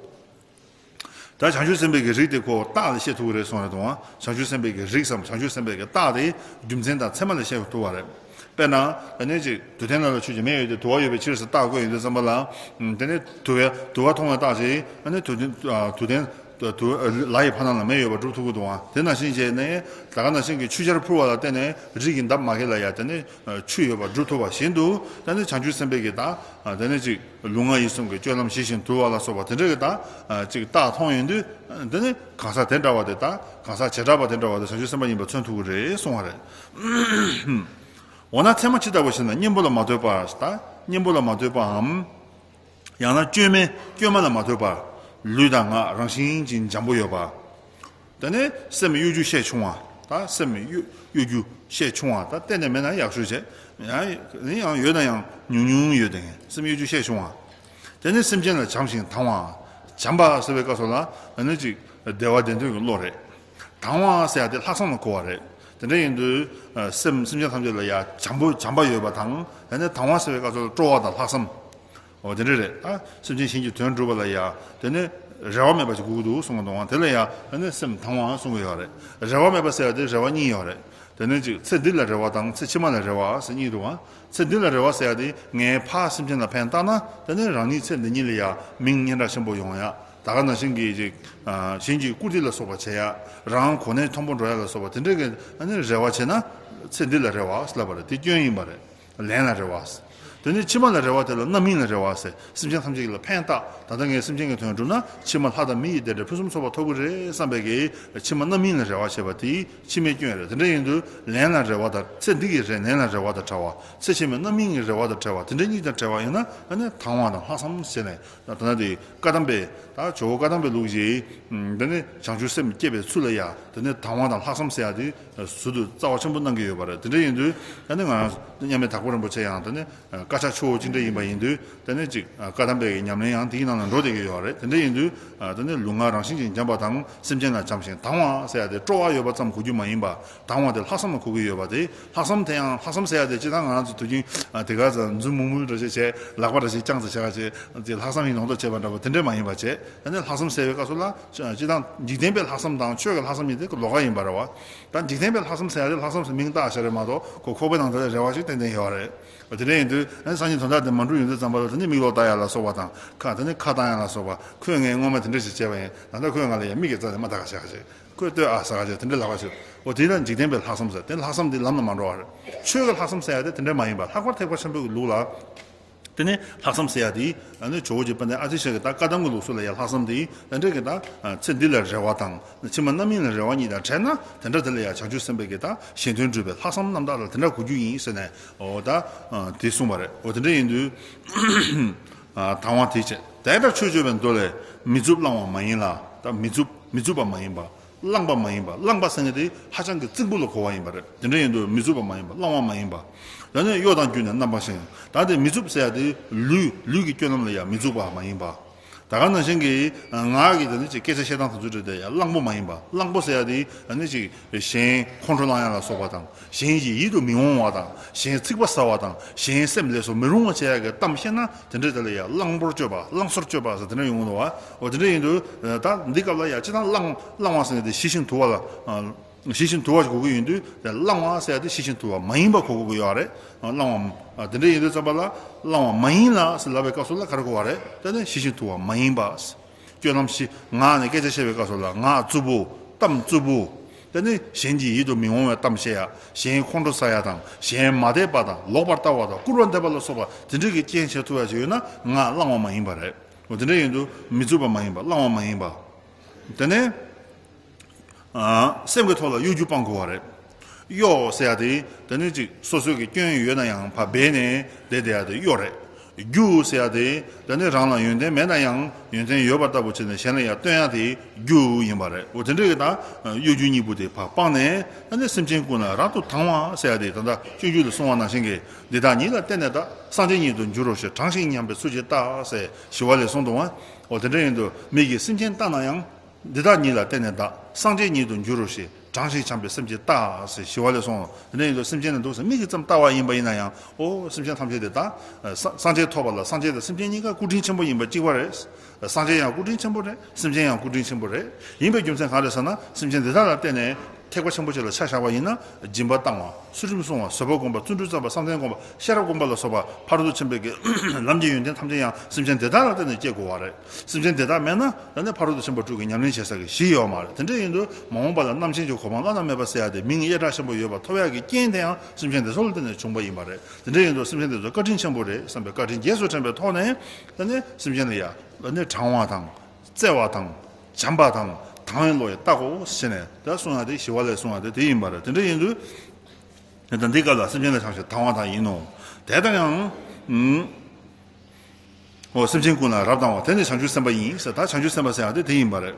ད་བྱང་ཆུབ་སེམས་དཔའི་གི་རིགས་དེ་ཁོ་རྟགས་ལ་ཤེས་ཐུབ་ཀྱི་རེད་གསུངས་རེད་དང་། བྱང་ཆུབ་སེམས་དཔའི་གི་རིགས་སམ་བྱང་ཆུབ་སེམས་དཔའི་གི་རྟགས་དེ་རྒྱུ་མཚན་དང་མཚན་མ་ལ་ཤེས་ཐུབ་པ་རེད། དཔེར་ན། ཨ་ནི་ཅིག་དུར་སྟེང་ལ་ལ་ཆུ་ཅིག་མེ་ཡོད་དེ་དུ་བ་ཡོད་པའི་ཕྱིར་ཟེར་རྟགས་བཀོད་ཡོང་དུས་ཙམ་པ་ལ། ཨམ། དེ་ནས་དུ་བའི་དུ་བ་མཐོང་བའི་རྟགས་ཅིག་ཨ་ནི་དུར་སྟེང་། ཨ། དུར་སྟེང་། དུ། ལ་ཡི་ཕར་ནང་ལ་མེ་ཡོད་པ་སྒྲུབ་ཐུབ་ཀྱི་འདུག་ཨ། དེ་ནང་བཞིན་བྱས་ནས་ད་ག་ནང་བཞིན་གྱི་ཆུ་ཆར་ཕུར་བ་ལ་བརྟེན་ནས་རི་གི་འདབས་མ་གི་ལ་ཡ་དེ་ནས་ཆུ་ཡོད་པ་སྒྲུབ་ཐུབ་པ་བཞིན་དུ། ད་ནི་བྱང་ཆུབ་སེམས་དཔའི་གི་ད། ཨ། དེ་ནས་ཅིག་ལུས་ངག་ཡིད་གསུམ་གྱི་སྤྱོད་ལམ་ཞི་ཞིང་དུལ་བ་ལ་སོགས་པ་དེ་འདྲ་གི་ད། ཨ། ཅིག་རྟགས་མཐོང་ཡོང་དུས། དེ་ནི་གང་ཟག་དེ་འདྲ་བ་དེ་དང་གང་ཟག་བྱེ་བྲག་པ་དེ་འདྲ་བ་དེ་བྱང་ཆུབ་སེམས་དཔའ་ཡིན་པ་མཚོན་ཐུབ་ཀྱི་རེད་གསུང་བ་རེད། འོ་ན་མཚན་མ་ཇི་ལྟ་བུ་ཞེ་ན། གཉེན་པོ་ལ་མ་ལྟོས་པར། ད་གཉེན་པོ་ལ་མ་ལྟོས་པའམ། ཡང་ན་སྐྱོན་མེད་སྐྱོན་མ་ལ་མ་ལྟོས་པར། ལུས་དང་ངག་རང་བཞིན་གྱིས་འཇམ་པོ་ཡོད་པ། དེ་ནས་སེམས་གཡོ་སྒྱུ་ཤས་ཆུང་བ། ད་སེམས་གཡོ་གཡོ་སྒྱུ་ཤས་ཆུང་བ། ད་གཏན་ནས་མེད་ན་ཡག་ཤོས་བྱས། ཡང་ཡང་ཡོད་ན་ཡང་ཉུང་ཉུང་ཡོད་དེ། སེམས་གཡོ་སྒྱུ་ཤས་ཆུང་བ། དེ་ནས་སེམས་ཅན་ལ་བྱམས་ཤིང་དང་བ། བྱམས་པ་ཟེར་བའི་སྐབས་སུ་ལ་ཨ་ནི་ཅིག་བདེ་བ་བདེ་འདོད་ཀྱི་བློ་རེད། དང་བ་ཟེར་ཡ་དེ་ལྷག་བསམ་ལ་གོ་བ་རེད། དེ་འདྲ་ཡིན་དུས། ཨ། སེམས་སེམས་ཅན་ཐམས་ཅད་ལ་ཡ་བྱམས་པོ་བྱམས་པ་ཡོད་པ་དང་། དེ་ནས་དང་བ་ཟེར་བའི་སྐབས་སུ་ལ་སྤྲོ་བ་དང་ལྷག་བསམ། འོ་དེ་འདྲ་རེད། ཨ། སེམས་ཅན་གཞན་གྱི་དོན་སྒྲུབ་པ་ལ་ཡ་དེ་ནས་རེ་བ་མེད་པ་ཞིག་དགོས་ཀྱི་འདུག་གསུང་གི་འདུག་བ། དེ་ལ་ཡ་དེ་ནས་སེམས་དང་བ་གསུང་གི་ཡོད་རེད། རེ་བ་མེད་པ་ཟེར་ཡ་དེ་རེ་བ་གཉིས་ཡོད་རེད། དེ་ནས་ཅིག་ཚེ་འདི་ལ་རེ་བ་དང་ཚེ་ཕྱི་མ་ལ་རེ་བ་ཟེར་གཉིས་འདུག་བ། ཚེ་འདི་ལ་རེ་བ་ཟེར་ཡ་དེ་ངས་ཕར་སེམས་ཅན་ལ་ཕན་བཏགས་ན་དེ་ནས་རང་ཉིད་ཚེ་འདི་ཉིད་ལ་ཡ་མིང་སྙན་གྲགས་ཆེན་པོ་ཡོང་ཡ། ད་ག་ནང་བཞིན་གྱི་ཅིག་ཨ། གཞན་གྱི་བཀུར་སྟི་ལ་སོགས་པ་བྱེད་ཡ། རང་གོ་གནས་མཐོན་པོ་འགྲོ་ཡ་ལ་སོགས་པ་དེ་འདྲའི་གི་ཨ་ནི་རེ་བ་བྱེད་ན། ཚེ་འདི་ལ་རེ་བ་ཟེར་ལབ་པ་རེད། དེ་སྐྱོན་ཡིན་པ་རེད། ལན་ལ་རེ་བ་ཟེར། དེ་ནས་ཕྱི་མ་ལ་རེ་བ་དེ་ལ་རྣམ་སྨིན་ལ་རེ་བ་ཟེར། སེམས་ཅན་ཐམས་ཅད་ལ་ཕན་བཏགས། ད་ལྟ་ངས་སེམས་ཅན་གྱི་དོན་བསྒྲུབས་ན་ཕྱི་མ་ལྷ་དང་མི་ཡི་བདེ་འབྲས་ཕུན་སུམ་ཚོགས་པ་ཐོབ་ཀྱི་རེད་བསམ་པའི་གི་ཕྱི་མ་རྣམ་སྨིན་ལ་རེ་བ་བྱེད་པ་དེ་ཕྱི་མའི་སྐྱོན་རེད། དེ་འདྲ་ཡིན་དུས་ལན་ལ་རེ་བ་དང་། ཚེ་འདི་གི་རེ་ལན་ལ་རེ་བ་དང་བྲལ་བ། ཚེ་ཕྱི་མའི་རྣམ་སྨིན་གྱི་རེ་བ་དང་བྲལ་བ། དེ་འདྲ་གཉིས་དང་བྲལ་བ་ཡིན་ན་ཨ་ནི་དང་བ་དང་ལྷག་བསམ་ཟེར་ནས། ད་ལྟ་དེ་བཀའ་གདམས་པའི། ད་ཇོ་བོ་བཀའ་གདམས་པའི་ལུགས་ཀྱིས། ཨམ། དེ་ནས་བྱང་ཆུབ་སེམས་བསྐྱེད་པའི་ཚུལ་ལ་ཡ་དེ་ནས་དང་བ་དང་ལྷག་བསམ་ཟེར་ཡ་དེ་ཟུར་དུ་རྩ་བ་ཆེན་པོ་གནང་གི་ཡོད་པ་རེད། དེ་འདྲ་ཡིན་དུས་ད་ནི་ང་རང་མཉམ་མེད་དྭགས་པོ་རིན་པོ་ཆེ་ཡང་དེ་ནས་བཀའ་ཕྱག་ཆུ་བོ་གཅིག་འདྲ་ཡིན་པ་ཡིན་དུས། དེ་ནས་ཅིག་བཀའ་གདམས་པའི་ཉམས་ལེན་ཡང་དེའི་ནང་ལ་འགྲོ་བསྡད་ཀྱི་ཡོད་རེད། དེ་འདྲ་ཡིན་དུས་དེ་ནས་ལུས་ངག་རང་བཞིན་གྱིས་འཇམ་པ་དང་། སེམས་ཅན་ལ་བྱམས་ཤིང་དང་བ་ཟེར་ཡ་དེ་སྤྲོ་བ་ཡོད་པ་ཙམ་གོ་རྒྱུ་མ་ཡིན་པ། དང་བ་དེ་ལྷག་བསམ་ལ་གོ་གི་ཡོད་པ་དེ། ལྷག་བསམ་དེ་ཡང་ལྷག་བསམ་ཟེར་ཡ་དེ་སྤྱིར་བཏང་ང་རང་ཚོ་དུས་རྒྱུན་དེ་ག་ཚོད་མཛུབ་མུག་མུག་འདྲ་ཞིག་བྱས། ལག་པ་འདྲ་ཞིག་བརྐྱངས་ཙམ་བྱས་པ་བྱས། དེ་ལྷག་བསམ་ཡིན་མདོག་མདོག་བྱས་པ་འདྲ་པོ་དེ་འདྲས་མ་ཡིན་པ་བྱས། ཨ་ནི་ལྷག་བསམ་ཟེར་བའི་སྐབས་སུ་ལ་སྤྱིར་བཏང་འཇིག་རྟེན་པའི་ལྷག་བསམ་དང་ཆོས་ཀྱི་ལྷག་བསམ་གཉིས་དེ་ལོགས་ཀ་ཡིན་པ་རེད་བ། ད་འཇིག་རྟེན་པའི་ལྷག་བསམ་ཟེར་ཡ་དེ་ལྷག་བསམ་ཟེར་མིང་བཏགས་བཞག་རེད་མ་གཏོགས། ཁོ་ཁོག་པའི་ནང་དེ་ལ་རེ་བ་ཞིག་ཏན་ཏན་ཡོད་རེད། དེ་འདྲ་ཡིན་དུས་ཨ་ནི་སང་ཉིན་དོན་དག་དེ་མ་འགྲུབ་ཡོང་དུས་ཙམ་པ་ལ་དེ་ནི་མིག་ལོག་ལྟ་ཡ་ལ་སོགས་པ་དང་། ཁ་དེ་ནི་ཁ་བཏང་ཡ་ལ་སོགས་པ། ཁོས་ངས་སྔོན་མ་དེ་འདྲ་ཞིག་བྱས་པ་ཡིན། ད་ལྟ་ཁོས་ང་ལ་ཡ་མིག་གི་རྩ་ནས་མ་ལྟ་ག་བྱ་ག་བྱེད། ཁོས་ལྟོས་ཨ་ཟ་ག་བྱེད། དེ་འདྲ་ལབ་ག་བྱེད། འོ་དེ་ལ་འཇིག་རྟེན་པའི་ལྷག་བསམ་ཟེར། དེ་ལྷག་བསམ་དེ་ལམ་ལ་མ་འགྲོ་བ་རེད། ཆོས་ཀྱི་ལྷག་བསམ་ཟེར་ཡ་དེ་དེ་འདྲ་མ་ཡིན་པ། ལྷག་པར་ཐེག་པ་ཆེན་པོའི་ལུགས་ལ། དེ་ནས་ལྷག་བསམ་ཟེར་ཡ་དེ་ཨ་ནི་ཇོ་བོ་རྗེ་དཔལ་ལྡན་ཨ་ཏི་ཤ་གི་ད་བཀའ་གདམས་ཀྱི་ལུགས་སྲོལ་ལ་ཡ་ལྷག་བསམ་དེ་དེ་འདྲ་གི་ད། ཚེ་འདི་ལ་རེ་བ་དང་ཕྱི་མ་རྣམ་སྨིན་ལ་རེ་བ་གཉིས་དང་བྲལ་ན། དེ་འདྲ་དེ་ལ་ཡ་བྱང་ཆུབ་སེམས་དཔའི་གི་ད་གཞན་དོན་སྒྲུབ་པའི་ལྷག་བསམ་རྣམ་དག་ལ་དེ་འདྲ་གོ་རྒྱུ་ཡིན་ཟེར་ནས། འོ་ད་དེ་གསུངས་པ་རེད། འོ་དེ་འདྲ་ཡིན་དུས། ཨ། དང་བ་དེ་བྱས། དེ་ལྟར་ཆོས་སྤྱོད་པའི་མདོ་ལས། མི་རྩུབ་བླང་བ་མ་ཡིན་ལ། ད་མི་རྩུབ་མི་རྩུབ་པ་མ་ཡིན་པ། བླང་བ་མ་ཡིན་པ། བླང་བ་ཟེར་མཁན་དེ་ཧ་ཅང་གི་རྩིང་པོ་ལ་གོ་བ་ཡིན་པ་རེད། དེ་འདྲ་ཡིན་དུས་མི་རྩུབ་པ་མ་ཡིན་པ། བླང་བ་མ་ཡིན་པ། ད་ནི་གཡོ་དང་བསྒྱུར་ནས་རྣམ་པར་ཞེན། ད་དེ་མི་རྩུབ་ཟེར་ཡ་དེ་ལུས་ལུས་ཀྱི་སྤྱོད་ལམ་ལ་ཡང་མི་རྩུབ་པ་མ་ཡིན་པ། ད་ག་ནང་བཞིན་གྱི་ངག་གི་ད་ནི་ཅིག་སྐད་ཆ་བཤད་སྟངས་དེ་ཚོ་འདྲ་དེ་ཡང་བླང་པོ་མ་ཡིན་པ། བླང་པོ་ཟེར་ཡ་དེ་ད་ནི་ཅིག་གཞན་ཁོང་ཁྲོ་ལངས་ཡ་ལ་སོགས་པ་དང་། གཞན་གྱི་ཡིད་དུ་མི་འོང་བ་དང་། གཞན་ཚིག་པ་ཟ་བ་དང་། གཞན་སེམས་ལས་སུ་མི་རུང་བ་བྱེད་ཡ་གི་གཏམ་བཤད་ན། དེ་འདྲ་དེ་ལ་ཡང་བླང་པོར་སྤྱོད་པ། བླང་སོར་སྤྱོད་པ་ཟེར་དེ་འདྲ་ཡོང་གི་འདུག་བ། འོ་དེ་འདྲ་ཡིན་དུས་ད་འདི་སྐབས་ལ་ཡང་སྤྱིར་བཏང་བླང་བླང་བ་ཟེར་ནས་དེ་ཞི་ཞིང་དུལ་བ་ལ། ཞི་ཞིང་དུལ་བ་ཞིག་དགོས་ཀྱི་ཡོད་དུས་དེ་བླང་བ་ཟེར་ཡ་དེ་ཞི་ཞིང་དུལ་བ་མ་ཡིན་པ་གོ་དགོས་ཀྱི་ཡོད་རེད། བླང་བ་དེ་འདྲ་ཡིན་དུས་ཙམ་པ་ལ་བླང་བ་མ་ཡིན་ལ་ཟེར་ལབ་པའི་སྐབས་སུ་ལ་ག་རེ་གོ་བ་རེད། དེ་ནི་ཞི་ཞིང་དུལ་བ་མ་ཡིན་པ། སྤྱོད་ལམ་བཞི། ངག་ནས་སྐད་ཆ་བཤད་པའི་སྐབས་སུ་ལ་ངག་རྩུབ་པོ། གཏམ་རྩུབ་པོ། དེ་ནི་གཞན་གྱི་ཡིད་དུ་མི་འོང་བའི་གཏམ་བཤད་ཡ། གཞན་ཁོང་ཁྲོ་ཟ་ཡ་དང་གཞན་མ་དད་པ་དང་ལོག་པར་ལྟ་བ་དང་སྐུར་བ་འདེབས་པ་ལ་སོགས་པ་དེ་འདྲ་གི་རྐྱེན་བྱེད་ཐུབ་ཡ་ཅིག་ཡོད་ན་ངག་བླང་བ་མ་ཡིན་པ་རེད། འོ་དེ་འདྲ་ཡིན་དུས་མི་རྩུབ་པ་མ་ཡིན་པ་བླང་བ་མ་ཡིན་པ། དེ་ནས། སེམས་ཀྱི་ཐོག་ལ་གཡོ་སྒྱུ་སྤང་དགོས་པ་རེད། གཡོ་ཟེར་ཡ་དེ་དེ་ནི་ཅིག་སོ་སོའི་གི་སྐྱོན་ཡོད་ན་ཡང་ཕར་སྦས་ནས་བསྡད་བསྡད་ཡ་དེ་གཡོ་རེད། སྒྱུ་ཟེར་ཡ་དེ་དེ་ནི་རང་ལ་ཡོན་ཏན་མེད་ན་ཡང་ཡོན་ཏན་ཡོད་པ་ལྟ་བུ་བྱས་ནས་གཞན་ལ་ཡང་སྟོན་ཡ་དེ་སྒྱུ་ཡིན་པ་རེད། འོ་དེ་འདྲ་གི་ད་གཡོ་སྒྱུ་གཉིས་པོ་དེ་ཕར་སྤངས་ནས་དེ་ནི་སེམས་ཅན་ཀུན་ལ་རབ་ཏུ་དང་བ་ཟེར་ཡ་དེ་ད་ལྟ་སྤྱོད་འཇུག་ལ་གསུངས་པ་ནང་བཞིན་གྱི་འདི་དག་ཉིད་ལ་བརྟེན་ནས་བདག་སངས་རྒྱས་ཉིད་དུ་འགྱུར་རོ་ཞེས་དྲང་ཞིང་སྙམ་པའི་ཚུལ་གྱིས་བལྟ་ཟེར་ཞི་བ་ལྷས་གསུངས་འདུག་བ། འོ་དེ་འདྲ་ཡིན་དུས་མིག་གིས་སེམས་ཅན་བལྟ་ན་ཡང་། འདི་དག་ཉིད་ལ་བརྟེན་ནས་བདག་སངས་རྒྱས་ཉིད་དུ་འགྱུར་རོ་ཞེས་དྲང་ཞིང་བྱམས་པའི་སེམས་ཀྱིས་བལྟ་ཟེར་ཞི་བ་ལྷས་གསུངས། དེ་འདྲ་ཡིན་དུས་སེམས་ཅན་ལ་འདུག་ཟེར་མིག་གིས་ཙམ་བལྟ་བ་ཡིན་པ་ཡིན་ན་ཡང་འོ་སེམས་ཅན་ཐམས་ཅད་དེ་དག་སངས་རྒྱས་ཐོབ་པ་ལ་སངས་རྒྱས་དང་སེམས་ཅན་གཉིས་ཀ་སྐུ་དྲིན་ཆེན་པོ་ཡིན་པ་གཅིག་པ་རེད། སངས་རྒྱས་ཡང་སྐུ་དྲིན་ཆེན་པོ་རེད། སེམས་ཅན་ཡང་སྐུ་དྲིན་ཆེན་པོ་རེད། ཡིན་པའི་རྒྱུ་མཚན་གང་རེད་ཟེར་ན་སེམས་ཅན་དེ་དག་ལ་བརྟེན་ནས་ཐེག་པ་ཆེན་པོ་ཆེ་ལ་ཆ་བཞག་པ་ཡིན་ན་སྦྱིན་པ་བཏང་བ། ཚུལ་ཁྲིམས་བསྲུང་བ། བཟོད་པ་སྒོམ་པ། བརྩོན་འགྲུས་བརྩམས་པ། བསམ་གཏན་སྒོམ་པ། ཤེས་རབ་སྒོམ་པ་ལ་སོགས་པ་ཕ་རོལ་ཏུ་ཕྱིན་པའི་གི་ལམ་གྱི་ཡོན་ཏན་ཐམས་ཅད་ཡང་སེམས་ཅན་དེ་དག་ལ་བརྟེན་ནས་སྐྱེ་དགོས་པ་རེད། སེམས་ཅན་དེ་དག་མེད་ན་ད་ནི་ཕ་རོལ་ཏུ་ཕྱིན་པ་དྲུག་གི་ཉམས་ལེན་བྱེད་ས་གི་གཞི་ཡོད་མ་རེད། དེ་འདྲ་ཡིན་དུས་མ་འོངས་པ་ལ་རྣམ་མཁྱེན་གྱི་གོ་འཕང་བླ་ན་མེད་པ་ཟེར་ཡ་དེ་མིང་ཡེ་གྲགས་ཆེན་པོ་ཡོད་པ་ཐོབ་ཡ་གི་རྐྱེན་དེ་ཡང་སེམས་ཅན་དེ་ཚོ་ལ་བརྟེན་ནས་བྱུང་བ་ཡིན་པ་རེད། དེ་འདྲ་ཡིན་དུས་སེམས་ཅན་དེ་ཚོ་བཀའ་དྲིན་ཆེན་པོ་རེད་བསམ་པའི་བཀའ་དྲིན་རྗེས་སུ་དྲན་པའི་ཐོག་ནས་ད་ནི་སེམས་ཅན་ལ་ཡ་ད་ནི་དྲང་བ་དང་། བརྩེ་བ་དང་། བྱམས་པ་དང་དང་བའི་བློ་ཡིས་བལྟ་དགོས་ཟེར་ནས་ད་གསུང་ཡ་དེ་ཞི་བ་ལྷས་གསུང་ཡ་དེ་དེ་ཡིན་པ་རེད། དེ་འདྲ་ཡིན་དུས། ད་འདི་སྐབས་ལ་སེམས་ཅན་ལ་བྱང་ཞིང་དང་བ་དང་ཡིན་ནོ། དེ་ལྟར་ཡང་། ཨུམ། འོ་སེམས་ཅན་ཀུན་ལ་རབ་དང་བ་དེ་ནི་བྱང་ཆུབ་སེམས་དཔའ་ཡིན་ཟེར། ད་བྱང་ཆུབ་སེམས་དཔའ་ཟེར་ཡ་དེ་དེ་ཡིན་པ་རེད།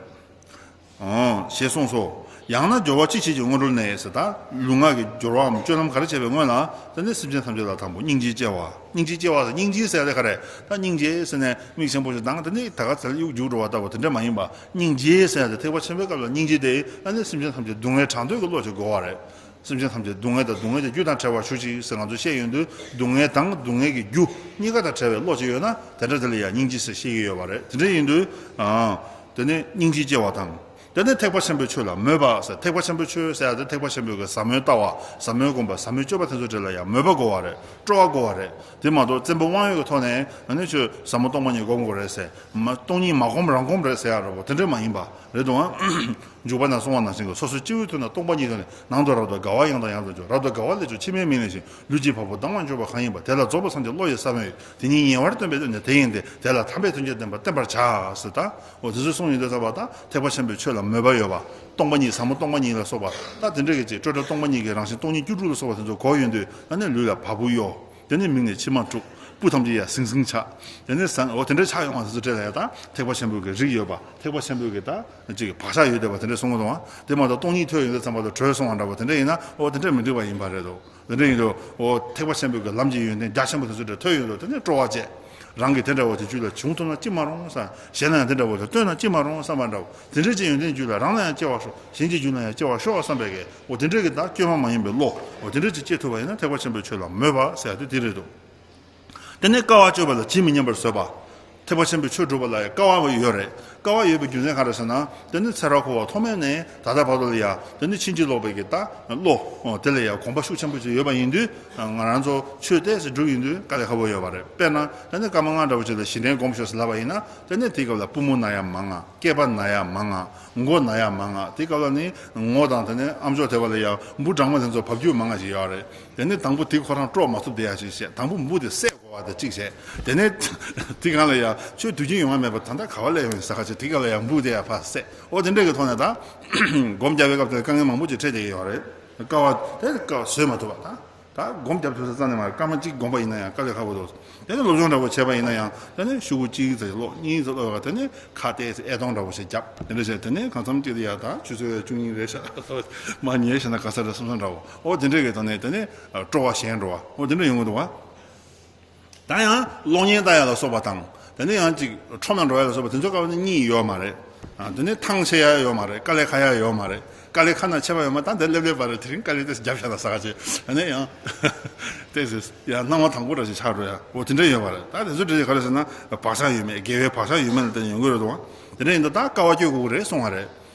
འོ་ཞེས་གསུངས་སོ། ཡང་ན་སྦྱོར་བ་ཅི་བྱེད་ཀྱི་སྔོན་འགྲོར་ནི་ཟེར། ད་ལུས་ངག་གི་སྦྱོར་བའམ་སྤྱོད་ལམ་ག་རེ་བྱས་པའི་སྔོན་ལ་དེ་ནི་སེམས་ཅན་ཐམས་ཅད་ལ་དང་པོ་སྙིང་རྗེ་སྐྱེ་བ། སྙིང་རྗེ་སྐྱེ་བ་ཟེར་སྙིང་རྗེ་ཟེར་ཡ་དེ་ག་རེ། ད་སྙིང་རྗེ་ཟེར་ནས་མིག་ཆེན་པོ་ཞིག་དང་དེ་ནི་ད་ག་ཚད་ལ་གཡུག་འགྲོ་བ་ལྟ་བུ་དེ་འདྲ་མ་ཡིན་པ། སྙིང་རྗེ་ཟེར་ཡ་དེ་ཐེག་པ་ཆེན་པོའི་སྐབས་ལ་སྙིང་རྗེ་དེ་ད་ནི་སེམས་ཅན་ཐམས་ཅད་སྡུག་བསྔལ་གྲངས་འདས་ཀྱི་བློ་ཞིག་དགོས་པ་རེད། སེམས་ཅན་ཐམས་ཅད་སྡུག་བསྔལ་དང་སྡུག་བསྔལ་གྱི་རྒྱུ་དང་བྲལ་བར་ཞུ་ཅིག་ཟེར་ང་ཚོས་བཤད་ཡོང་དུས་སྡུག་བསྔལ་དང་སྡུག་བསྔལ་གྱི་རྒྱུ་གཉིས་ཀ་དང་བྲལ་བའི་བློ་ཅིག་ཡོད་ན་དེ་འདྲ་དེ་ལ་ཡང་སྙིང་རྗེ་ཟེར་བཤད་ཀྱི་ཡོད་པ་རེད། དེ་འདྲ་ཡིན་དུས། དེ་ནས་སྙིང་རྗེ་སྐྱེ་བ་དང་། དེ་ནས་ཐེག་པ་ཆེན་པོའི་ཆོས་ལ་མོས་པ་ཟེར། ཐེག་པ་ཆེན་པོའི་ཆོས་ཟེར་ཡ་དེ་ཐེག་པ་ཆེན་པོའི་གི་ཟབ་མོའི་ལྟ་བ། ཟབ་མོའི་སྒོམ་པ། ཟབ་མོའི་སྤྱོད་པ་དེ་ཚོ་འདྲ་ལ་ཡང་མོས་པ་དགོས་པ་རེད། སྤྲོ་བ་དགོས་པ་རེད། དེ་མ་གཏོགས་བཙན་པོ་དབང་ཡོད་ཀྱི་ཐོག་ནས་ཨ་ནི་ཁྱོད་ཟབ་མོ་སྟོང་པ་ཉིད་སྒོམ་དགོས་རེད་ཟེར། མ་སྟོང་ཉིད་མ་སྒོམ་རང་སྒོམ་རེད་ཟེར་ཡ་འདྲ་པོ་དེ་འདྲ་མ་ཡིན་པ་རེད་འདུག་ཨང་། འཇུག་པ་ན་གསུངས་པ་ནང་བཞིན་གྱི་སོ་སོའི་སྤྱི་བོའི་ཐོད་ན་སྟོང་པ་ཉིད་དུ་ནི་ནང་དུ་རབ་ཏུ་དགའ་བ་ཡང་དང་ཡང་དུ་འཇུག་རབ་ཏུ་དགའ་བ་ལས་བྱུང་ཕྱི་མའི་མིག་ལས་བཞིན་ལུས་ཀྱི་བ་སྤུ་ལྡང་བར་འགྱུར་བ་གང་ཡིན་པ། དེ་ལ་རྫོགས་པར་སངས་རྒྱས་བློ་ཡི་ས་བོན་ཡོད། དེ་ཉིད་ཉེ་བར་སྟོན་པའི་སྟོན་ཏེ་དེ་ཡིན་ཏེ། དེ་ལ་དམ་པའི་དོན་གྱི་བདེན་པ་བསྟན་པར་བྱ། ཟེར། ད་འོ་དེ་ཚོ་གསུངས་ཡོང་དུས་ཙམ་པ་ད་ཐེག་པ་ཆེན་པོའི་ཆོས་ལ་མོས་པ་ཡོད་པ། སྟོང་པ་ཉིད་ཟབ་མོ་སྟོང་པ་ཉིད་ལ་སོགས་པ་ད་དེ་འདྲ་གི་ཅིག་སྤྲོས་བྲལ་སྟོང་པ་ཉིད་ཀྱི་རང་བཞིན་སྟོང་ཉིད་བཅུ་དྲུག་ལ་སོགས་པ་དེ་ཚོ་གོ་ཡོང་དུས་ད་ནི་ལུས་ལ་བ་སྤུ་གཡོ། དེ་ནས་མིག་ནས་མཆི་མ་འཁྲུག་སྤུ་ཐམས་ཅད་ཡར་ཟིང་ཟིང་ཆགས། དེ་ནས་ཟངས་འོ་དེ་འདྲ་ཆགས་ཡོང་བ་དེ་ཚོ་འདྲ་ལ་ཡང་ད་ཐེག་པ་ཆེན་པོའི་གི་རིགས་ཡོད་པ། ཐེག་པ་ཆེན་པོའི་གི་ད་ཅིག་བག་ཆགས་ཡོད་བསྡད་པ་དེ་འདྲ་གསུང་གི་འདུག་བ། དེ་མ་གཏོགས་སྟོང་ཉིད་ཐོས་ཡོང་དུས་ཙམ་པ་ལ་གྲོལ་སོང་བ་འདྲ་པོ་དེ་འདྲ་ཡིན་ན་འོ་དེ་འདྲ་མི་འགྲིག་པ་ཡིན་པ་རེད་དོ། དེ་འདྲ་ཡིན་དུས་འོ་ཐེག་པ་ཆེན་པོའི་གི་ལམ་གྱི་ཡོན་ཏན་རྒྱ་ཆེན་པོ་དེ་ཚོ་འདྲ་ཐོས་ཡོང་དུས་དེ་ནས་སྤྲོ་བ་བྱས། རང་གིས་དེ་འདྲ་བོ་དེ་རྒྱུད་ལ་བྱུང་ཐུབ་ན་ཅི་མ་རུང་བསམ། གཞན་ལ་ཡང་དེ་འདྲ་བོ་དེ་སྟོན་ན་ཅི་མ་རུང་བསམ་པ་འདྲ་བོ། དེ་འདྲ་ཅིག་ཡོན་ཏན་རྒྱུད་ལ་རང་ལ་ཡང་སྐྱེ་བར་ཤོག་གཞན་གྱི་རྒྱུད་ལ་ཡང་སྐྱེ་བར་ཤོག་བསམ་པའི་གི་འོ་དེ་འདྲ་གི་ད་བཅོས་མ་མ་ཡིན་པའི་བློ་འོ་དེ་འདྲ་ཅིག་སྐྱེ་ཐུབ་པ་ཡིན་ན་ཐེག་པ་ཆེན་པོའི་ཆོས་ལ་མོས་པ་ཟེར་ཡ་དེ་དེ་རེད་འདུག་དེ་ནས་དཀའ་བ་སྤྱོད་པ་ལ་ཇི་མི་སྙམ་པར་བཟོད་པ། ཐེག་པ་ཆེན་པོའི་ཆོས་སྒྲུབ་པ་ལ་ཡང་དཀའ་བ་ཡོད་རེད། དཀའ་བ་ཡོད་པའི་རྒྱུ་མཚན་ག་རེ་ཟེར་ན། དེ་ནི་ཚེ་རབས་འཁོར་བ་ཐོག་མེད་ནས་ད་ལྟ་བར་དུ་ལ་ཡང་དེ་ནི་ཕྱིན་ཅི་ལོག་པའི་གི་ད་བློ་དེ་ལ་ཡང་གོམས་པ་ཤུགས་ཆེན་པོ་ཞིག་ཡོད་པ་ཡིན་དུས་ང་རང་ཚོ་ཆོས་ཏོག་ཙམ་སྒྲུབ་ཡོང་དུས་དཀའ་ལས་ཁག་པོ་ཡོད་པ་རེད། དཔེར་ན་དེ་ནི་སྐར་མ་ལྔ་འདྲ་བོ་ཞིག་ལ་བཞེས་གདན་སྒོམ་ཤོག་ཟེར་ལབ་པ་ཡིན་ན་དེ་ནི་དེའི་སྐབས་ལ་པུས་མོ་ན་ཡ་མང་ང་། སྐེད་པ་ན་ཡ་མང་ང་། མགོ་ན་ཡ་མང་ང་། དེའི་སྐབས་ལ་ནི་ངོ་དང་དེ་ནི་ཨམ་ཅོག་དེ་བ་ལ་ཡང་འབུ་སྦྲང་མ་དེ་ཚོ་བབས་རྒྱུ་མང་ང་ཞིག་ཡོད་རེད། དེ་ནི་དང་པོ་དེ་ཁོ་རང་དཀྲོག་མ་ཐུབ་བསྡད་ཡ་ཞིག་བྱས། དང་པོ་འབུ་དེ་བསད་དགོས་པ་དེ་གཅིག་བྱས། དེ་ནས་དེ་སྒང་ལ་ཡང་ཁྱོད་དུས་རྒྱུན་ཡོང་བ་མེད་པ་ད་ལྟ་ག་བ་སླེབས་ཡོང་ཟེར་ཁ་ཅིག་དེ་སྒང་ལ་ཡང་འབུ་དེ་ཡང་ཕར་བསད། འོ་དེ་འདྲ་གི་ཐོག་ནས་ད་སྒོམ་རྒྱབ་པའི་སྐབས་དེར་དཀའ་ངལ་མང་པོ་ཅིག་འཕྲད་བསྡད་ཡོད་རེད། དཀའ་བ་དེ་དཀའ་བ་བཟོད་མ་ཐུབ་པ་དང་། ད་སྒོམ་རྒྱབ་ཐུབ་ས་རྩ་ནས་མ་རེད། སྐར་མ་གཅིག་སྒོམ་པ་ཡིན་ན་ཡང་དཀའ་ལས་ཁག་པོ་འདུག་དེ་ནས་སློབ་སྦྱོང་འདྲ་པོ་བྱས་པ་ཡིན་ན་ཡང་དེ་ནས་ཤོག་གུ་གཅིག་ཙམ་ཀློག་གཉིས་ཙམ་ཀློག་ག་དེ་ནས་ཁ་གཏད་ཟེར་ཨེ་སྟོང་འདྲ་པོ་ཞིག་རྒྱབ། དེ་འདྲ་བྱས་དེ་ནས་གང་འཚམ་གཅིག་དེ་ཡ་ད་ཆུ་ཚོད་བཅུ་གཉིས་རེད་ཤག་མ་ཉལ་ཤེས་ན་ག་ས་རེད་བསམ་བསམ་འདྲ་པོ། འོ་དེ་འདྲ་གི་ཐོག་ནས་དེ་ནས་སྤྲོ་བ་ཞན་འགྲོ་བ། འོ་དེ་འདྲ་ཡོང་གི་འདུག་བ། ད་ཡང་གློག་བརྙན་ལྟ་ཡ་ལ་སོགས་པ་དང་། དེ་ནས་ཡང་ཅིག་ཁྲོམ་ལ་འགྲོ་ཡ་ལ་སོགས་པ་དེ་ཚོ་སྐབས་ནི་གཉིད་ཡོད་མ་རེད། ཨ། དེ་ནས་ཐང་ཆད་ཡ་ཡོད་མ་རེད། དཀའ་ལས་ཁག་ཡ་ཡོད་མ་རེད། དཀའ་ལས་ཁག་ན་ཆད་པ་ཡོད་མ་རེད། ད་འདི་སླེབས་སླེབས་པ་རེད། དེ་རིང་དཀའ་ལས་ཏོག་ཙམ་རྒྱབ་བཞག་ན་ཟེར་ག་ཅིག་ཨ་ནི་ཡང་ཏོག་ཙམ་ཡང་སྣང་བ་དྭངས་པོ་འདྲ་ཞིག་ཆགས་འགྲོ་ཡ། འོ་དེ་འདྲ་ཡོད་པ་རེད། ད་དེ་ཚོ་འདྲ་ཞིག་ག་རེ་ཟེར་ན་བག་ཆགས་ཡོད་མེད། དགེ་བའི་བག་ཆགས་ཡོད་མེད་ལ་བརྟེན་ནས་ཡོང་གི་རེད་དོ། དེ་འདྲ་ཡིན་དུས་ད་དཀའ་བ་སྤྱོད་དགོས་ཀྱི་རེད་གསུང་བ་རེད།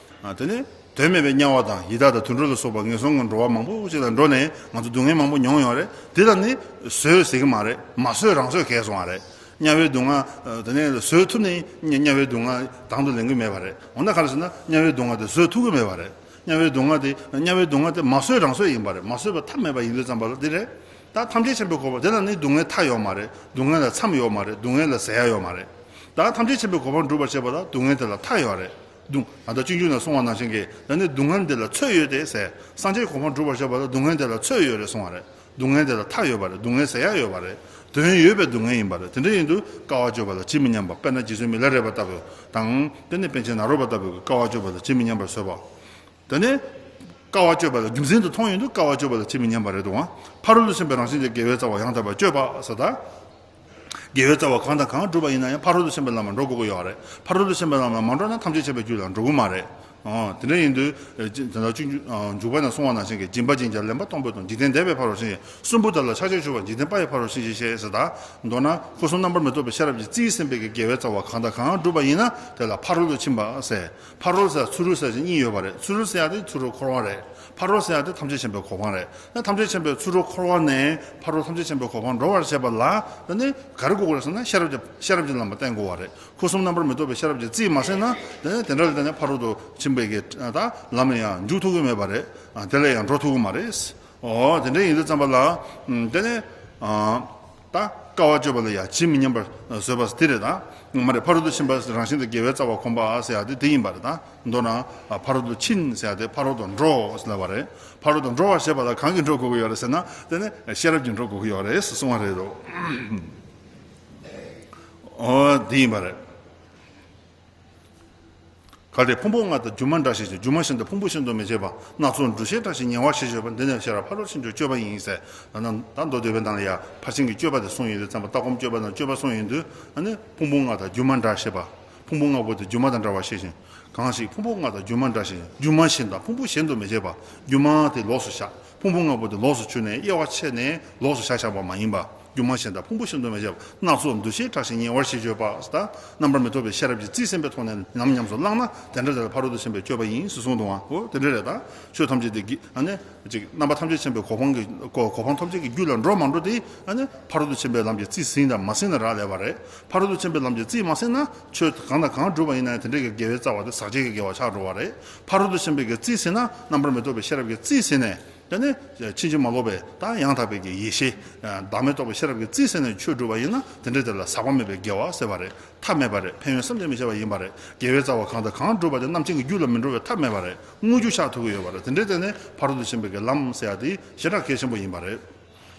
ཨ། དེ་ནས། དོན་མེད་པའི་དམྱལ་བ་དང་ཡི་དྭགས་དང་དུད་འགྲོ་ལ་སོགས་པ་ངན་སོང་གི་འགྲོ་བ་མང་པོ་ཞིག་ལ་འགྲོ་ནས་ང་ཚོ་སྡུག་བསྔལ་མང་པོ་མྱོང་ཡོད་རེད། དེ་ལ་ནི་བཟོད་ཟེར་གྱི་མ་རེད། མ་བཟོད་རང་བཟོད་གས་སོང་བ་རེད། དམྱལ་བའི་སྡུག་བསྔལ་དེ་ནས་བཟོད་ཐུབ་ནས་དམྱལ་བའི་སྡུག་བསྔལ་དང་དུ་ལེན་གྱི་མེད་པ་རེད། འོ་ན་ག་རེ་ཟེར་ན་དམྱལ་བའི་སྡུག་བསྔལ་དེ་བཟོད་ཐུབ་ཀྱི་མེད་པ་རེད། དམྱལ་བའི་སྡུག་བསྔལ་དེ་དམྱལ་བའི་སྡུག་བསྔལ་དེ་མ་བཟོད་རང་བཟོད་ཡིན་པ་རེད། མ་བཟོད་པ་ཐབས་མེད་པ་ཡིན་དུས་ཙམ་པ་ལ་དེ་རེད། ད་ཐམས་ཅད་མཁྱེན་པའི་གོ་འཕང་དེ་ལ་ནི་སྡུག་བསྔལ་མཐའ་ཡོད་མ་རེད། སྡུག་བསྔལ་ལ་མཚམས་ཡོད་མ་རེད། སྡུག་བསྔལ་ལ་ཟད་ཡ་ཡོད་མ་རེད། ད་ཐམས་ཅད་མཁྱེན་པའི་གོ་འཕང་སྒྲུབ་པར་བྱེད་པ་ལ་སྡུག་བསྔལ་དེ་ལ་མཐའ་ཡོད་རེད། སྡུག་ཨ་ད་སྤྱོད་འཇུག་ན་གསུངས་པ་ནང་བཞིན་གྱི་ད་ནི་སྡུག་བསྔལ་འདི་ལ་ཚོད་ཡོད་དེ་ཟེར། སངས་རྒྱས་གོ་འཕང་སྒྲུབ་པར་བྱེད་པ་ལ་སྡུག་བསྔལ་འདི་ལ་ཚོད་ཡོད་རེད་གསུངས་པ་རེད། སྡུག་བསྔལ་འདི་ལ་མཐའ་ཡོད་པ་རེད། སྡུག་བསྔལ་ཟད་ཡ་ཡོད་པ་རེད། དོན་ཡོད་པའི་སྡུག་བསྔལ་ཡིན་པ་རེད། དེ་འདྲ་ཡིན་དུས་དཀའ་བ་སྤྱོད་པ་ལ་ཇི་མི་སྙམ་པ། དཔེར་ན་རྗེ་བཙུན་མི་ལ་རས་པ་ལྟ་བུ་དང་དེ་ནི་པཎ་ཆེན་ནཱ་རོ་པ་ལྟ་བུ་གི་དཀའ་བ་སྤྱོད་པ་ལ་ཇི་མི་སྙམ་པར་བཟོད་པ། དེ་ནས་དཀའ་བ་སྤྱོད་པ་ལ་རྒྱུ་མཚན་དུ་མཐོང་ཡོང་དུས་དཀའ་བ་སྤྱོད་པ་ལ་ཇི་མི་སྙམ་པ་རེད་དོ། ཕ་རོལ་ཏུ་ཕྱིན་པའི་དགེ་བའི་རྩ་བ་ཡང་དག་པར་སྤྱོད་པ་ཟེར་ད། དགེ་བའི་རྩ་བ་གང་དང་གང་བསྒྲུབས་པ་ཡིན་ན་ཡང་ཕ་རོལ་ཏུ་ཕྱིན་པའི་ལམ་ལ་འགྲོ་དགོས་ཀྱི་ཡོད་རེད། ཕ་རོལ་ཏུ་ཕྱིན་པའི་ལམ་ལ་མ་འགྲོ་ན་ཐམས་ཅད་མཁྱེན་པའི་རྒྱུད་ལ་འགྲོ་གི་མ་རེད། ཨོ་དེ་འདྲ་ཡིན་དུས་ཨེ་ཅི་དེ་ལ་བཅུ་འཇུག་པ་ན་གསུངས་པ་ནང་བཞིན་གྱི་སྦྱིན་པ་སྦྱིན་བྱ་ལེན་པ་གཏོང་ཕོད་དང་འཇིག་རྟེན་འདས་པའི་ཕ་རོལ་ཕྱིན་ཞེས་གསུམ་པོ་དག་ལ་ཕྱག་རྒྱ་ཞུ་བ་འཇིག་རྟེན་དཔའ་བའི་ཕ་རོལ་ཕྱིན་ཞེས་བཤད་ཟེར་ད། མདོར་ན་སྐུ་གསུམ་རྣམ་པར་མི་རྟོག་པའི་ཤེས་རབ་ཀྱིས་རྩིས་ཟིན་པའི་གི་དགེ་བའི་རྩ་བ་གང་དང་གང་བསྒྲུབས་པ་ཡིན་ན་དེ་ལ་ཕ་རོལ་ཏུ་ཕྱིན་པ་ཟེར། ཕ་རོལ་ཟེར་ཚུ་རོལ་ཟེར་ཞིག་གཉིས་ཡོད་པ་རེད། ཚུ་རོལ་ཟེར་ཡ་དེ་ཚུ་རོལ་འཁོར་བ་རེད། ཕ་རོལ་ཟེར་ཡ་དེ་ཐམས་ཅད་མཁྱེན་པའི་གོ་འཕང་རེད། ན་ཐམས་ཅད་མཁྱེན་པའི་ཚུ་རོལ་འཁོར་བ་ནས་ཕ་རོལ་ཐམས་ཅད་མཁྱེན་པའི་གོ་འཕང་འགྲོ་བར་བྱེད་པ་ལ་ད་ནི་ག་རེ་དགོས་ཀྱི་རེད་ཟེར་ན་ཤེས་རབ་ཀྱི་ཤེས་རབ་ཀྱི་ལམ་པ་བསྟེན་དགོས་པ་རེད། སྐུ་གསུམ་རྣམ་པར་མི་རྟོག་པའི་ཤེས་རབ་ཀྱིས་རྩིས་མ་ཟིན་ན་དེ་ནི་དེ་འདྲ་ལ་ད་ནི་ཕ་རོལ་ཏུ་ཕྱིན་པའི་གི་ད་ལམ་ལ་ཡང་འཇུག་ཐུབ་ཀྱི་མེད་པ་རེད། དེ་ལ་ཡང་འགྲོ་ཐུབ་ཀྱི་མ་རེད། ཨོ་དེ་འདྲ་ཡིན་དུས་ཙམ་པ་ལ་དེ་ནི། ད་དཀའ་བ་སྤྱོད་པ་ལ་ཡང་ཇི་མི་སྙམ་པར་བཟོད་པ་དེ་རེད་ད། མ་རེད། ཕ་རོལ་ཏུ་ཕྱིན་པ་རང་བཞིན་དུ་དགེ་བའི་རྩ་བ་གོམས་པ་ཟེར་ཡ་དེ་དེ་ཡིན་པ་རེད་ད། མདོར་ན་ཕ་རོལ་ཏུ་ཕྱིན་ཟེར་ཡ་དེ་ཕ་རོལ་ཏུ་འགྲོ་ཟེར་ལབ་པ་རེད། ཕ་རོལ་ཏུ་འགྲོ་བར་བྱེད་པ་ལ་གང་གིས་འགྲོ་དགོས་ཀྱི་ཡོད་རེད་ཟེར་ན་དེ་ནི་ཤེས་རབ་ཀྱིས་འགྲོ་དགོས་ཀྱི་ཡོད་རེད་ཟེར་གསུངས་པ་རེད་དོ། ཨོ་དེ་ཡིན་པ་རེད། གལ་ཏེ་ཕུང་པོ་ལྔ་དང་སྒྱུ་མ་འདྲ་ཞེས་བྱ། སྒྱུ་མ་བཞིན་དུ་ཕུང་པོ་བཞིན་དུ་མི་བྱེད་པ། སྣ་ཚོགས་འདུ་ཤེས་བྲལ་ཞིང་ཉེ་བར་ཞི་བར་བྱེད་པ། འདི་ནི་ཤེས་རབ་ཕ་རོལ་ཕྱིན་གྱི་སྤྱོད་པ་ཡིན་ཟེར། ད་ནི་ད་མདོ་སྡེ་པའི་ནང་ལ་ཡང་ཕར་ཕྱིན་གྱི་སྤྱོད་པ་དེ་གསུངས་ཡོད་དུས་ཙམ་པ་ལྟ་སྒོམ་སྤྱོད་པ་དང་སྤྱོད་པ་གསུངས་ཡོད་དུས་ཨ་ནི་ཕུང་པོ་ལྔ་དང་སྒྱུ་མ་འདྲ་ཞེས་པ། ཕུང་པོ་ལྔ་པོ་དེ་སྒྱུ་མ་དང་འདྲ་བར་ཤེས་ཤིང་། གང་ཞིག་ཕུང་པོ་ལྔ་དང་སྒྱུ་མ་འདྲ་ཞིང་། སྒྱུ་མ་བཞིན་དང་ཕུང་པོ་གཞན་དུ་མི་བྱེད་པ། སྒྱུ་མ་དེ་ལོགས་སུ་བཞག་ཕུང་པོ་ལྔ་པོ་དེ་ལོགས་སུ་གྱུར་ནས་དབྱེ་བ་ཕྱེ་ནས་ལོགས་སུ་བཞག་བཞག་པ་མ་ཡིན་པ། སྒྱུ་མ་བཞིན་དང་ཕུང་པོ་བཞིན་དུ་མི་བྱེད་པ། སྣ་ཚོགས་འདུ་ཤེས་བྲལ་ཞིང་ཉེ་བར་ཞི་བར་བྱེད་པ། རྣམ་པར་མི་རྟོག་པའི་ཤེས་རབ་ཀྱིས་རྩིས་ཟིན་པའི་ཐོག་ནས་ཉམས་ཉམས་སུ་བླངས་ན་དེ་འདྲ་དེ་ལ་ཕ་རོལ་ཏུ་ཕྱིན་པའི་སྤྱོད་པ་ཡིན་ཞེས་གསུངས་འདུག་པ། འོ་དེ་འདྲ་རེད་ད། ཆོས་ཐམས་ཅད་དེ་གི་ཨ་ནི་ཅིག་རྣམ་པ་ཐམས་ཅད་མཁྱེན་པའི་གོ་འཕང་གི་གོ་གོ་འཕང་ཐམས་ཅད་ཀྱི་རྒྱུ་ལ་འགྲོ་མ་འགྲོ་དེ་ཨ་ནི་ཕ་རོལ་ཏུ་ཕྱིན་པའི་ལམ་གྱི་རྩིས་ཟིན་དང་མ་ཟིན་ལ་རག་ལས་པ་རེད། ཕ་རོལ་ཏུ་ཕྱིན་པའི་ལམ་གྱི་རྩིས་མ་ཟིན་ན་ཆོས་གང་དང་གང་བསྒྲུབས་པ་ཡིན་ན་ཡང་དེ་འདྲའི་གི་དགེ་བའི་རྩ་བ་དེ་ཟག་བཅས་ཀྱི་དགེ་བ་ཆགས་འགྲོ་བ་རེད། ཕ་རོལ་ཏུ་ཕྱིན་པའི་གི་རྩིས་ཟིན་ན་རྣམ་པར་མི་རྟོག་པའི་ཤེས་རབ་ཀྱི་རྩིས་ཟིན་ནས། དེ་ནས་ཕྱིན་ཅི་མ་ལོག་པའི་ད་ཡང་དག་པའི་གི་ཡེ་ཤེས། བདག་མེད་རྟོགས་པའི་ཤེས་རབ་ཀྱི་རྩིས་ཟིན་ནས་ཆོས་བསྒྲུབས་པ་ཡིན་ན་དེ་འདྲ་དེ་ལ་ཟག་པ་མེད་པའི་དགེ་བ་ཟེར་བ་རེད། ཐབས་མེད་པ་རེད། ཕན་ཡོན་བསམ་གྱིས་མི་ཁྱབ་པ་ཡིན་པ་རེད། དགེ་བའི་རྩ་བ་གང་དང་གང་བསྒྲུབས་པ་དེ་རྣམ་མཁྱེན་གྱི་རྒྱུ་ལ་མི་འགྲོ་བའི་ཐབས་མེད་པ་རེད། དངོས་རྒྱུ་ཆགས་ཐུབ་ཀྱི་ཡོད་པ་རེད། དེ་འདྲའི་ཐད་ནས་ཕ་རོལ་ཏུ་ཕྱིན་པའི་གི་ལམ་ཟེར་ཡ་དེ་ཞེ་དྲག་གལ་ཆེན་པོ་ཡིན་པ་རེད།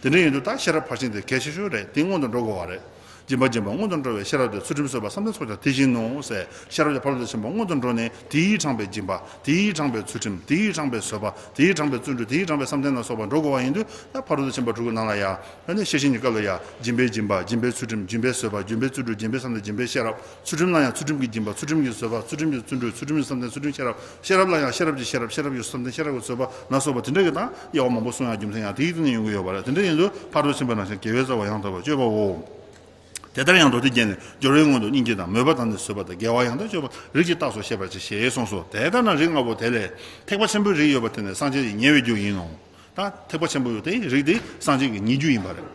དེ་འདྲ་ཡིན་དུས་ད་ཤེས་རབ་ཕར་ཕྱིན་དེ་གལ་ཆེ་ཤོས་རེད། དེ་སྔོན་དུ་འགྲོ་དགོས་པ་རེད། སྦྱིན་པ་སྦྱིན་པ་སྔོན་དུ་འགྲོ་བའི་ཤེས་རབ་དེ་ཚུལ་ཁྲིམས་བཟོད་པ་བསམ་གཏན་ཚོགས་བརྒྱ་དེ་བཞིན་ནོ་ཟེར། ཤེས་རབ་ཀྱི་ཕ་རོལ་ཏུ་ཕྱིན་པ་སྔོན་དུ་འགྲོ་ནས་དེས་དྲངས་པའི་སྦྱིན་པ། དེས་དྲངས་པའི་ཚུལ་ཁྲིམས། དེས་དྲངས་པའི་བཟོད་པ། དེས་དྲངས་པའི་བརྩོན་འགྲུས། དེས་དྲངས་པའི་བསམ་གཏན་ལ་སོགས་པ་འགྲོ་དགོས་པ་ཡིན་དུས་ད་ཕ་རོལ་ཏུ་ཕྱིན་པ་དྲུག་གི་ནང་ལ་ཡང་ཨ་ནི་ཤེར་ཕྱིན་གྱི་སྐབས་ལ་ཡང་སྦྱིན་པའི་སྦྱིན་པ། སྦྱིན་པའི་ཚུལ་ཁྲིམས། སྦྱིན་པའི་བཟོད་པ། སྦྱིན་པའི་བརྩོན་འགྲུས། སྦྱིན་པའི་བསམ་གཏན། སྦྱིན་པའི་ཤེས་རབ། ཚུལ་ཁྲིམས་ལ་ཡང་ཚུལ་ཁྲིམས་ཀྱི་སྦྱིན་པ། ཚུལ་ཁྲིམས་ཀྱི་བཟོད་པ། ཚུལ་ཁྲིམས་ཀྱི་བརྩོན་འགྲུས། ཚུལ་ཁྲིམས་ཀྱི་བསམ་གཏན། ཚུལ་ཁྲིམས་ཀྱི་ཤེས་རབ། ཤེས་རབ་ལ་ཡང་ཤེས་རབ་ཀྱི་ཤེས་རབ། ཤེས་རབ་ཀྱི་བསམ་གཏན། ཤེས་རབ་ཀྱི་བཟོད་པ་ལ་སོགས་པ་དེ་འདྲ་གི་དང་དབྱེ་བ་མང་པོ་གསུང་ཡང་རྒྱུ་མཚན་ཡང་དེའི་སྟེང་ནས་ཡོང་གི་ཡོད་པ་རེད། དེ་འདྲ་ཡིན་དུས་ཕ་རོལ་ཏུ་ཕྱིན་པ་རྣམས་ཀྱང་དགེ་བའི་རྩ་བ་ཡང་དག་པར་སྤྱོད་པའོ། དེ་ལྟར་ཡང་མདོ་སྡེ་རྒྱན་ནི། སྦྱོར་བའི་སྔོན་དུ་སྙིང་རྗེ་དང་། མོས་པ་དང་ནི་བཟོད་པ་དང་། དགེ་བ་ཡང་དག་སྤྱོད་པ་རིགས་ཀྱི་རྟགས་སུ་ཤེས་པར་བྱ་ཞེས་གསུངས་སོ། དེ་ལྟར་ན་རིགས་ལྔ་པོ་དེ་ལས་ཐེག་པ་ཆེན་པོའི་རིགས་ཡོད་པ་དེ་ནི་སངས་རྒྱས་ཀྱི་ཉེ་བའི་རྒྱུ་ཡིན་ནོ། ད་ཐེག་པ་ཆེན་པོ་ཡོད་དེ་རིགས་དེ་སངས་རྒྱས་ཀྱི་ཉེ་རྒྱུ་ཡིན་པ་རེད།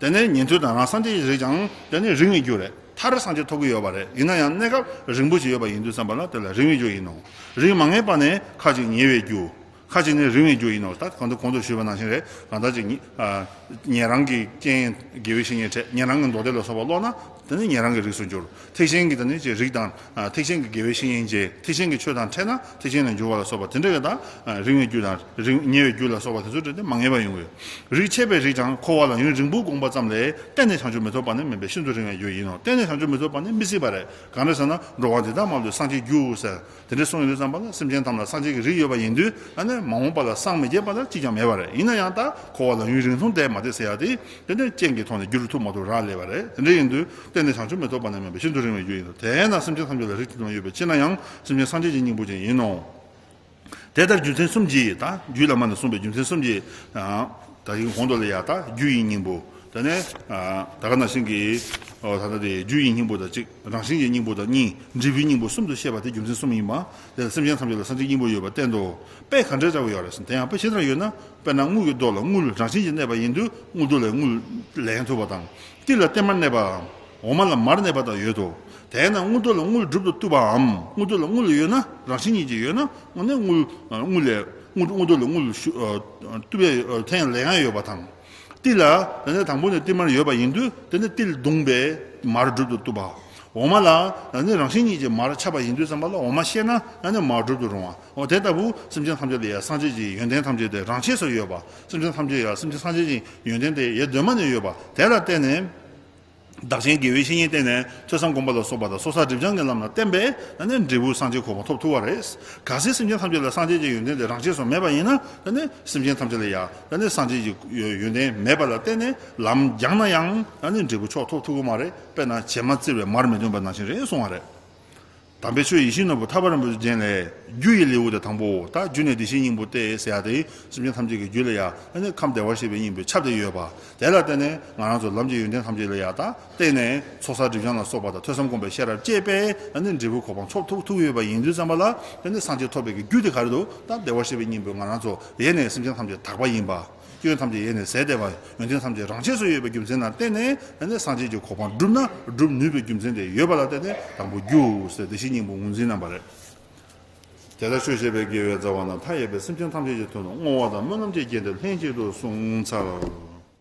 དེ་ནས་ཉན་ཐོས་དང་རང་སངས་རྒྱས་ཀྱི་རིགས་ཀྱང་དེ་ནི་རིང་བའི་རྒྱུ་རེད། མཐར་སངས་རྒྱས་ཐོབ་ཀྱི་ཡོད་པ་རེད། ཡིན་ན་ཡང་གནས་སྐབས་རིང་པོ་ཞིག་ཡོད་པ་ཡིན་དུས་ཙམ་པ་ལ་དེ་ལ་རིང་བའི་རྒྱུ་ཡིན་ནོ། རིགས་མ་ངེས་པ་ནི་ཁ་ཅིག་ཉེ་བའི་རྒྱུ། ཁ་ཅིག་ནི་རིང་བའི་རྒྱུ་ཡིན་ནོ། ད་གང་དུ་གོང་དུ་ཞུས་པ་ནང་བཞིན་རེད། གང་ལྟར་ཅིག་ཉེ་ཨ་ཉན་རང་གི་རྐྱེན་དགེ་བའི་བཤེས་གཉེན་འཕྲད། ཉན་རང་གི་མདོ་སྡེ་ལ་སོགས་པ་ཀློག་ན་དེ་ནི་ཉན་རང་གི་རིགས་སུ་འགྱུར། ཐེག་ཆེན་གྱི་དེ་ནི་ཅིག་རིགས་དང་ཨ་ཐེག་ཆེན་གྱི་དགེ་བའི་བཤེས་གཉེན་བཅས་ཐེག་ཆེན་གྱི་ཆོས་དང་འཕྲད་ན་ཐེག་ཆེན་ལ་འགྱུར་བ་ལ་སོགས་པ་དེ་འདྲ་གི་དང་ཨ་རིང་བའི་རྒྱུ་དང་རིང་ཉེ་བའི་རྒྱུ་ལ་སོགས་པ་དེ་ཚོ་འདྲ་དེ་མ་ངེས་པ་ཡོང་གི་ཡོད། རིགས་ཆད་པའི་རིགས་ཀྱང་འཁོར་བ་ལ་ཡུན་རིང་པོ་བསྒོམས་པ་ཙམ་ལས་གཏན་ནས་བྱང་ཆུབ་མི་ཐོབ་པ་ནི་མིན་པས་ཤིན་ཏུ་རིང་བའི་རྒྱུ་ཡིན་ནོ། གཏན་ནས་བྱང་ཆུབ་མི་ཐོབ་པ་ནི་མི་སྲིད་པ་རེད། གང་རེད་ཟེར་ན་འགྲོ་བ་འདི་དག་མ་ལུས་སངས་རྒྱས་རྒྱུ་ཟེར། དེ་འདྲ་གསུངས་ཡོང་དུས་ཙམ་པ་ལ་སེམས་ཅན་ཐམས་ལ་སངས་རྒྱས་ཀྱི་རིགས་ཡོད་པ་ཡིན་དུས་ཨ་ནི་མ་འོངས་པ་ལ་སངས་མི་རྒྱས་པ་ལ་གཅིག་ཀྱང་མེད་པ་རེད། ཡིན་ན་ཡང་ད་འཁོར་བ་ལ་ཡུན་རིང་ཐུང་བསྡད་མ་བསྡད་ཟེར་ཡ་དེ་དེ་ནི་རྐྱེན་གྱི་ཐོག་ནས་བསྒྱུར་ཐུབ་མ་ཐུབ་རག་ལས་པ་རེད། དེ་འདྲ་ཡིན་དུས་གཏན་ནས་བྱང་ཆུབ་མི་ཐོབ་པ་ནི་མིན་པས་ཤིན་ཏུ་རིང་བའི་རྒྱུ་ཡིན་ནོ། དེས་ན་སེམས་ཅན་ཐམས་ཅད་ལ་རིགས་གཅིག་ཙམ་ཡོད་པའི་ཕྱིར་ན་ཡང་སེམས་ཅན་སངས་རྒྱས་ཀྱི་སྙིང་པོ་ཅན་ཡིན་ནོ། དེ་ལྟར་རྒྱུ་མཚན་གསུམ་གྱིས་ད་རྒྱུད་བླ་མ་ནས་གསུངས་པའི་རྒྱུ་མཚན་གསུམ་གྱིས་ད་ཡིན་གོང་དུ་ལ་ཡ་ད་རྒྱུ་ཡི་སྙིང་པོ། དེ་ནས་ད་ག་ནང་བཞིན་གྱི་ད་ལྟ་དེ་རྒྱུ་ཡི་སྙིང་པོ་དང་གཅིག་རང་བཞིན་གྱི་སྙིང་པོ་དང་གཉིས། འབྲས་བུའི་སྙིང་པོ་གསུམ་དུ་བཤད་པ་དེ་རྒྱུ་མཚན་གསུམ་ཡིན་པ། དེ་ལ་སེམས་ཅན་ཐམས་ཅད་ལ་སངས་རྒྱས་སྙིང་པོ་ཡོད་པ་བསྟན་ཏོ། དཔེ་ག་འདྲ་བྱ་བ་ཡོད་རེད་ཟེར་ན། དེ་ཡང་དཔེ་ཞེ་དྲག་ཡོད་ན། དཔེར་ན་དངུལ་གྱི་རྡོ་ལ་དངུལ་རང་བཞིན་གྱིས་གནས་པ་ཡིན་དུས་དངུལ་རྡོ་ལ་དངུལ་ལེན་ཐུབ་པ་དང་། ཏིལ་ལ་ཏིལ་མར་གནས་པའམ། འོ་མ་ལ་མར་གནས་པ་དག་ཡོད་དོ། དེས་ན་དངུལ་རྡོ་ལ་དངུལ་སྒྲུབ་ཏུ་བཏུབ་པའམ། དངུལ་རྡོ་ལ་དངུལ་ཡོད་ན། རང་བཞིན་ཉིད་ཀྱིས་ཡོད་ན། དངོས་གནས་དངུལ་དངུལ་ལས་དངུལ་དངུལ་རྡོ་ལ་དངུལ་ཞུ་བཏུབ་པའི་ཐེངས་ལེན་ཡ་ཡོད་པ་དང་། ཏིལ་ལ་ད་ནི་དང་པོ་ནས་ཏིལ་མར་ཡོད་པ་ཡིན་དུས་དེ་ནི་ཏིལ་བརྡུངས་པས་མར་སྒྲུབ་ཏུ་བཏུབ་པ། འོ་མ་ལ་ད་ནི་རང་བཞིན་ཉིད་ཀྱིས་མར་ཆགས་པ་ཡིན་དུས་ཙམ་པ་ལ་འོ་མ་བཤད་ན་ད་ནི་མར་སྒྲུབ་ཏུ་རུང་བ། འོ་དེ་ལྟ་བུ་སེམས་ཅན་ཐམས་ཅད་ལ་ཡང་སངས་རྒྱས་ཀྱི་ཡོན་ཏན་ཐམས་ཅད་དེ་རང་ཆས་སུ་ཡོད་པ། སེམས་ཅན་ཐམས་ཅད་ཡང་སེམས་ཅན་སངས་རྒྱས་ཀྱི་ཡོན་ཏན་དེ་ཡེ་གདོད་མ་ནས་ཡོད་པ་དེ་ལ་བརྟེན་ནས། བདག་གཞན་དགེ་བའི་བཤེས་གཉེན་བསྟེན་ནས་ཐོས་བསམ་སྒོམ་པ་ལ་སོགས་པ་དང་སོ་སོར་སྒྲིབ་སྦྱང་གི་ལམ་ལ་བརྟེན་པས་ད་ནི་འབྲས་བུ་སངས་རྒྱས་གོ་འཕང་ཐོབ་ཐུབ་པ་རེད། གལ་སྲིད་སེམས་ཅན་ཐམས་ཅད་ལ་སངས་རྒྱས་ཀྱི་ཡོན་ཏན་དེ་རང་ཆས་སུ་མེད་པ་ཡིན་ན། ད་ནི་སེམས་ཅན་ཐམས་ཅད་ལ་ཡང་ད་ནི་སངས་རྒྱས་ཀྱི་ཡོན་ཏན་མེད་པ་ལ་བརྟེན་ནས་ལམ་སྦྱངས་ན་ཡང་ད་ནི་འབྲས་བུ་མཆོག་ཐོབ་ཐུབ་ཀྱི་མ་རེད། དཔེར་ན་བྱེ་མ་བཙིར་བས་མར་མི་འདོན་པ་ནང་བཞིན་རེད་གསུང་བ་རེད། དམ་པའི་ཆོས་ཡིད་བཞིན་ནོར་བུ་ཐར་པ་རིན་པོ་ཆེའི་རྒྱན་ལས། རྒྱུ་ཡི་ལེའུ་དེ་དང་པོ། ད་རྒྱུ་ནི་བདེ་གཤེགས་སྙིང་པོ་སྟེ་ཟེར་ཡ་དེ། སེམས་ཅན་ཐམས་ཅད་ཀྱི་རྒྱུད་ལ་ཡང་ཨ་ནི་ཁམས་བདེ་བར་གཤེགས་པའི་སྙིང་པོས་ཁྱབ་སྟེ་ཡོད་པ། དེ་ལ་བརྟེན་ནས་ང་རང་ཚོ་ལམ་གྱི་ཡོན་ཏན་ཐམས་ཅད་ལ་ཡང་ད་བརྟེན་ནས་ཚོགས་བསགས་སྒྲིབ་སྦྱང་ལ་སོགས་པ་དང་ཐོས་བསམ་སྒོམ་པའི་ཤེས་རབ་བསྐྱེད་པས་ཨ་ནི་འབྲས་བུ་གོ་འཕང་མཆོག་ཐོབ་ཐུབ་ཡོད་པ་ཡིན་དུས་ཙམ་པ་ལ། ཨ་ནི་སངས་རྒྱས་ཐོབ་པའི་གི་རྒྱུ་དེ་ག་རེ་འདུག་ད་བདེ་བར་གཤེགས་པའི་སྙིང་པོས་ང་རང་ཚོ་ཡེ་ནས་སེམས་ཅན་ཐམས་ཅད་དག་པ་ཡིན་པ། སྐྱོན་ཐམས་ཅད་ཡེ་ནས་ཟད་བསྡད་པ། ཡོན་ཏན་ཐམས་ཅད་རང་ཆས་སུ་ཡོད་པའི་རྒྱུ་མཚན་ལ་བརྟེན་ནས་ཨ་ནི་སངས་རྒྱས་ཀྱི་གོ་འཕང་བསྒྲུབ་ན་བསྒྲུབ་ནུས་པའི་རྒྱུ་མཚན་དེ་ཡོད་པ་ལ་བརྟེན་ནས་དང་པོ་རྒྱུ་ཟེར་བདེ་གཤེགས་སྙིང་པོ་ངོས་འཛིན་གནང་བ་རེད། དེ་ལྟར་ཆོས་བཤད་པའི་དགེ་བའི་རྩ་བ་རྣམས། མཐའ་ཡས་པའི་སེམས་ཅན་ཐམས་ཅད་ཀྱི་དོན་དུ་བསྔོ་བ་དང་སྨོན་ལམ་གྱི་རྒྱན་དུ་ལྷན་ཅིག་ཏུ་གསུངས་ཚར།